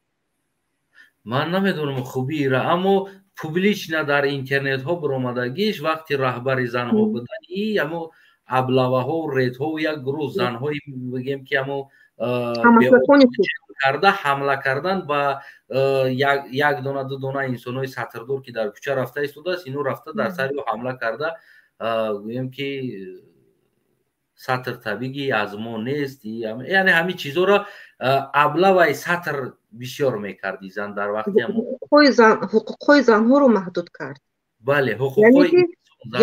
Ман намедонам хубиро, аммо публично дар интернетҳо баромадагиш вақти раҳбари занҳо будан, и амо аблаваҳо, редҳо, як гурӯҳ занҳои бигем ки амо карда ҳамла кардан ба як дона, ду дона инсонҳои сатрдор, ки дар кӯча рафта истодааст, ино рафта дар сари ӯ ҳамла карда, гӯем ки сатр табиги аз мо нест. Яъне ҳамин чизҳоро аблаваи сатр бисёр мекард зан дар вақти ҳуқуқҳои занҳоро маҳдуд кард. Бале, ҳуқуқҳои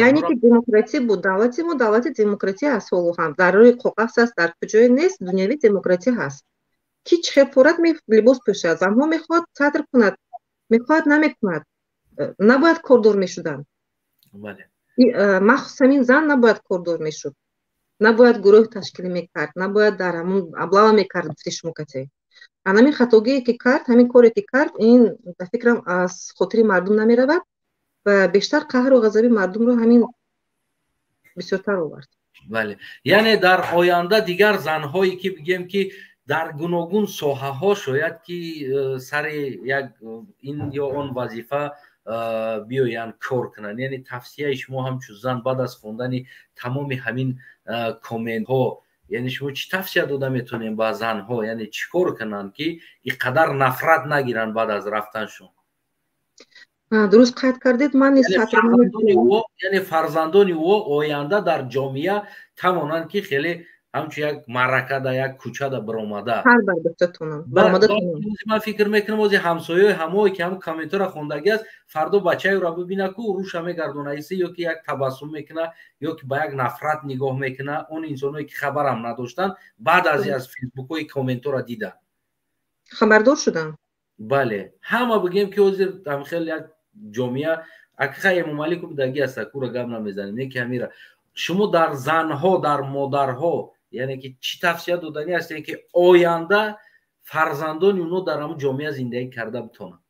яъне ки демократия буд. Давлати мо давлати демократия ҳаст, ҳоло ҳам дар рӯи коғаз аст, дар куҷое нест, дунявӣ демократия ҳаст. Ки чӣ хел порад либос пӯшад, занҳо мехоҳад сатр кунад, мехоҳад намекунад, набояд кордор мешуданд. Махсус ҳамин зан набояд кордор мешуд, набояд гурӯҳ ташкил мекард, набояд дар ҳамун аблава мекард, гуфти шумо кате. Ҳамин хатогие ки кард, ҳамин коре ки кард, ин ба фикрам аз хотири мардум намеравад ва бештар қаҳру ғазаби мардумро ҳамин бисёртар овард. Бале, яъне дар оянда дигар занҳое ки бигем ки дар гуногун соҳаҳо шояд ки сари як ин ё он вазифа биёянд кор кунанд, яъне тавсияи шумо ҳамчун зан баъд аз хондани тамоми ҳамин комментҳо, яъне шумо чӣ тавсия дода метавонем ба занҳо, яъне чӣ кор кунанд ки ин қадар нафрат нагиранд баъд аз рафтаншон? Дуруст қайд кардед, ман низ яъне фарзандони ӯ оянда дар ҷомеа тавонанд ки хеле ҳамчун як маъракада, як кӯчада баромада. Ман фикр мекунам ози ҳамсояи ҳамое ки ҳам комментҳоро хондагӣ аст, фардо бачаеро бибина ку рӯша мегардона исе, ё ки як табассум мекуна, ё ки ба як нафрат нигоҳ мекуна. Он инсоное ки хабарам надоштанд, баъд аз фейсбукҳои комментҳоро диданд, хабардор шуданд. Бале, ҳама бигем ки ҳозир хел як ҷомеа акиқа Эмомалӣ ку будаги аст, кура гап намезанем, не ки ҳамира шумо дар занҳо, дар модарҳо, яъне ки чӣ тавсия доданӣ ҳастем ки оянда фарзандони онҳо дар ҳамун ҷомеа зиндагӣ карда битонанд?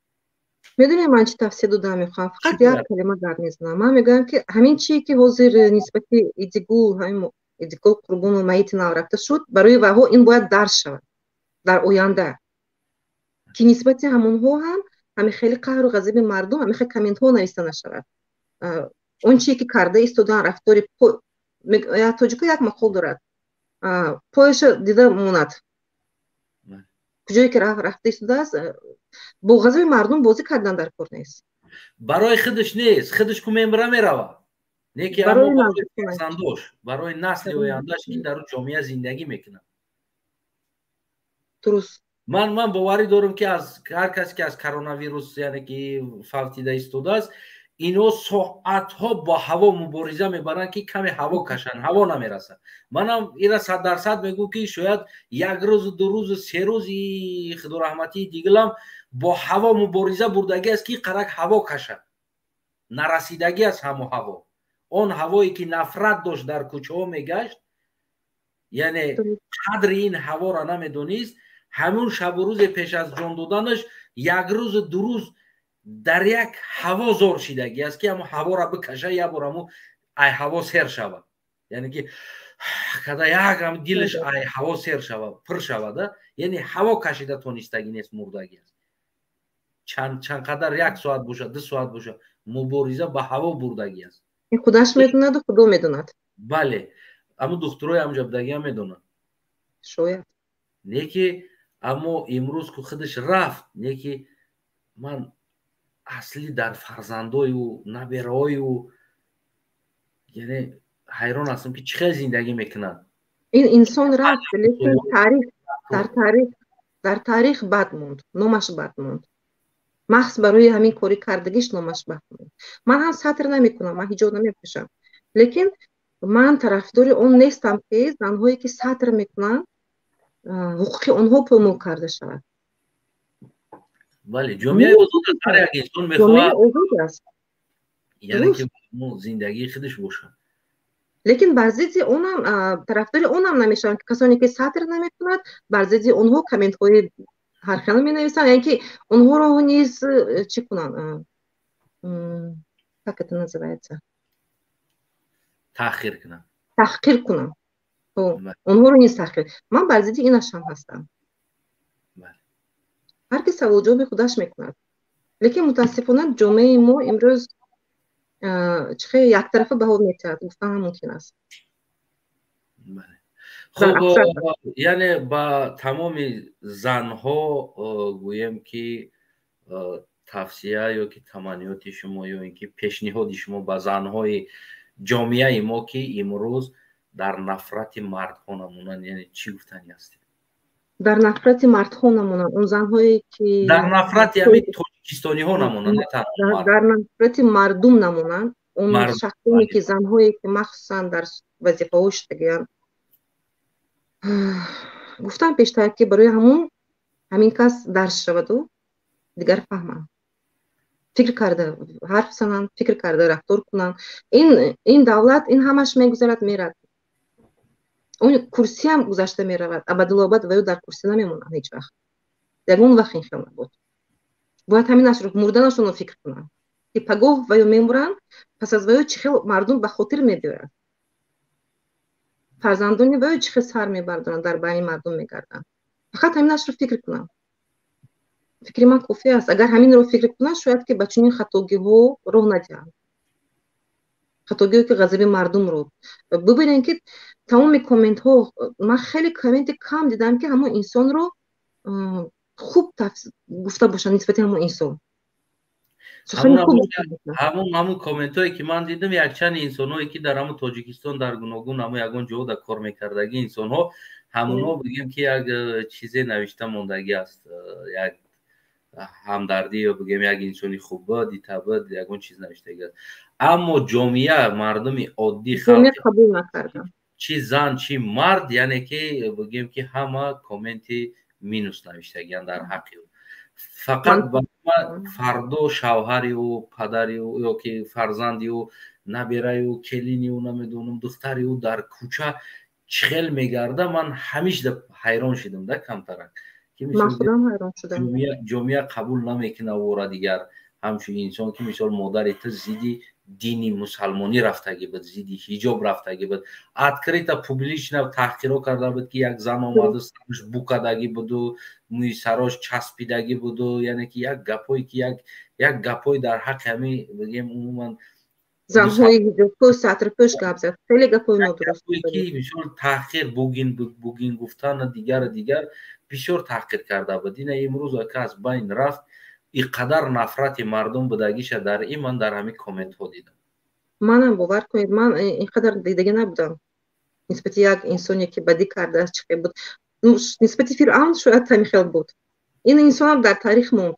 Медонем ман чӣ тавсия дода мехоҳам? Фақат як калима гап мезанам. Ман мегӯям ки ҳамин чие ки ҳозир нисбати Идигул, ҳамин Идигул Қурбону майити наврафта шуд, барои ваҳо ин бояд дарс шавад дар оянда, ки нисбати ҳамонҳо ҳам ҳамин хеле қаҳру ғазаби мардум, ҳамин хел комментҳо нависта нашавад. Он чие ки карда истодан, рафтори тоҷико як мақол дорад, пояша дида монад, куҷое ки рафта истодааст, бо ғазаби мардум бозӣ кардан дар кор нест. Барои худаш нест, худаш ку мемра мерава, не ки аммо барои фарзандош, барои насли ояндаш ки дар ҷомеа зиндагӣ мекунад. Дуруст. Ман боварӣ дорам ки аз ҳар касе ки аз коронавирус, яъне ки фавтида истодааст, ино соатҳо бо ҳаво мубориза мебаранд ки каме ҳаво кашанд, ҳаво намерасад. Манам ира 100% мегӯм ки шояд як рӯзу, ду рӯзу, се рӯзи худораҳматии дигалам бо ҳаво мубориза бурдагӣ аст ки қарак ҳаво кашад. Нарасидагӣ аст ҳамо ҳаво. Он ҳавое ки нафрат дошт дар кӯчаҳо мегашт, яъне қадри ин ҳаворо намедонист, ҳамун шабу рӯзе пеш аз ҷон доданаш як рӯзу ду рӯз дар як ҳаво зор шидагӣ аст ки ҳамо ҳаворо бикаша, як бор ҳамо ай ҳаво сер шавад, яъне ки када як ҳам дилаш ай ҳаво сер шавад, пур шавад, яъне ҳаво кашида тонистагӣ нест, мурдагӣ аст. Чанд қадар як соат бошад, ду соат бошад, мубориза ба ҳаво бурдагӣ аст. Худаш медонаду Худо медонад. Бале, аммо духтурои ҳамҷа будагӣ ҳам медонад. Шояд. Не ки аммо имрӯз ку худаш рафт, не ки ман асли дар фарзандою набераҳою, яъне ҳайрон ҳастам ки чӣ хел зиндагӣ мекунанд. Ин инсон рафт, лекин таърих дар таърих бад монд, номаш бад монд. Махз барои ҳамин кори кардагиш номаш бад монд. Ман ҳам сатр намекунам, ман ҳиҷоб намепӯшам, лекин Ман тарафдори он нестам, ки занҳое, ки сатр мекунанд, ҳуқуқи онҳо поймол карда шавад. Бале, ҷомеаи озод аст, ҳар як инсон мехоҳад озод аст, яъне ки зиндагии худаш бошад. Лекин бар зидди онам, тарафдори онам намешаванд, ки касоне, ки сатр намекунад, бар зидди онҳо комментҳои ҳархела менависанд, яъне ки онҳоро низ чӣ кунанд, как это называется? Таҳқир кунанд. Таҳқир кунанд онҳоро низ, таҳқир. Ман бар зидди инашам ҳастам. Ҳар ки саволҷавоби худаш мекунад, лекин мутаассифона ҷомеаи мо имрӯз чӣ хел яктарафа баҳо метиҳад, гуфтан ҳам мумкин аст. Хуб, яъне ба тамоми занҳо гӯем, ки тавсия ё ки таманниёти шумо ё ин ки пешниҳоди шумо ба занҳои ҷомеаи мо, ки имрӯз дар нафрати мардҳо намонанд, яъне чӣ гуфтанӣ ҳастед? Дар нафрати мардҳо намонанд он занҳое, ки Дар нафрати ҳамин тоҷикистониҳо намонанд, на танҳо. Дар нафрати мардум намонанд он шахсоне, ки занҳое, ки махсусан дар вазифаҳо шудагиянд. Гуфтам пештар, ки барои ҳамун ҳамин кас дарс шаваду дигар фаҳманд, фикр карда ҳарф зананд, фикр карда рафтор кунанд. Ин давлат, ин ҳамаш мегузарад, мерад, он курсиам гузашта меравад, абадулобад ва ё дар курсӣ намемонанд ҳеҷ вақт, ягон вақт ин хел набуд. Бояд ҳаминашро, мурданашонро фикр кунанд, ки пагоҳ ва ё мемуранд, пас аз ваё чӣ хел мардум ба хотир мебиёяд, фарзандони ваё чӣ хел сар мебардоранд, дар байни мардум мегарданд. Фақат ҳаминашро фикр кунанд, фикри ман кофӣ аст. Агар ҳаминро фикр кунанд, шояд ки ба чунин хатогиҳо роҳ надиҳанд, хатогиҳое, ки ғазаби мардумро. Бибинем, ки тамоми комментҳо, ман хеле комменти кам дидам, ки ҳамон инсонро хуб гуфта бошанд, нисбати ҳамон инсон. Ҳамун комментҳое, ки ман дидам, якчанд инсонҳое, ки дар ҳамун Тоҷикистон дар гуногун ҳамун ягон ҷо дар кор мекардагӣ инсонҳо, ҳамунҳо бигем, ки як чизе навишта мондагӣ аст, як ҳамдардӣ ё бигем, як инсони хуб буд, итабуд, ягон чиз навиштагӣ аст. Аммо ҷомеа, мардуми оддӣ, қабул накардам. Чӣ зан, чӣ мард, яъне ки бигем, ки ҳама комменти минус навиштагианд дар ҳаққи ӯ. Фақат фардо шавҳари ӯ, падари ӯ ё ки фарзанди ӯ, набераи ӯ, келини ӯ, намедонам, духтари ӯ дар кӯча чӣ хел мегарда, ман ҳамишда ҳайрон шидам да камтарак. Ҷомеа қабул намекунад ӯро дигар ҳамчун инсон, ки мисол модари ту зидди дини мусалмонӣ рафтагӣ буд, зидди ҳиҷоб рафтагӣ буд, открыто, публично таҳқиро карда буд, ки як зан омаду сараш букадагӣ буду мӯи сарош часпидагӣ буду, яъне ки як гапҳое, ки як гапҳои дар ҳаққи ҳамин, бигем, умуман Занҳои ҳиҷобпӯш, сатрпӯш гап зад, хеле гапҳои нодуруст. Ки мисол таҳқир, бугин бугин гуфтану дигару дигар, бисёр таҳқир карда буд. Ина имрӯз ака аз байн рафт. И қадар нафрати мардум будагиша дар ин ман дар ҳамин комментҳо дидам. Манам, бовар кунед, ман ин қадар дидагӣ набудам нисбати як инсоне, ки бадӣ кардааст. Чӣ хел буд нисбати Фиръавн, шояд ҳамин хел буд. Ин инсонам дар таърих монд.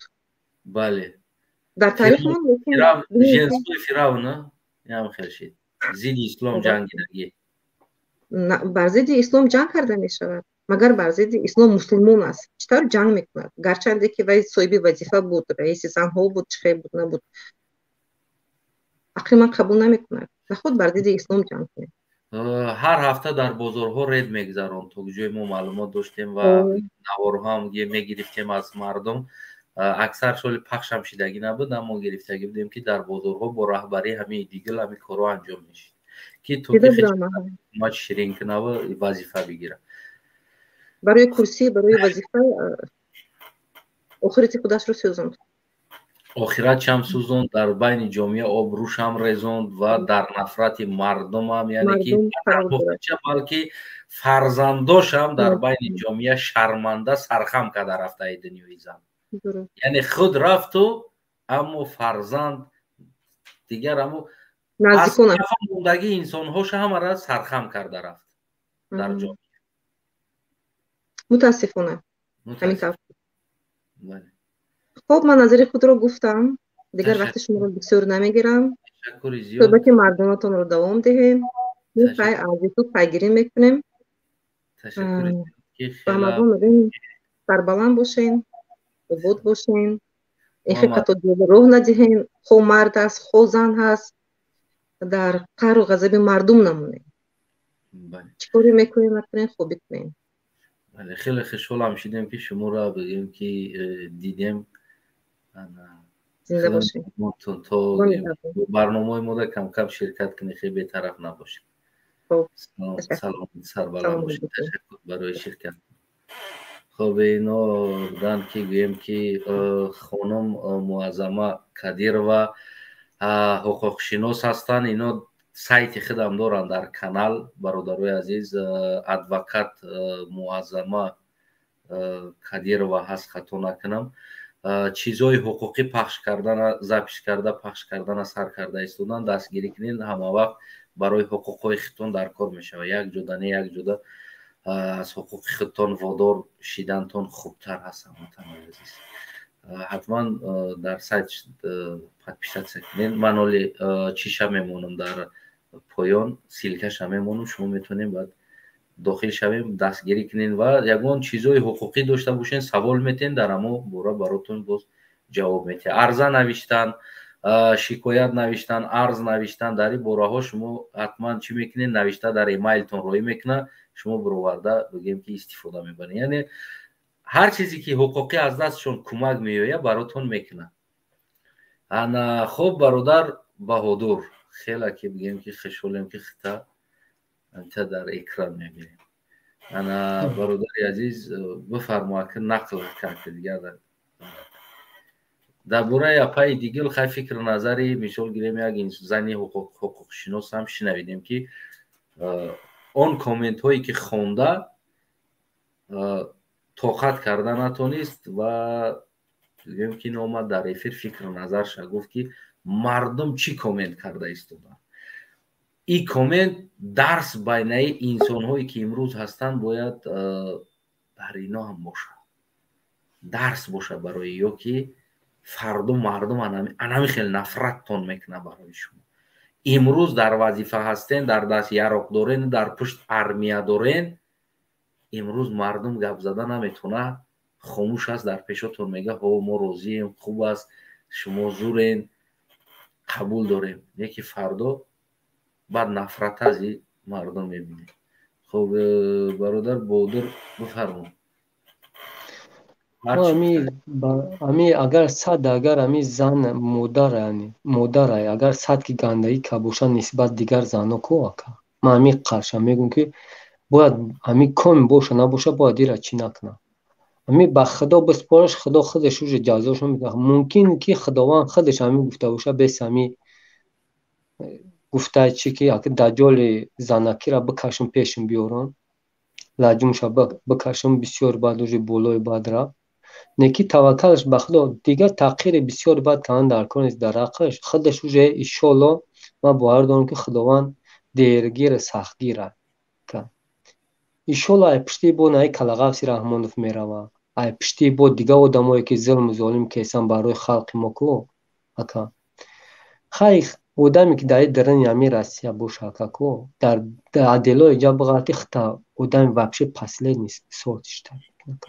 Дар таърих монд. Женской Фиръавн ям хел шид, зидди ислом ҷангидагӣ. Бар зидди ислом ҷанг карда мешавад? Магар бар зидди ислом мусулмон аст, чӣ тавр ҷанг мекунад? Гарчанде ки вай соҳиби вазифа буд, раиси занҳо буд, чӣ хел буд, набуд, ақли ман қабул намекунад, наход бар зидди ислом ҷанг кунем. Ҳар ҳафта дар бозорҳо рейд мегузаронд, то ҷое мо маълумот доштем ва наворҳоам мегирифтем аз мардум. Аксар соли пахшам шидагӣ набуд, аммо гирифтагӣ будем, ки дар бозорҳо бо раҳбарии ҳамин дигил ҳамин корҳо анҷом мешид, ки то ҳукумат ширин кунаву вазифа бигирад. Барои курсӣ, барои вазифа охирати худашро сӯзонд. Охиратшам сӯзонд, дар байни ҷомеа обрӯшам резонд ва дар нафрати мардумам, яъне ки балки фарзандошам дар байни ҷомеа шарманда сархам карда рафтаи дунёи зан. Яъне худ рафту, аммо фарзанд дигар аммо мондагии инсонҳоша ҳамара сархам карда рафт дар ҷомеа. Мутаассифона ҳамин тавр. Хуб, ман назари худро гуфтам, дигар вақти шуморо бисёр намегирам. Суҳбати мардонатонро давом диҳем. Аз ютуб пайгирӣ мекунем. Ба ҳамагон мегӯем, сарбаланд бошен, обод бошен, ин хато роҳ надиҳем, хо мард аст, хо зан ҳаст, дар қаҳру ғазаби мардум намонем. Чӣ коре мекунем, накунем, хубӣ кунем. Бале, хеле хушҳолам шудем, ки шуморо бигем, ки дидем. Зинда бошед. То барномаҳои мода камкам ширкат кунед, хеле бетараф набошед. Салом, сарбаланд бошед. Ташаккур барои ширкат. Хоб, ино буданд, ки гӯем, ки хонум Муаззама Кадирова ҳуқуқшинос ҳастанд. Ино сайти худам доранд дар канал, бародарои азиз, адвокат Муаззама Кадирова ҳаст, хато накунам. Чизҳои ҳуқуқӣ пахш кардана, запись карда пахш кардана сар карда истодан. Дастгирӣ кунед, ҳама вақт барои ҳуқуқҳои худтон дар кор мешавад. Як ҷода не, як ҷода аз ҳуқуқи худтон водор шидантон хубтар ҳаст. Ҳамватанои азиз, ҳатман дар сайт подписаться кунед. Ман оли чиша мемонам, дар поён ссылка ша мемонам, шумо метавонед баъд дохил шавем, дастгирӣ кунед ва ягон чизҳои ҳуқуқӣ дошта бошен, савол метиҳен, дар ҳамо бора баротон боз ҷавоб метиҳад. Арза навиштан, шикоят навиштан, арз навиштан, дар ин бораҳо шумо ҳатман чӣ мекунед, навишта дар эмайлтон роҳӣ мекунад, шумо бироварда, бигем, ки истифода мебаред. Яъне ҳар чизе ки ҳуқуқӣ аз дастшон кӯмак меояд, баротон мекунад. Ана, хуб, бародар Баҳодур, хеле ки бигем, ки хушҳолем, ки хита анча дар экран мебинем. Ана, бародари азиз, бифармо, ки нақл кард дигар дар бораи апаи Дигил. Хай, фикру назари, мисол гирем, як зани ҳуқуқшинос ҳам шинавидем, ки он комментҳое ки хонда, тоқат карда натонист ва гӯем, ки омад дар эфир, фикру назарша гуфт, ки мардум чӣ коммент карда истоданд. Ин коммент дарс байнаи инсонҳое ки имрӯз ҳастанд, бояд дар ино ҳам бошад, дарс бошад барои ё ки фардо мардум анами хел нафраттон мекунад барои шумо. Имрӯз дар вазифа ҳастен, дар даст яроқ дорен, дар пушт армия дорен, имрӯз мардум гап зада наметавонад, хомӯш аст, дар пешотон мега: «Ҳо, мо розием, хуб аст, шумо зурен, қабул дорем». Яки фардо баъд нафрата аз и мардум мебинем. Хуб, бародар Бодур, бифармо. Ами агар сад, агар ами зан модар, модарай, агар сад ки гандагӣ ка боша нисбат дигар зано ку, ака, ман ами қарша мегӯм, ки бояд ами коми боша набоша, бояд ира чӣ накунам, ами ба Худо биспораш, Худо худаш уже ҷазошо медиҳад. Мумкин ки Худованд худаш ами гуфта боша, бес ами гуфта чӣ, ки даҷоли занакира бикашам, пешим биёрам, лаҷумша бикашам, бисёр бад уже болои бад рафт. Неки таваккалаш ба Худо, дигар таъқири бисёр бад кардан дар кор нест дар ҳаққаш. Худаш уже, иншоалло, ман бовар дорам, ки Худованд дергир, сахтгир. Иншоалло, ай пушти бо наи Калағафси Раҳмонов мерава, ай пушти бо дигар одамое ки зулму золим кесан барои халқи мо ку, ака. Хай, одаме ки дар дарани ами Россия боша, ака ку, дар отделои ҷа биғарти, хита одами вообще последний сорт шита.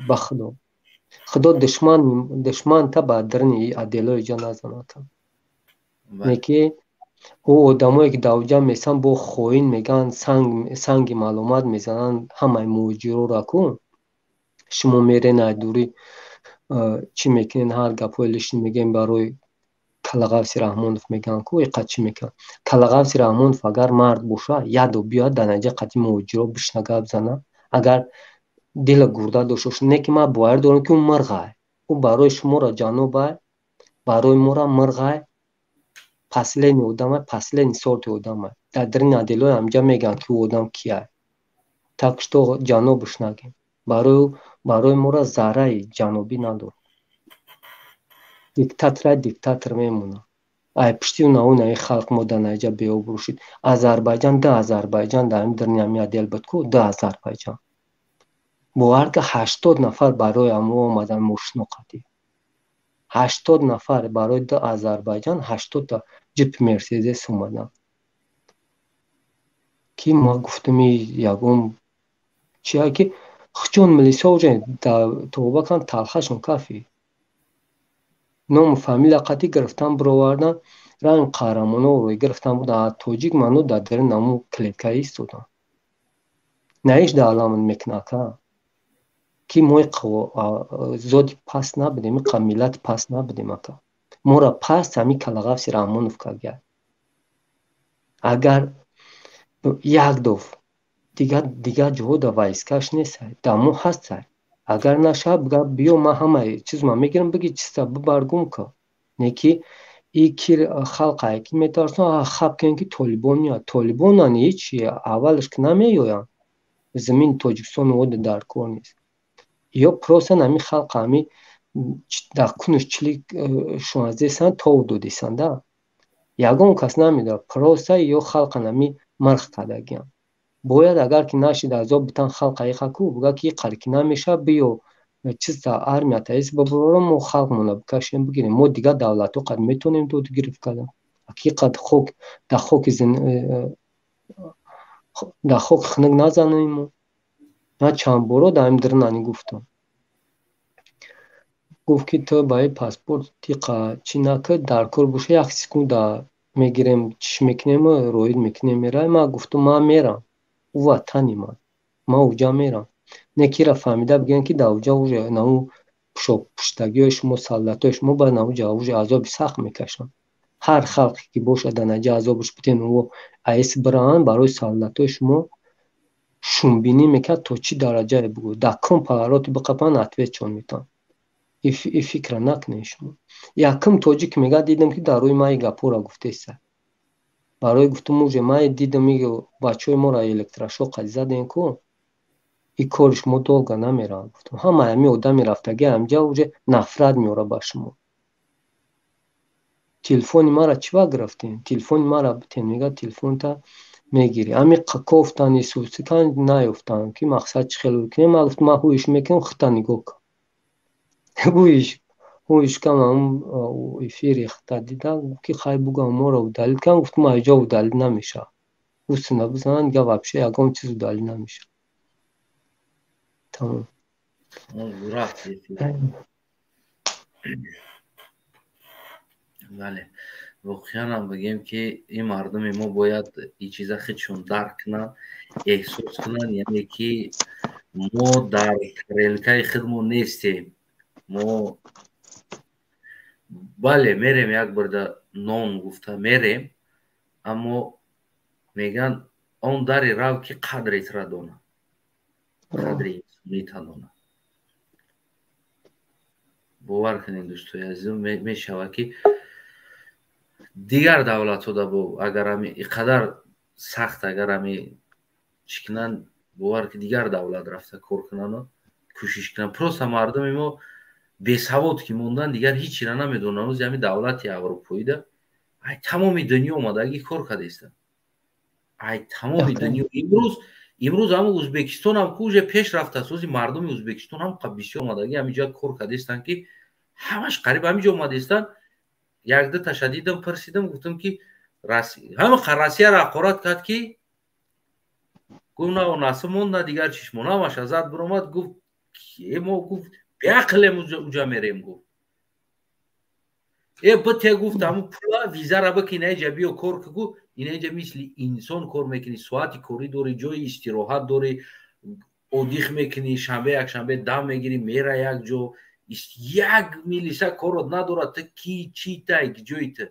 Ба Худо, Худо душманта ба дарани отделои ҷа назан, ака. Неки ӯ одамое ки дар оҷа месан, бо хоин мегӯянд, санги маълумат мезананд ҳамаи муҳоҷирора ку. Шумо мерен, ай дурӣ чӣ мекунен, ҳар гапҳои лишний мегӯем барои Калағавси Раҳмонов мегӯянд ку, иқад чӣ мекунанд. Калағавси Раҳмонов агар мард боша, ядо биёяд, дар наҷа қати муҳоҷиро бишна, гап зана, агар дила гурда дошта боша. Не ки ман боварӣ дорам, ки ӯ мирғай, ӯ барои шуморо ҷанобай, барои мора мирғай, последний одамай, последний сорти одамай. Дар дарини отделои ҳамҷа мегӯянд, ки ӯ одам кияй. Так что ҷанобуш нагем, барои мора зарраи ҷанобӣ надорад. Диктатора диктатор мемонад. Ай пушти наи халқ мо дар наҷа беобрӯ шуд. Азарбайҷан, ду Азарбайҷан дар ҳамин дарини ҳамин отдел буд ку, ду Азарбайҷан. Бовар ка, 80 нафар барои ҳамо омадан мошино қатӣ. 80 нафар барои ду Азарбайҷан, 80-та ҷип Мерседес омадан. Ки ма гуфтам ягон чия ки хчон милисо уже тоба кан талхашон кафи. Ному фамилия қати гирифтан бировардан, ранг қаҳрамоно рӯй гирифтан буда, тоҷик ману дар дари наму клетка истодан. Наиш даъламон мекунака. Ки мо зоди паст набудем, иқа миллати паст набудем ака. Мора паст ҳами Калағафси Раҳмонов кард. Агар як доф дигар ҷоҳо да вайскаш нест, да мо ҳаст. Агар наша бига биё ман ҳамаи чизма мегирам, биги чиста бибар гум кун. Не ки и ки халқа ки метарсон, хаб кен ки толибон меояд. Толибонан ҳеч аввалаш ки намеоянд. Замини Тоҷикистон ода дар кор нест. Ё просто ҳами халқа ҳами дар кунуш чили шонздаҳсан тов додисан да. Ягон кас намедонад, просто ё халқан ҳами марх кардагианд. Бояд агар ки нашид азоб битан халқа иқа ку, буга ки иқар ки намеша биё чизта армия таис бабарорам, мо халқмона бикашем бигирем. Мо дигар давлатҳо қад метонем дод гирифт кардан. Ҳақиқат хок дар хоки дар хок хунук назанем мо. Ман чанд боро дар ҳамин дирнани гуфтам. Гуфт ки ту ба ин паспорт тиқа чӣ накард, дар кор боша як секунда мегирем, чиш мекунем, роид мекунем, меравем. Ман гуфтам ман мерам. Ӯ ватани ман. Ман уҷа мерам. Не кира фаҳмида бигӯянд ки дар уҷа уже наву пуштагиҳои шумо, солдатҳои шумо ба навуҷа уже азоби сахт мекашанд. Ҳар халқе ки бошад дар наҷа азобаш битен, ӯ аис бираанд барои солдатҳои шумо шумбинӣ мекард то чӣ дараҷае бугӯ. Дар ком павароти биқапанд, ответчон метаванд. И фикра накунед шумо. Якум тоҷик мега дидам ки дар рӯи ман ин гапҳоро гуфтеста. Барои гуфтам уже ман дидам и бачаҳои моро электрошок қади задем ку. И кори шумо долго намеравад. Гуфтам ҳама ҳами одами рафтагӣ ҳамҷа уже нафрат меорад ба шумо. Телефони мара чӣ ва гирифтем? Телефони мара битен, мега телефонта мегирӣ. Ҳами кофтан, исусикан наёфтан ки мақсад чӣ хел кунем. Ман гуфтам ман ҳуиш мекунам, худта нигоҳ кун. Ҳуиш кам ҳам эфири худта дида, гуфт ки хай бугам моро удалит кан. Гуфтам ман иҷо удалит намешавад. Гуфтна бизананд, дига вообще ягон чиз удалит намешавад. Тамом. Рафт. Бале, воқеан ҳам бигем ки ин мардуми мо бояд ин чиза худшон дарк кунанд, эҳсос кунанд, яъне ки мо дар тарелкаи худмон нестем. Мо бале мерем як бурда нон гуфта мерем, аммо мегӯянд он дари рав ки қадри тра донад, қадри инсонита донад. Бовар кунед дӯстои азизм, мешавад ки дигар давлатҳо да бо агар ҳами иқадар сахт агар ҳами чӣ кунанд, бовар ки дигар давлат рафта кор кунану кӯшиш кунанд. Просто мардуми мо бесавод ки мондан, дигар ҳечира намедонанд. Ози ҳами давлати аврупоида ай тамоми дунё омадагӣ кор кардастанд. Ай тамоми дунё имрӯз ҳама Ӯзбекистон ҳам ку уже пеш рафтааст. Ози мардуми Ӯзбекистон ҳам бисёр омадагӣ ҳамиҷо кор кардастанд ки ҳамаш қариб ҳамиҷо омадастанд. Як ду таша дидам, пурсидам, гуфтам ки ҳама Россияро ҳақорат кард ки гуфт на насиб монд, на дигар чишмон, ҳамаш азад биромад, гуфт мо гуфт беақлем уҷа мерем, гуфт э бите, гуфт ҳамун пула визара бики, инаиҷа биё кор ки, гуфт инаиҷа мисли инсон кор мекунӣ, соати корӣ дорӣ, ҷои истироҳат дорӣ, одих мекунӣ, шанбе якшанбе дам мегирӣ, мера як ҷо, як милиса корот надорад, ту ки чӣ тай ҷои ту.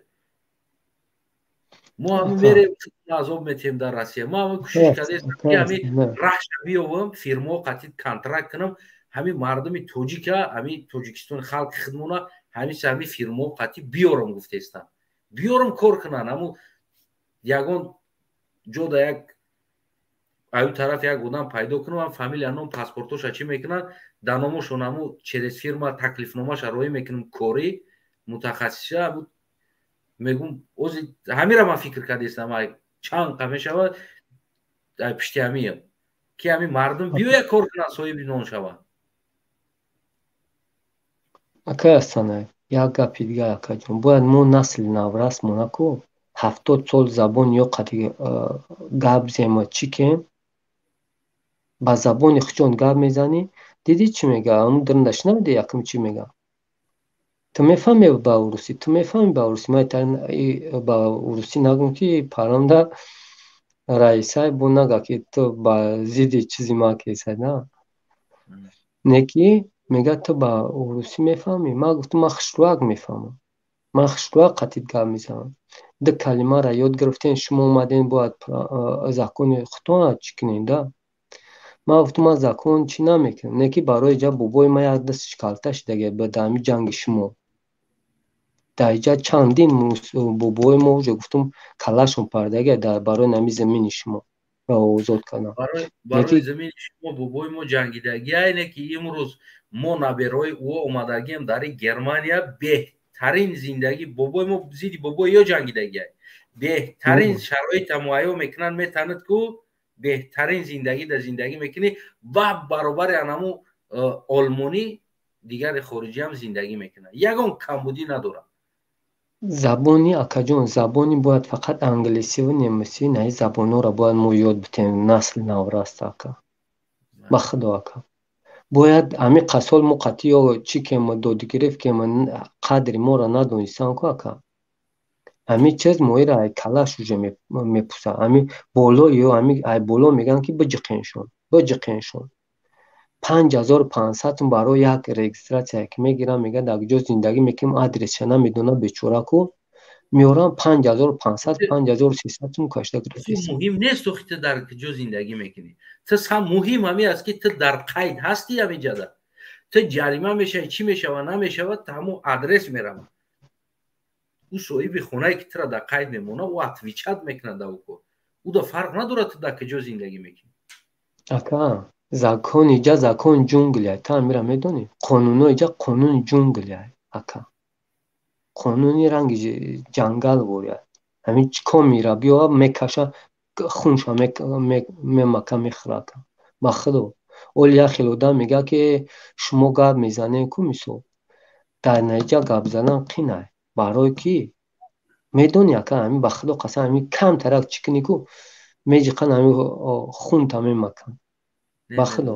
Мо ҳами мерем азоб метиҳем дар Россия. Мо ҳами кӯшиш кардем ки ҳами раҳша биёвам, фирмао қатъи контракт кунам, ҳами мардуми тоҷика, ҳами Тоҷикистони халқи худмона ҳамиса ҳами фирмао қатъи биёрам гуфтестам. Биёрам кор кунанд. Ҳамун ягон ҷо да як аю тараф як одам пайдо кунам, фамилия, ном, паспортоша чӣ мекунанд, дар номошон ҳамун через фирма таклифномаша роӣ мекунам, корӣ мутахассиса мегум. Ози ҳамира ман фикр кардестам, ай чанд қа мешавад ай пишти ҳамиям ки ҳами мардум биёя кор кунанд, соҳиби нон шаванд. Акай Ҳасанай, як гапи дигар, акаҷон, бояд мо насли наврас монаку 70 сол забон ё қати гап зема чӣ кем ба забони худшон гап мезанӣ. Дидӣ чӣ мега? Ҳамун дирнда шунавиди якум чӣ мега? Ту мефаҳми ба урусӣ, ту мефаҳми ба урусӣ. Ман ба урусӣ нагум ки паранда раисай бо нага ки ту ба зидди чизи ман кесай на. Не ки мега ту ба урусӣ мефаҳмӣ? Ман гуфтам ман хушрӯяк мефаҳмам. Ман хушрӯяк қатид гап мезанам. Ду калимаро ёд гирифтем, шумо омадем бояд закони худтонро чӣ кунем да? Ман гуфтам ман закон чӣ намекунам. Не ки барои ҷа бобои ман як дасташ калта шидаги ба ҳами ҷанги шумо. Дар иҷа чандин бобои мо уже гуфтам каллашон пардаги барои нами замини шумо ва озод кардан. Барои замини шумо бобои мо ҷангидаги, айне ки имрӯз мо набераҳои ӯ омадагием дар Германия беҳтарин зиндагӣ бобои мо зидди бобои ё ҷангидагиай. Беҳтарин шароита муҳайё мекунанд, метанад ку беҳтарин зиндагӣ дар зиндагӣ мекунӣ ва баробари анаму олмонӣ дигари хориҷӣ ҳам зиндагӣ мекунад. Ягон камбудӣ надорад. Забони акаҷон, забони бояд фақат англисӣ ва немисӣ, на ин забонҳоро бояд мо ёд битем насли навраста ака. Ба худо ака. Бояд ҳамин қасол мо қатъи ё чӣ кем додгирифт кем қадри моро надонистан ку ака. Ҳамин чиз моира ай калаш уже мепӯсад. Ҳамин боло ё ҳамин ай боло мегӯянд ки биҷиқеншон, биҷиқеншон. 5500 барои як регистратсия ки мегирам, мегӯяд дар куҷо зиндагӣ мекунем, адресша намедонад бечора ку. Меорам 5500, 5300 сум кашида гирифтест. Муҳим нест охи ту дар куҷо зиндагӣ мекунӣ. Ту сам муҳим ҳамин аст ки ту дар қайд ҳастӣ ҳаминҷада. Ту ҷарима мешавӣ, чӣ мешавад, намешавад, ту ҳамун адрес меравад. Ӯ соҳиби хонае ки тура дар қайд мемонад, ӯ отвечать мекунад дар ӯ кор. Ӯ да фарқ надорад ту дар куҷо зиндагӣ мекунӣ. Ака, закон иҷа закон ҷунглия, ту ҳамира медонӣ? Қонунҳо иҷа қонуни ҷунглия, ака. Қонуни ранги ҷангал вория. Ҳамин чӣ кор мера биёва мекаша, хунша мемака мехӯра ака. Ба худо. Оли як хел одам мегӯяд ки шумо гап мезанед ку мисол. Дар наиҷа гап задан қинай. Барои ки медонӣ ака, ҳамин ба худо қасам ҳамин камтарак чӣ кунӣ ку меҷиқан ҳамин хунта мемакан. Ба худо.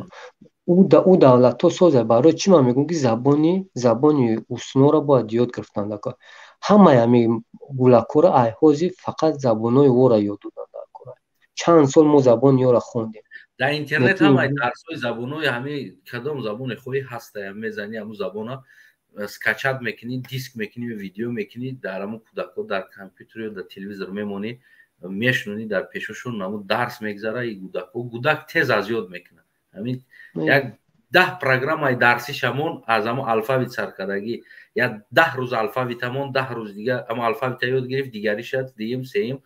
Ӯ давлатҳо созад. Барои чӣ ман мегӯям ки забони уснора бояд ёд гирифтан дар кор. Ҳамаи ҳамин гулакҳоро ай ҳозир фақат забонҳои ӯро ёд додан дар кор. Чанд сол мо забони ёро хондем. Дар интернет ҳамаи дарсҳои забонҳои ҳамин кадом забоне хоҳӣ ҳаста, мезанӣ ҳамун забона скачать мекунӣ, диск мекунӣ, видео мекунӣ, дар ҳамун кӯдакҳо дар компютер ё дар телевизор мемонӣ, мешунонӣ дар пешошон ҳамун дарс мегзара, и гудакҳо гудак тез аз ёд мекунад. Ҳамин як 10 программаи дарсишамон аз ҳамун алфавит саркардагӣ, як 10 рӯз алфавитамон, 10 рӯз дига ҳамун алфавита ёд гирифт, дигариша дуюм, сеюм,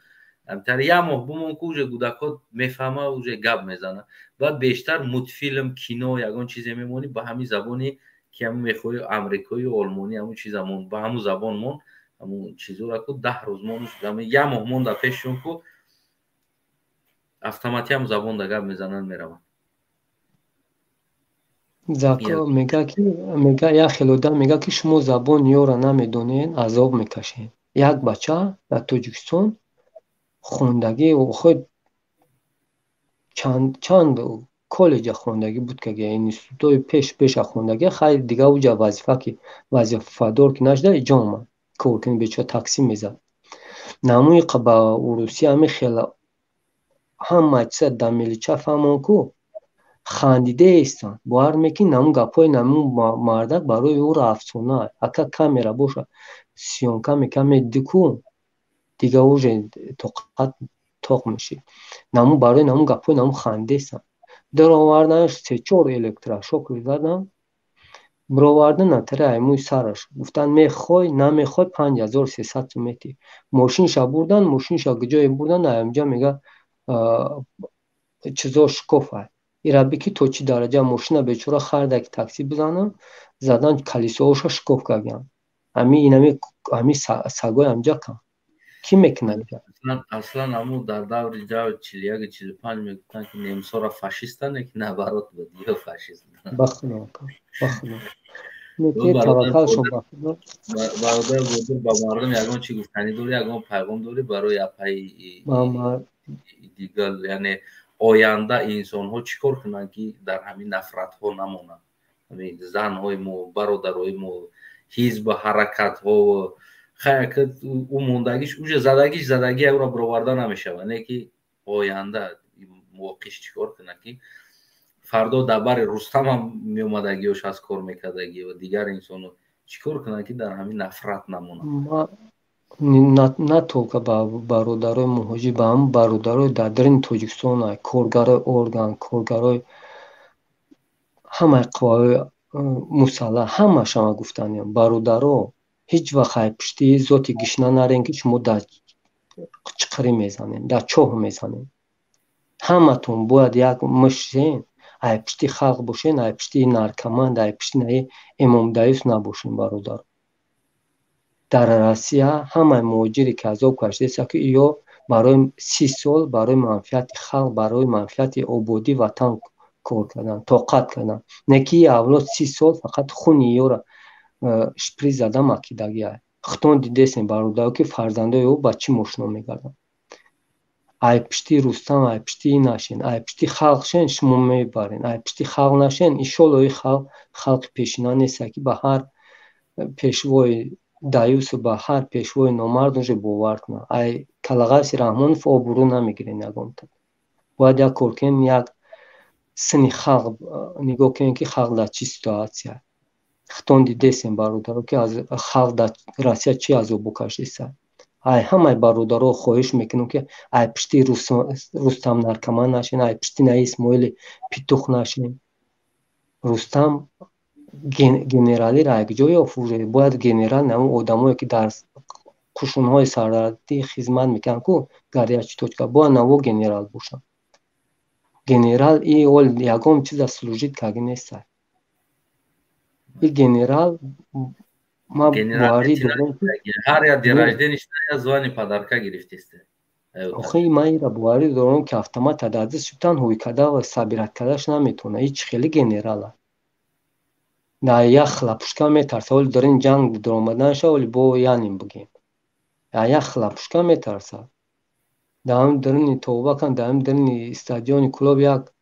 ҳамтар як моҳ бумон ку уже гудакҳо мефаҳма, уже гап мезана. Баъд бештар мультфилм, кино, ягон чизе мемонӣ ба ҳамин забони ки ҳамун мехоҳӣ амрикоию олмонӣ, ҳамун чизамон ба ҳамун забонмон ҳамун чизора ку 10 рӯз мон, як моҳ монда пешшон ку автоматӣ ҳамун забон да гап мезананд, мераванд. Мега ки мега як хел одам мега ки шумо забони ёро намедонед, азоб мекашед. Як бача дар Тоҷикистон хондагӣ худ чанд коллеҷа хондагӣ буд, ки институтҳои пеш пеша хондагӣ, хайр дига уҷа вазифа ки вазифадор ки нашуда иҷо омад кор кунӣ, бечора таксӣ мезад. Намуи ба урусӣ ҳамин хел ҳама чиза дар мелича фаҳмон ку хандидаестанд. Бовар мекунӣ намун гапҳои намун мардак барои ӯро афсона. Ака камера боша съёмка мекунад, медиди ку дига уже тоқат тоқ мешид. Намун барои намун гапҳои намун хандидаестанд. Дароварданаш се-чор электрошок задан, бировардан натари аймӯи сараш. Гуфтанд мехоҳӣ, намехоҳӣ 5300 сум метӣ. Мошинша бурдан, мошинша куҷое бурдан, аямҷа мега чизо шикофай. Ира бики то чӣ дараҷа мошина бечора харда ки таксӣ бизанам, задан калисоҳоша шикоф карданд. Ҳамин инами ҳамин сагои ҳамҷа кам. Кӣ мекунад? Аслан ҳамун дар даври ҷав 41 45 мегуфтанд ки немсора фашистанд, ки наоборот буд, ё фашист. Ба худо, ба худо. Таваккал шо ба Худо. Бародар Бодир, ба мардум ягон чӣ гуфтанӣ дорӣ, ягон пайғом дорӣ барои апаи дигар? Яъне оянда инсонҳо чӣ кор кунанд, ки дар ҳамин нафратҳо намонанд? Занҳои мо, бародарои мо, ҳизбу ҳаракатҳо, ӯ мондагиш уже задагиш задагӣ, ӯро бироварда намешавад, не ки оянда воқиш чӣ кор кунад, ки фардо дар бари Рустамам меомадагиёш аз кор мекардагӣ ва дигар инсоно чӣ кор кунанд, ки дар ҳамин нафрат намонанд? На только ба бародарои муҳоҷир, ба ҳамн бародарои дар дарини Тоҷикистон, коргарои орган, коргарои ҳамаи қувваҳои мусаллаҳ, ҳамашама гуфтаниям: бародаро, ҳеҷ вақт айпуштии зоти гишна нарен, ки шумо дар чиқирӣ мезанем, дар чоҳ мезанем. Ҳаматон бояд як мушт шен, айпушти халқ бошен, айпушти наркоман, айпушти наи Эмомдаюс набошен. Бародар, дар Россия ҳамаи муҳоҷире ки азоб кашидеста, ки ё барои 30 сол барои манфиати халқ, барои манфиати ободии ватан кор кардан, тоқат кардан, не ки авлод 30 сол фақат хуни ёра шприц зада макидагия. Худтон дидесем, бародаро, ки фарзандои ӯ ба чӣ мошино мегарданд. Ай пушти Рустам, ай пушти нашен, ай пушти халқ шен, шумо мебарен. Ай пушти халқ нашен, иншолло и халқ халқи пешина неста, ки ба ҳар пешвои даюсу ба ҳар пешвои номард уже бовар кунад. Ай Калағаси Раҳмонов обрӯ намегирен ягонта. Бояд як кор кунем, як сини халқ нигоҳ кунем, ки халқ дар чӣ ситуация. Худтон дидесем, бародаро, ки аз халқ дар Россия чӣ азобу кашиста. Ай ҳамаи бародаро хоҳиш мекунам, ки ай пушти Рустам наркоман нашен, ай пушти наи Исмоили петух нашен. Рустам генералиро ай куҷо ёфт уже? Бояд генерал намо одамое, ки дар қушунҳои сарҳадӣ хизмат мекунанд ку, горячий точка, бояд наво генерал бошанд. Генерал и ол ягон чиза служить карда неста. И генерал ма боварӣ дорам. Ҳар як день рождения я звание подарка гирифтест. Охи, ман ира боварӣ дорам, ки автомата дар даст шудан, ҳуй карда ва собирать кардаш наметавонад. Ҳеҷ хеле генерала дар як хлопушка метарса. Оли дар ин ҷанг даромаданаша оли бо янем бигем, дар як хлопушка метарса. Дар дарини тоба кан, дар дарини стадиони Кулоб як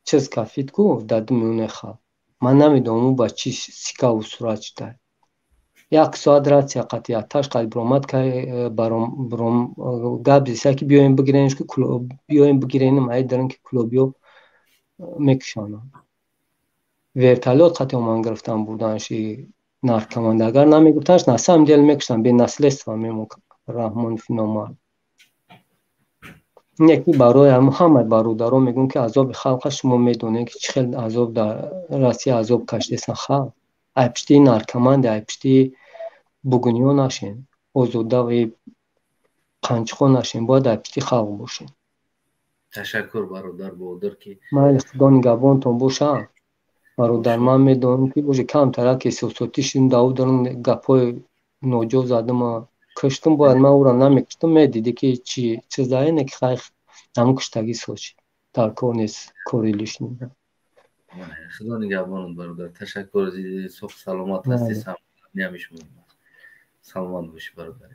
чиз кафид ку дар миёнаи халқ. Ман намедонам, ӯ ба чӣ сикаву сурат шуда. Як соат рация қатъи аташ қати биромад, гап зиса, ки биёем бигиренш, ки биёем бигиреним ай дарин, ки кулобиё мекушонанд. Вертолёт қати оман гирифтан бурданши наркоманда. Агар намегирифтанш, на самом деле мекуштан, бе наследство мемон Раҳмонов номард. Яки барои ҳамаи бародаро мегӯм, ки азоби халқа шумо медонед, ки чӣ хел азоб дар Россия азоб кашидесан халқ. Ай пушти наркоманде, ай пушти бугуниё нашен, озодави қанчиқо нашен, бояд ай пушти халқ бошен. Ташаккур, бародар Бодир, ки Майли, Худо нигаҳбонтон боша, бародар. Ман медонам, ки уже камтарак эҳсосотӣ шудем, даву дарун гапҳои ноҷо задама, куштум. Бояд ман ӯро намекуштум, медидӣ, ки чӣ чизае, не ки хай, ҳамун куштагӣ сочи дар кор нест, кори лишний. Худо нигаҳбонат, бародар, ташаккур. Соҳ саломат ҳастӣ, саломат бошӣ, бародар.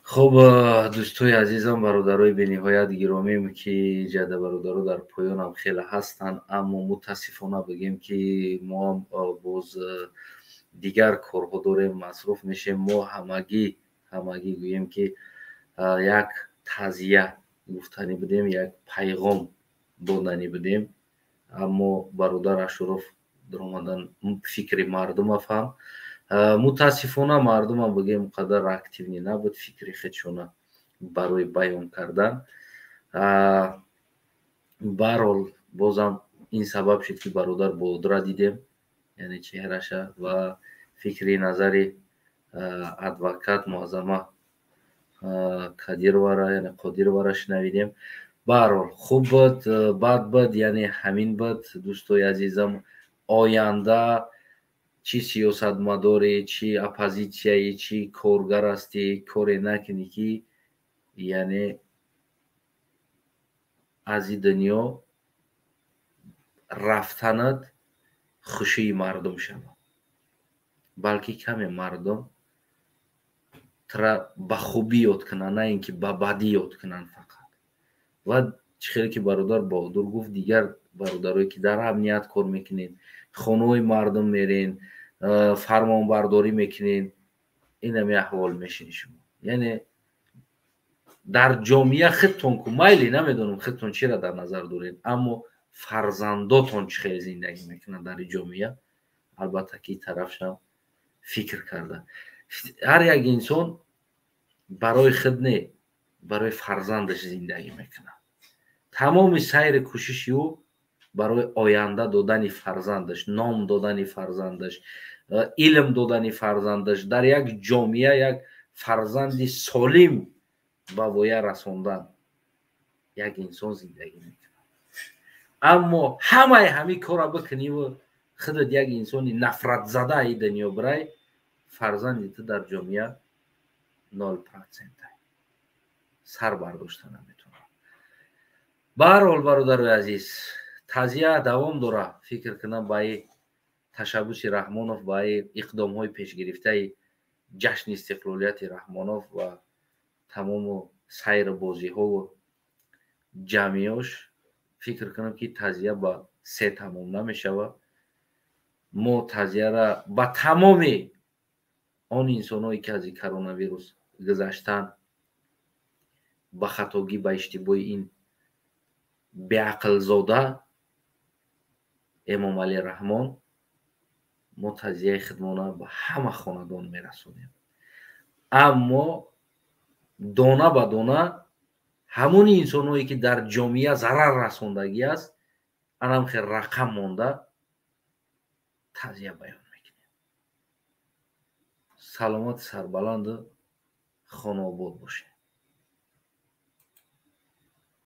Хуб, дӯстои азизам, бародарои бениҳоят гиромим, ки ҷада бародаро дар поёнам хеле ҳастанд, аммо мутаассифона бигем, ки моам боз дигар корҳо дорем, масруф мешем. Мо ҳамагӣ гӯем, ки як таъзия гуфтанӣ будем, як пайғом доданӣ будем, аммо бародар Ашуров даромадан, фикри мардума фаҳм. Мутаассифона, мардумам бигем, қадар активный набуд фикри худшона барои баён кардан. Баҳрҳол, бозам ин сабаб шуд, ки бародар Бодира дидем, яъне чеҳраша, ва фикри назари адвокат Муаззама Кадировара, яъне Қодировара шунавидем. Баҳрҳол, хуб буд, бад буд, яъне ҳамин буд. Дӯстои азизам, оянда чӣ сиёсатмадоре, чӣ оппозитсияе, чӣ коргар ҳастӣ, коре накунӣ, ки яъне аз ин дунё рафтанат Хушии мардум шавад, балки каме мардум тура ба хубӣ ёд кунанд, на ин ки ба бадӣ ёд кунанд фақат. Ва чӣ хеле ки бародар Баҳодур гуфт, дигар бародарое ки дар амният кор мекунед, хонаҳои мардум мерен, фармонбардорӣ мекунед, инами аҳвол мешинед шумо. Яъне дар ҷомеа худтон ку майли, намедонам, худтон чиро дар назар доред, аммо фарзандотон чӣ хеле зиндагӣ мекунанд дар ҷомеа, албатта ки тарафшам фикр карда. Ҳар як инсон барои худ не, барои фарзандаш зиндагӣ мекунад. Тамоми сайри кӯшиши ӯ барои оянда додани фарзандаш, ном додани фарзандаш, илм додани фарзандаш, дар як ҷомеа як фарзанди солим ба воя расондан як инсон зиндагӣ мекунад. Аммо ҳамаи ҳамин корро бикуниву худат як инсони нафратзадаи дунё бирай, фарзанди ту дар ҷомеа 0% сар бардошта наметавонад. Ба ҳар ҳол, бародарои азиз, тазия давом дорад. Фикр кунам, ба ташаббуси Раҳмонов, ба иқдомҳои пешгирифтаи ҷашни истиқлолияти Раҳмонов ва тамому сайру бозиҳову ҷамъиёш, фикр кунам, ки тазия ба се тамом намешавад. Мо тазияра ба тамоми он инсонҳое, ки аз коронавирус гузаштанд, ба хатогӣ, ба иштибоҳи ин беақлзода Эмомалӣ Раҳмон, мо тазияи худмона ба ҳама хонадон мерасонем. Аммо дона ба дона ҳамони инсонҳое, ки дар ҷомеа зарар расондагӣ аст, анам хел рақам монда тазия баён мекунем. Саломати сарбаланду хонаобод бошед.